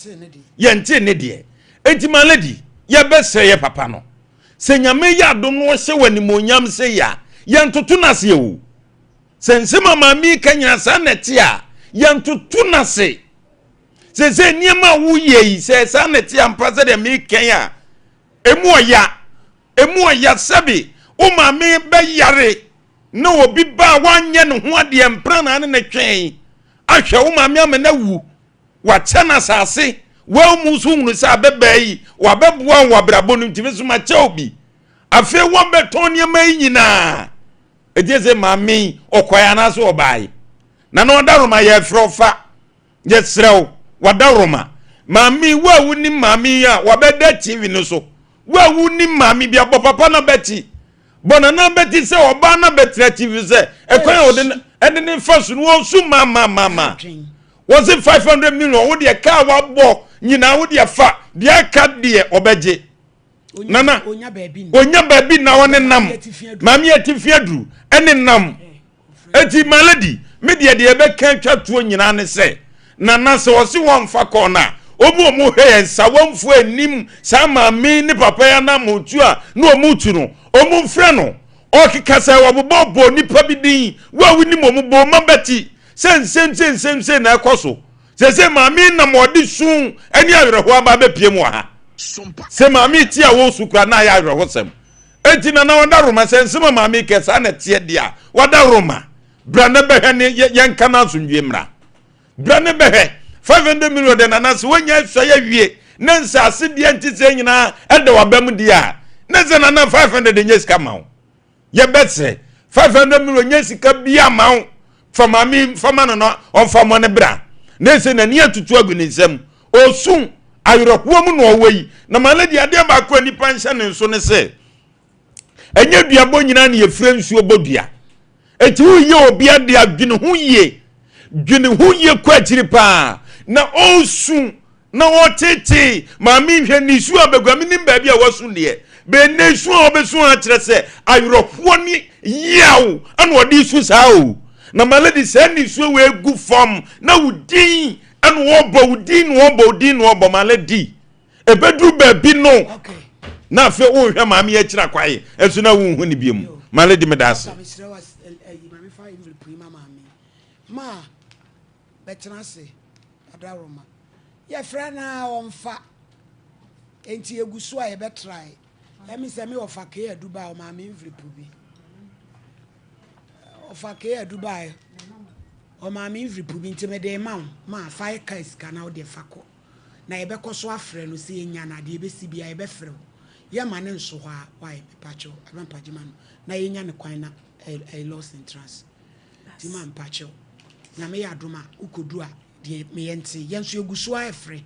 Yɛn tee ne deɛ. Enti my lady yɛbɛsrɛ yɛ papa no sɛ nyame yɛ adom no ɔhyɛ wɔ animonyam sɛ yɛ a yɛntoto no aseɛ o. Sɛ nsɛm a maame yi ka nyina saa na ɛte a yɛntoto no ase. Seesei nneɛma a woyɛ yi, sɛ saa na ɛte ampa sɛdeɛ meka yi a, emu ɔya. Emu ɔya sɛbe wo maame bɛyare na obi ba a wanyɛ ne ho adeɛ mpranaa ne ne twɛn ahwɛ wo maame ama no awu. Wakyɛ no asase. Woamu nso hunu sɛ abɛbaa yi, wabɛboa wo wɔ abrabɔ no nti, me nso makyɛ wo bi. Afei wɔbɛtɔn nneɛma yi nyinaa. Ɛgye sɛ maame yi ɔkɔe anaasɛ ɔbae. Na na ɔda Roma yɛfrɛ ɔfa. Yɛsrɛ wo, w'adaworoma. Maame, wo a wonim maame yi a wabɛda TV no so, wo a wonim maame bi a, bɔ papa no abati. Bɔ nana abati sɛ ɔbaa no abɛtena TV sɛ ɛkwan a ɔde ɛde ne fa so no wɔsu ma ma ma ma. Wɔse 500 million wo deɛ kaa wabɔ nyinaa wo deɛ fa deɛ aka deɛ ɔbɛgye. Nana, onya baabi na ɔne nam. Maame atifi aduru ɛne nam. Eti my lady, me deɛ deɛ ɛbɛka atwa toɔ nyinaa ne sɛ, Nana sɛ ɔse wɔmfa kɔɔ no a, ɔmu ɔmu hwɛ yɛn nsawanfoɔ anim saa maame ne papa yi anammɔntuo a na ɔmu tu no, ɔmu mfrɛ no. Ɔkeka sɛ wɔbobɔ bɔ nipa bi din, wo a wonim ɔmu bɔ ɔma bɛti sɛ nsɛm sei nsɛm sei na ɛkɔ so. Sɛsɛ maame yi nam ɔde su ne awerɛhoɔ aba abɛpie mu wɔ ha. Sɛ maame yi te a wɔresu koraa na ayɛ awerɛhosɛm. Enti Nana Wadaroma, sɛ nsɛm a maame yi kɛ saa na ɛteɛ deɛ a, Wadaroma, bra na bɛhwɛ ne yɛnka no asomdwie mmra. Bra ne bɛhwɛ. 500 million deɛ Nana sɛ woanya asuae awie na nsaase deɛ nte sɛ nyinaa ɛda w'aba mu deɛ a, na sɛ Nana 500 nyɛ sika ma wo. Yɛbɛsrɛ 500 million nyɛ sika bi ama wo. Fa maame fa ma no na ɔmfa mmɔ ne bra. Na ɛsɛ n'ani atutu agu ne nsam. Ɔsu awerɛhoɔ mu na ɔwɔ yi. Na my lady adeɛ baako a nipa nhyɛ ne nso ne sɛ ɛnyɛ duabɔ nyinaa na yɛfirɛ nsuo bɔ dua. Eti woyɛ obi ade a dwene ho yie. Dwene ho yie kɔ akyiri paa. Na ɔresu na ɔtetee maame nhwɛ ne su a bɛgua menim baabi a wasu deɛ bɛn ne su a ɔbɛsu akyerɛ sɛ awerɛhoɔ ne yaw ɛna ɔde su saa o na my lady saa ne suo wei gu fam na wo din ɛna ɔbɔ wo din na ɔbɔ wo din na ɔbɔ my lady ɛbɛduru baabi no na afei wohwɛ maame yɛ akyira kwae ɛnso na wonhu ne biom my lady meda ase. Ma bɛtena ase adaworoma. Yɛfrɛ no a ɔmfa. Enti yɛgu so a yɛbɛtrae. Ɛmi sɛ me ɔfa K adu baa ɔmaa me envelope bi. Ɔfa K adu baa ɔmaa me envelope bi nti mede ma wo ma fa yɛ kaa sika na wode fa kɔ. Na yɛbɛkɔ so afrɛ no sɛ yɛnya no adeɛ ɛbɛsi biara yɛbɛfrɛ wo. Yɛma no nso hɔ a why mepakyɛw ɛbɛmpagye ma no na yɛnya no kwan na ɛyɛ lost in trans. Nti ma mpakyɛw Nyame yɛ adom a wokɔdu a deɛ meyɛ nte yɛn nso yɛgu so ara ɛfrɛ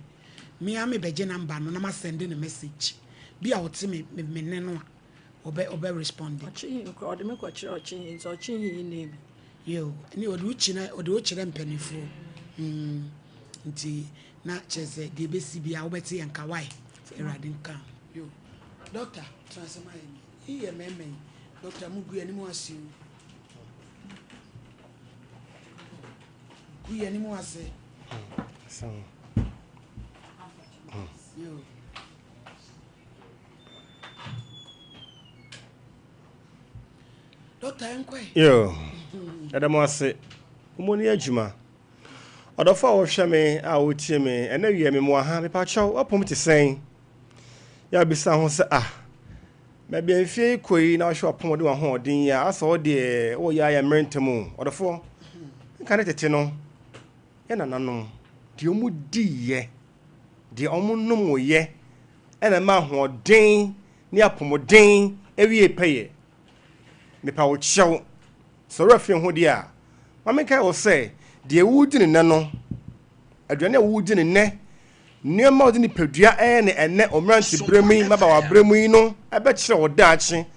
me ara mebɛgye number no na ma sɛnde no message bi a ɔte me me nne no a ɔbɛ ɔbɛ responde. Ɔkye kora ɔde me kɔkyerɛ ɔkye he nti ɔkye he nne bi. Yo ɛne ɔde wo kyerɛ ɔde wo kyerɛ mpaninfoɔ mm nti na kyerɛ sɛ deɛ ɛbɛsi biara wobɛte yɛn nka wai Awurade nka ho. Yo doctor tena ase ma yɛn yi yɛ mɛɛma yi doctor mo gu yɛn anim ase o. Gu yɛn anim ase. Dɔkta yɛn kɔ yi. Yo, ɛda mo ase. Mo ni adwuma. Ɔdɔfo a wɔhwɛ me a wotie me ɛnɛ wiɛ me mo aha mepakyɛw wapom te sɛn? Yɛ abisa ho sɛ ah Baabi a mfeɛ yi kɔ yi na wohwɛ w'apɔmuden w'ahoɔden yi a, asɛ wo deɛ woyɛ ayɛ mmerɛ ntɛm o. Ɔdɔfoɔ, nka ne tete no, yɛn nananom, deɛ wɔn diiɛ, deɛ wɔn nomoeɛ, ɛna ɛma ahoɔden ne apɔmuden ɛwie pɛyɛ. Mepa wo kyɛw, sɛ wo werɛ fi ho deɛ a, ma menkae wo sɛ, deɛ woredi no nnɛ no, aduane a woredi no nnɛ, Nneɛma a ɔde nipadua yɛ no ɛnnɛ, wo mmeranteberɛ mu yi, mmabaawaberɛ mu yi no bɛkyerɛ wo daakye.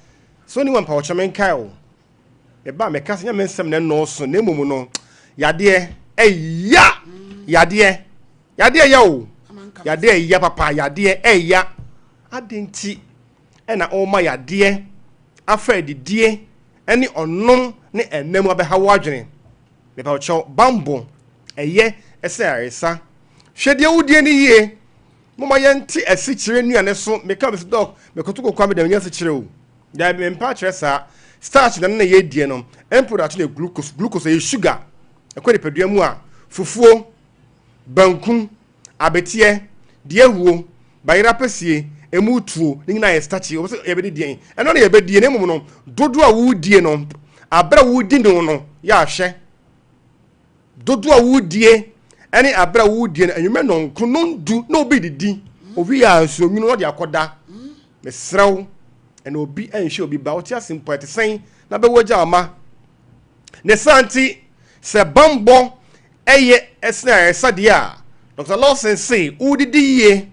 Sɛ wonni wɔn mpawokyɛ menkae wo. Meba a meka sɛ nyɛ me nsɛm na ɛnnɔɔso na mmom no yadeɛ ɛya yadeɛ yadeɛ ɛya o yadeɛ ɛya papa yadeɛ ɛya adɛn nti ɛna ɔma yadeɛ afa adidie ɛne ɔnom ne ɛnna mu abɛha wo adwene. Mepawokyɛw, bambɔ, ɛyɛ sɛ ayaresa. Hwɛ deɛ wodie no yie. Momma yɛnte asikyire nnuane so. Meka me sɛ, Dɔk, mekoto kokoa me deɛ menyɛ asikyire o. Daabi, mempa akyerɛ saa. Starch na ne na yɛdie no, end product no yɛ glucose. Glucose ɛyɛ sugar. Ɛkɔ nipadua mu a, fufuo, banku, Abeteɛ, deɛ ahuo, bayerɛ apɛsie, emu tuo, ne nyinaa yɛ starchy. Wɔbɛ sɛ yɛbɛdi deɛn? Ɛno na yɛbɛdie, na mmom no, dodoɔ a wodie no, aberɛ a wodi no no, yɛ ahwɛ. Dodoɔ a wodie ɛne aberɛ a wodie no, anwummerɛ nɔnko, nɔndu, na obi didi. Owie a nsuo nwunu na ɔde akɔda. Mesrɛ wo, ɛna obi ɛnhwɛ obi ba, wote ase mpo ɛte sɛn na bɛwo agya ama. Ne saa nti, sɛ bammɔ yɛ sene ayaresa deɛ a, Dɔkta Lawson se wodidi yie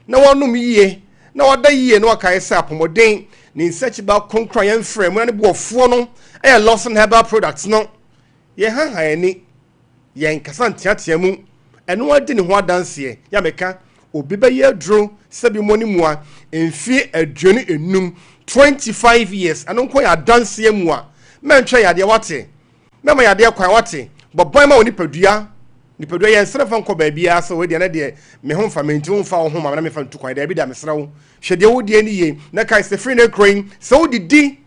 na woanom yie na woada yie na woakae sɛ apɔmuden ne nsakyibaa kronkron a yɛmfrɛ mu na ne boɔfoɔ no yɛ Lawson Herbal Products no. Yɛnhaha yɛn ani, yɛnkasa nteatea mu, ɛno ara di ne ho adanseɛ. Yɛ a meka, obi bɛyɛ aduro sɛ bi mmɔ ne mua mfeɛ 25, 25 years, ɛno nko yɛ adanseɛ mua. Mɛntwɛn yadeɛ, wate? Mɛma yadeɛ kwan, wate? Bɔ ban ma wo nipadua. Nipadua yɛ nsrɛ mfa nkɔ baabiara sɛ wei deɛ na deɛ me ho mfa me nti womfa wo ho ma me na mefa ntu kwan. Daabi da, mesrɛ wo. Hwɛ deɛ wodie no yie na kae sɛ firi nnɛ rekɔ yi, sɛ wodidi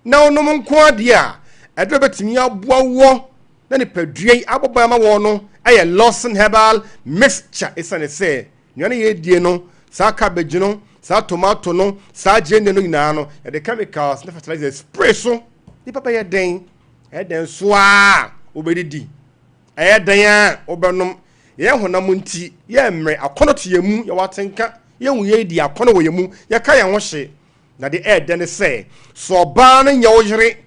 na wonom nko ara deɛ a, ɛduru a ɛbɛtumi aboa woɔ na nipadua yi abɔ ban ama wɔn no yɛ Lawson Herbal Mixture. Esiane sɛ nnuane a yɛdie no, saa cabbage no, saa tomato no, saa gyeene no nyinaa no, yɛde chemicals ne fertilizers spray so. Nipa bɛyɛ dɛn? Ɛyɛ dɛn so a wobɛdidi? Ɛyɛ dɛn a wobɛnom? Yɛn honam nti, yɛmmrɛ, akɔnnɔ te yɛn mu, yɛwɔ atenka, yɛhu yɛn di akɔnnɔ wɔ yɛn mu, yɛka yɛn ho hye. Na deɛ ɛyɛ dɛ ne sɛ, sɛ ɔbaa no nyɛ wo yere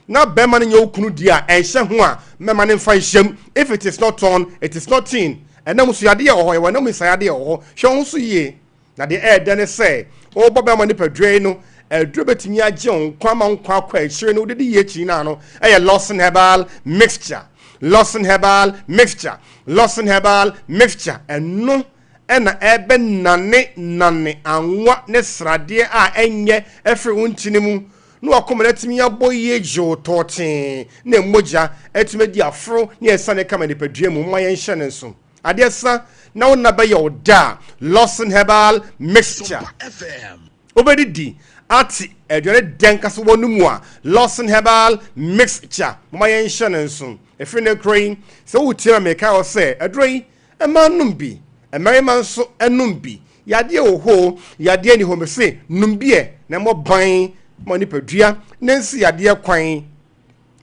na bɛrima no nyɛ wo kunu deɛ a, ɛnhyɛ ho a mɛma no mfa nhyɛm. If it is not on, it is not in. Ɛnam so yadeɛ wɔ hɔ, yɛwɔ ɛnam nsa yadeɛ wɔ hɔ. Hwɛ wo ho so yie. Na deɛ ɛyɛ dɛ ne sɛ, wobɔ bɛrima nipadua yi no, aduro bɛtumi agye wo nkwa ama wo nkwa akɔ akyire no, wode di yie akyiri no ano, ɛyɛ Lawson Herbal Mixture. Lawson Herbal Mixture. Lawson Herbal Mixture. Ɛno ɛna ɛbɛnane nane anwa ne sradeɛ a ɛnyɛ afiri wo ntini mu na wakoma no atumi abɔ yie gyoo tɔɔtee na mogya atumi adi aforo ne asiane kama nipadua mu. Momma yɛnhyɛ no nso. Adeɛ sa na wo nna bɛyɛ wo dɛ a, Lawson Herbal Mixture. Wobɛdidi ate aduane dɛ nkasa wɔ no mu a, Lawson Herbal Mixture. Momma yɛnhyɛ no nso. Ɛfiri nnɛ kuro yi, sɛ woretie ma mekae wo sɛ aduro yi, mmaa nom bi, mmarima nso nom bi. Yadeɛ wɔ hɔ o, yadeɛ nni hɔ, mese nom bi ɛ na mmɔ ban ma nipadua na nsi yadeɛ kwan.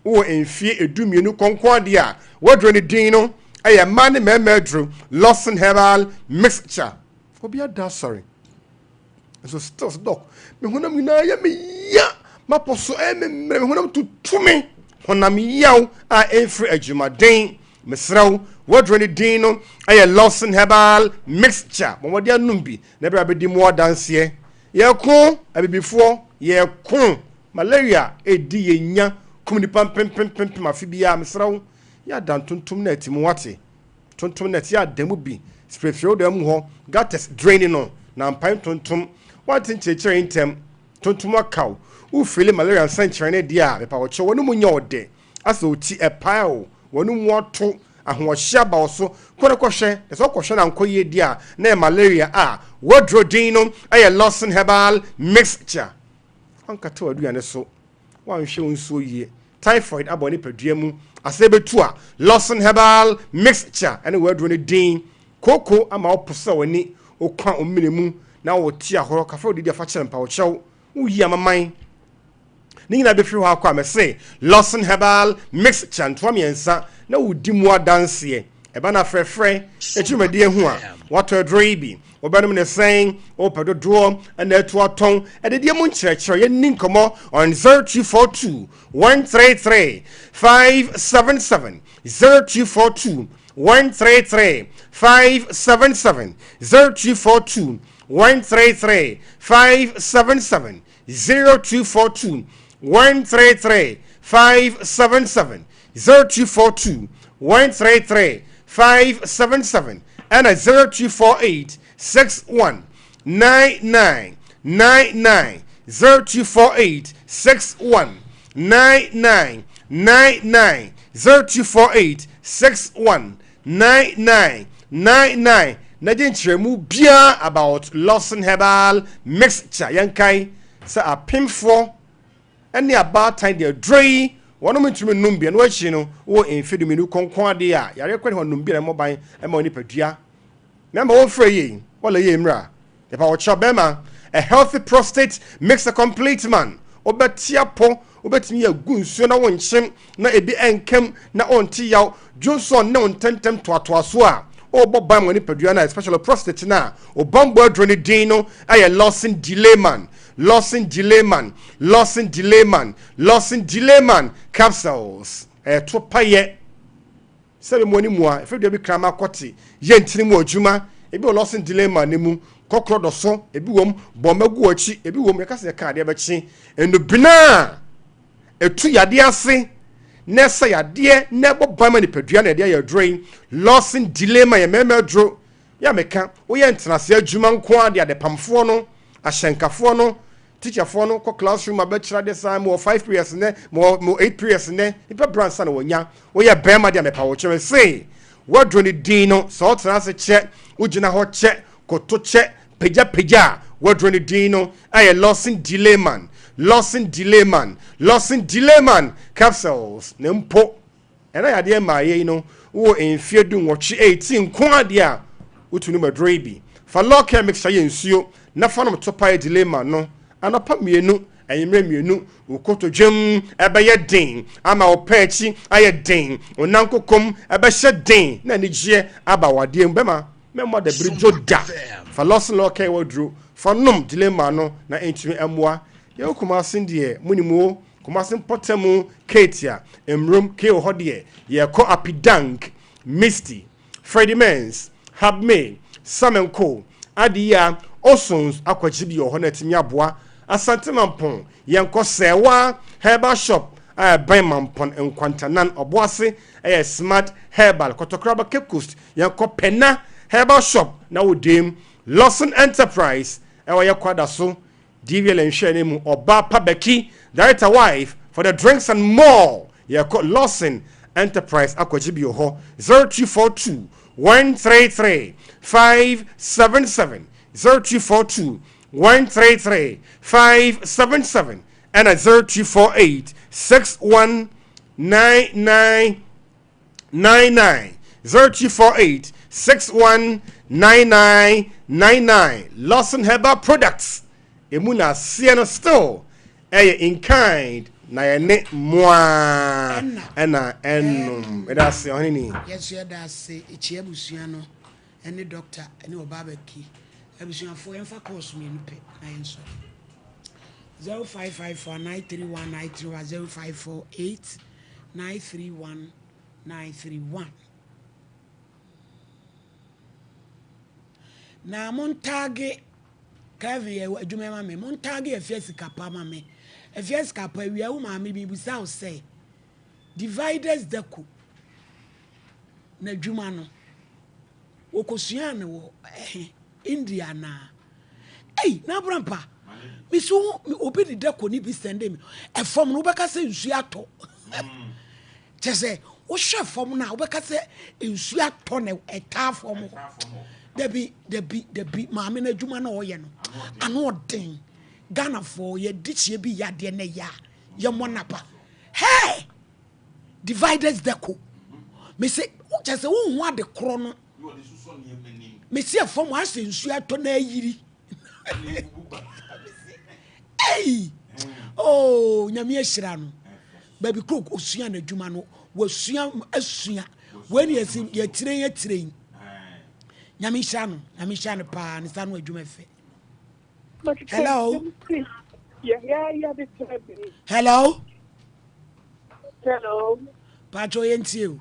Wowɔ mfie 12 kɔ nko ara deɛ a, w'aduro no din no yɛ mmaa ne mmarima aduro, Lawson Herbal Mixture. Obi ada asɔre nso still sɛ dɔk, me honam nyinaa yɛ me ya, mapɔ so ɛyɛ me mmerɛ, me honam tutu me, honam yaw a ɛmfiri adwumaden. Mesrɛ wo, w'aduro no din no yɛ Lawson Herbal Mixture. Bɔ mmɔden anom bi na bra bɛdi mu adanseɛ. Yɛko, abibifoɔ, yɛko. Malaria redi yɛn nya kum nnipa mpempempempem afe biara. Mesrɛ wo, yɛ ada ntontom net mu, wate? Tontom net, yɛ ada mu bi. Sprayfie wo dan mu hɔ, gutters, drain no, na mpae ntontom. Woante nkyerɛkyerɛ yi ntɛm, tontom aka wo. Wo feeli malaria nsɛnkyerɛnne deɛ a, mepa wo kyɛw, w'anomu nyɛ wo dɛ, asɛ wo ti ɛpae wo, w'anomu ato, ahoɔhye aba wo so, kɔ na kɔhwɛ, na sɛ wokɔhwɛ na ankɔ yie deɛ a, na ɛyɛ malaria a, w'aduro din no yɛ Lawson Herbal Mixture. Woankata w'aduane so, woanhwɛ wo nsuo yie, typhoid abɔ nipadua mu, asɛ bɛtu a, Lawson Herbal Mixture ne w'aduro no din. Kooko ama wo posa w'ani, wokwa wo mene mu na wote ahorɔ, kafa wodidi afa kyerɛ mpawokyɛw, woyi amaman. Ne nyinaa bɛfiri hɔ akɔ a mese Lawson Herbal Mixture ntoa mmiɛnsa na wodi mu adanseɛ. Ɛba no afrɛfrɛ dwumadie ho a, woatɔ aduro yi bi, wobɛnom ne sɛn, wopɛ dodoɔ na atu atɔn, adidie mu nkyerɛkyerɛ, yɛnni nkɔmmɔ on 0242 133 577, 0242 133 577, 0242 133 577, 0242 133 577, 0242 133 577 ɛna 0248 61 99 99 0248 61 99 99 0248 61 99 99 na gye nkyerɛmu biara about Lawson Herbal Mixture. Yɛnkae sɛ apemfoɔ ne abaatan deɛ aduro yi wɔnom ntumi nnom bi. Ɛno akyi no wowɔ mfe 12 kɔ nko adeɛ a yareɛ kɔ ne hɔ nom bi na ɛmmɔ ban ma wo nipadua. Mɛma wɔmfrɛ yei wɔla yei mmra. Yɛpa wo kyɛw bɛrima, a healthy prostate makes a complete man. Wobɛte apɔ, wobɛtumi agu nsuo na wonkyem na ebi ɛnkam na ɔnte yaw, dwonsɔ ne wo ntɛntɛm toatoa so a ɔrebɔ ban ma nipadua no a especially prostate no a ɔbammɔ aduro no din no ɛyɛ Lawson Delayman, Lawson Delayman, Lawson Delayman, Lawson Delayman capsules. Ɛyɛ to payɛ. Sɛ bi mo ani mua, ɛfɛ dua bi kraman kɔte, yɛ ntini mu adwuma, ebi wɔ Lawson Dilemma no mu, kɔkorɔ dɔ so, ebi wom, bɔ mma gu akyi, ebi wom, yɛka sɛ yɛka adeɛ bɛkye, nnubena a ɛtu yadeɛ ase na ɛsa yadeɛ na ɛbɔ ban ma nipadua na yɛde ayɛ aduro yi. Lawson Dilemma yɛ mmarima aduro. Yɛ a meka, woyɛ ntenaseɛ adwuma nko ara de adepamfoɔ no, ahyɛnkafoɔ no, Teacherfoɔ no kɔ classroom abɛkyerɛ adeɛ saa, mewɔ 5 periods nnɛ, mewɔ 8 periods nnɛ, nipa brɛ ansa na wɔnya. Woyɛ bɛrima deɛ mepa wo kyɛ, mese waduro ne din no, sɛ wotena ase kyɛ, wogyina hɔ kyɛ, koto kyɛ, pagya pagya a, waduro ne din no ɛyɛ Lawson Delayman, Lawson Delayman, Lawson Delayman capsules, na mpo Ɛna yadeɛ mmaeɛ yi no wowɔ mfeɛ 18, 18 nko ara deɛ a, wotumi nom aduro yi bi. Fa Lawcare mixture yɛ nsuo na fa nom topae Dilema no anɔpa mmienu, anwummerɛ mmienu. Wo kotodwem bɛyɛ den ama wo pɛɛkyi ayɛ den, wo nan kokom bɛhyɛ den na anigyeɛ aba w'adeɛ mu. Bɛma mɛmmɔ adabiri dwo da. Fa Lawson Lawcare wɔ aduro fa nom Dilema no na ɛntumi mmoa. Yɛwɔ Kumase deɛ, monim o, Kumase mpɔtamu Ketia, Mmrom, Keo hɔ deɛ, yɛkɔ Apidank, Misty, Freddie Mens, Habme, Samenko, Adiya, Osons akɔgye bi wɔ hɔ na atumi aboa Asante Mampong. Yɛnkɔ Sɛɛwa Herbal Shop a ɛbɛn Mampong Nkwantanan, Ɔboase, ɛyɛ Smart Herbal, Kɔtɔkraba Cape Coast. Yɛnkɔ Pɛna Herbal Shop na wɔ Dame Lawson Enterprise ɛwɔ yɛ Kwada so. DVL nhwɛɛ no mu ɔbaa pa Becky, director wife for the drinks and more. Yɛkɔ Lawson Enterprise akɔgye bi wɔ hɔ 0242 133 577 0242 133 577 ɛna 0248 6199 99 0248 6199 99 Lawson Herbal Products emu na aseɛ no still ɛyɛ in kind na yɛne mmoa ɛna ɛnom ɛda ase ɔhene ni. Yɛn nso yɛda ase kyia abusua no ɛne doctor ɛne ɔbaa bɛki abusuafoɔ yɛmfa course mmienu pɛ na yɛnsɔre 0554 931 931 0548 931 931 Na montaage Kevin yɛ adwuma ma me montaage afia sika pa ma me afia sika pa awia wo maame bi bisa wo sɛ dividers dako n'adwuma no wɔkɔsuaa no wɔ ɛhe India anaa ei na abrampa mesi wo obi de dako ne bi sɛnde me ɛfam no wobɛka sɛ nsuo atɔ kyɛ sɛ wohwɛ fam no a wobɛka sɛ nsuo atɔ na ɛtaa fam hɔ dabi dabi dabi maame no adwuma no ɔyɛ no ano ɔden Ghanafoɔ yɛde hyia bi yɛ adeɛ na ɛyɛ a yɛmmɔ napa hey dividers deco mese kyɛ sɛ wohu ade korɔ no mese ɛfam asɛ nsuo atɔ na ayiri ei oh nyame ahyira no baabi koro osua n'adwuma no wasua asua wei ne yɛsi yɛtire yɛtire yi nyame nhyira no nyame nhyira no paa ne sa no adwuma fɛ hello hello hello paatwa yɛn tie o.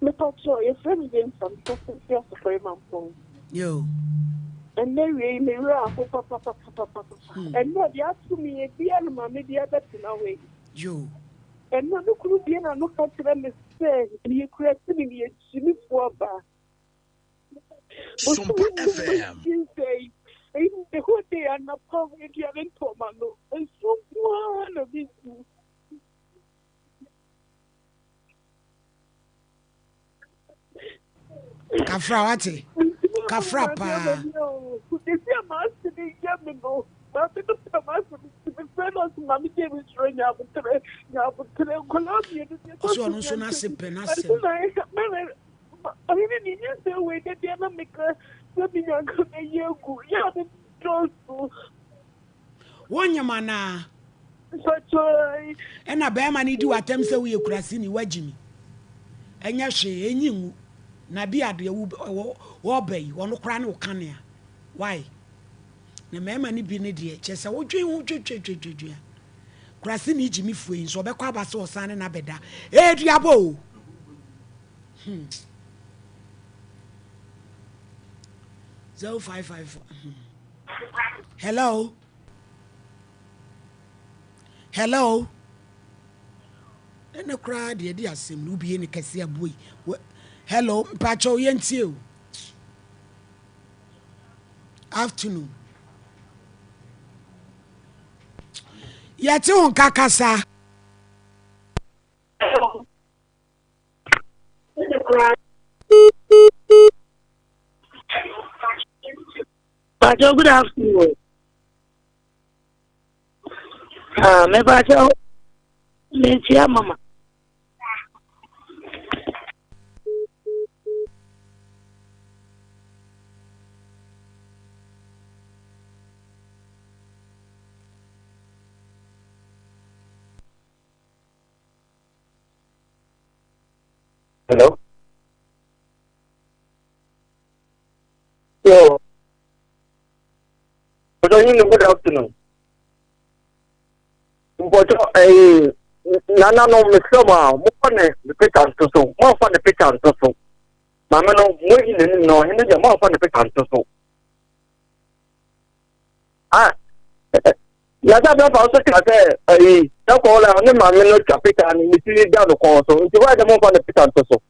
Mepakyɛw, yɛfrɛ me James a mekasa fi Asɔfɔre Mampɔn. Yo. Ɛnnɛ wie yi me werɛ aho papapapapapa. Ɛnnɛ deɛ ato me yi ebia na maame bi abɛtena hɔ yi. Yo. Ɛnnɛ me kunu bue n'ano ka kyerɛ me sɛ meyɛ kurasini, meyɛ gyimifoɔ aba. Sompa FM. The whole day anapa aduane ntɔ m'ano, nsuo nko ara na mesu. Kafra wate kafra paa. Sisi a maa se ne yɛ me no maame no pɛ maa se me me fɛ no ɔse maame gye me soro nyaabotere nyaabotere nkɔla mmienu deɛ ɔsɛ ɔno nso n'ase pɛ n'asɛm. Ɔhene ne nyɛ sɛ wei da bia na meka sɛ me nyanka bɛyɛ agu yɛ a ne dɔɔso. Wonyem anaa? Ɛna bɛɛma no di w'atɛm sɛ woyɛ kuraseni, wagyi me. Ɛnyɛ hwee, ɛnyi ngu. Na bi a deɛ wo wɔɔba yi, ɔno koraa ne wo kanea. Why? Na mɛɛma no bi ne deɛ, kyerɛ sɛ wodwen ho dwedwedwedwe a, kuraseni gyimifoɔ yi nso ɔbɛkɔ aba sɛ ɔsan ne no abɛda. Ɛyɛ duabɔ o! Hmm. 0554. Hmm. Hello. Hello. Ɛnɛ koraa deɛ ɛde asɛm no wobie ne kɛse aboa yi. Hello, mpakyɛw yɛntie o. Afternoon. Yɛte wo nka kasa. Hello. Pacho, good afternoon. Ah, me pacho, me chia mama. Hello. Yo. Good afternoon. Mpɔtɔ ɛyi nana no mesrɛ mo a momfa ne ne picture nto so momfa ne picture nto so maame no moayi n'anim na ɔhene deɛ momfa ne picture nto so ah na sɛ abɛfa nso ka sɛ ɛyi sɛ kɔɔla ne maame no twa picture no ne tiri da no kɔn so nti wɔayɛ dɛ momfa ne picture nto so.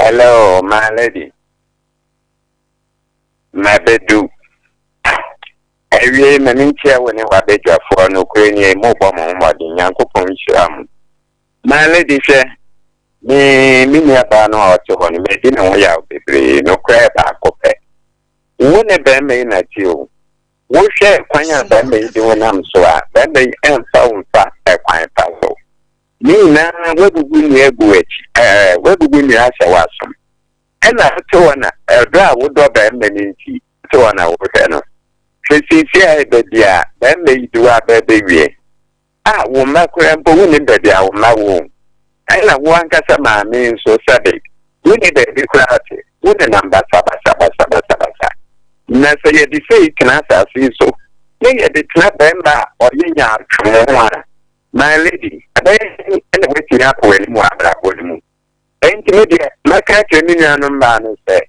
Hello, my lady. Mabedu. Awiei ma menkyia wo ne w'abadwafoɔ, nokorɛ nie, mobɔ mo ho mmɔden, Nyankopɔn nhyira mo. My lady hwɛ, me me nuabaa no a ɔte hɔ no, madi ne ho yaw bebree, nokorɛ baako pɛ. Wo ne barima yi na te o. Wohwɛ kwan a barima yi de wo nam so a, barima yi ɛmfa wo mfa ɛkwan pa so. Ne nyinaa woabubu nnua agu w'akyi, ɛɛ, woabubu nnua ahyɛ w'asom. Ɛna wote hɔ na ɛdɔ a wodɔ barima no nti, wote hɔ na wohwɛ no. Hwɛ seesei a baabi a barima yi de wo aba abɛwie. A wo mma koraa mpo wonnim baabi a wo mma wɔ o. Ɛna wo ankasa maame nso sɛbe wonni baabi koraa te, wo nenam basabasabasabasabasa. Na sɛ yɛde sei tena asase yi so na yɛde tena barima a ɔyɛ nyaatwom ho a, my lady, ɛbɛyɛ dɛn na woatumi akɔ w'anim wɔ abrabɔ no mu? Enti me deɛ, mɛka akyerɛ me nuanom mmaa no sɛ,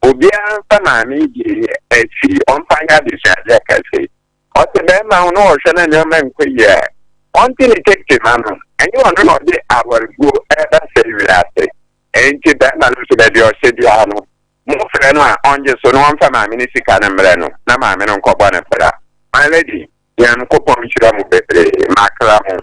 obiara mfa maame yi deɛ yi asi, ɔmfa nyɛ adesuadeɛ kɛse. Ɔte bɛrima ho na ɔhwɛ na nneɛma nkɔ yie a, ɔnte ne tekiti ma no. Ɛnyɛ ɔno na ɔde awareguo reba sɛe wiase. Enti bɛrima no nso baabi a ɔhyɛ biara no, mofrɛ no a, ɔngye so na ɔmfa maame no sika no mmrɛ no na maame no nkɔbɔ no bra. My lady, Nyankopɔn nhyira mo bebree. Makra mo.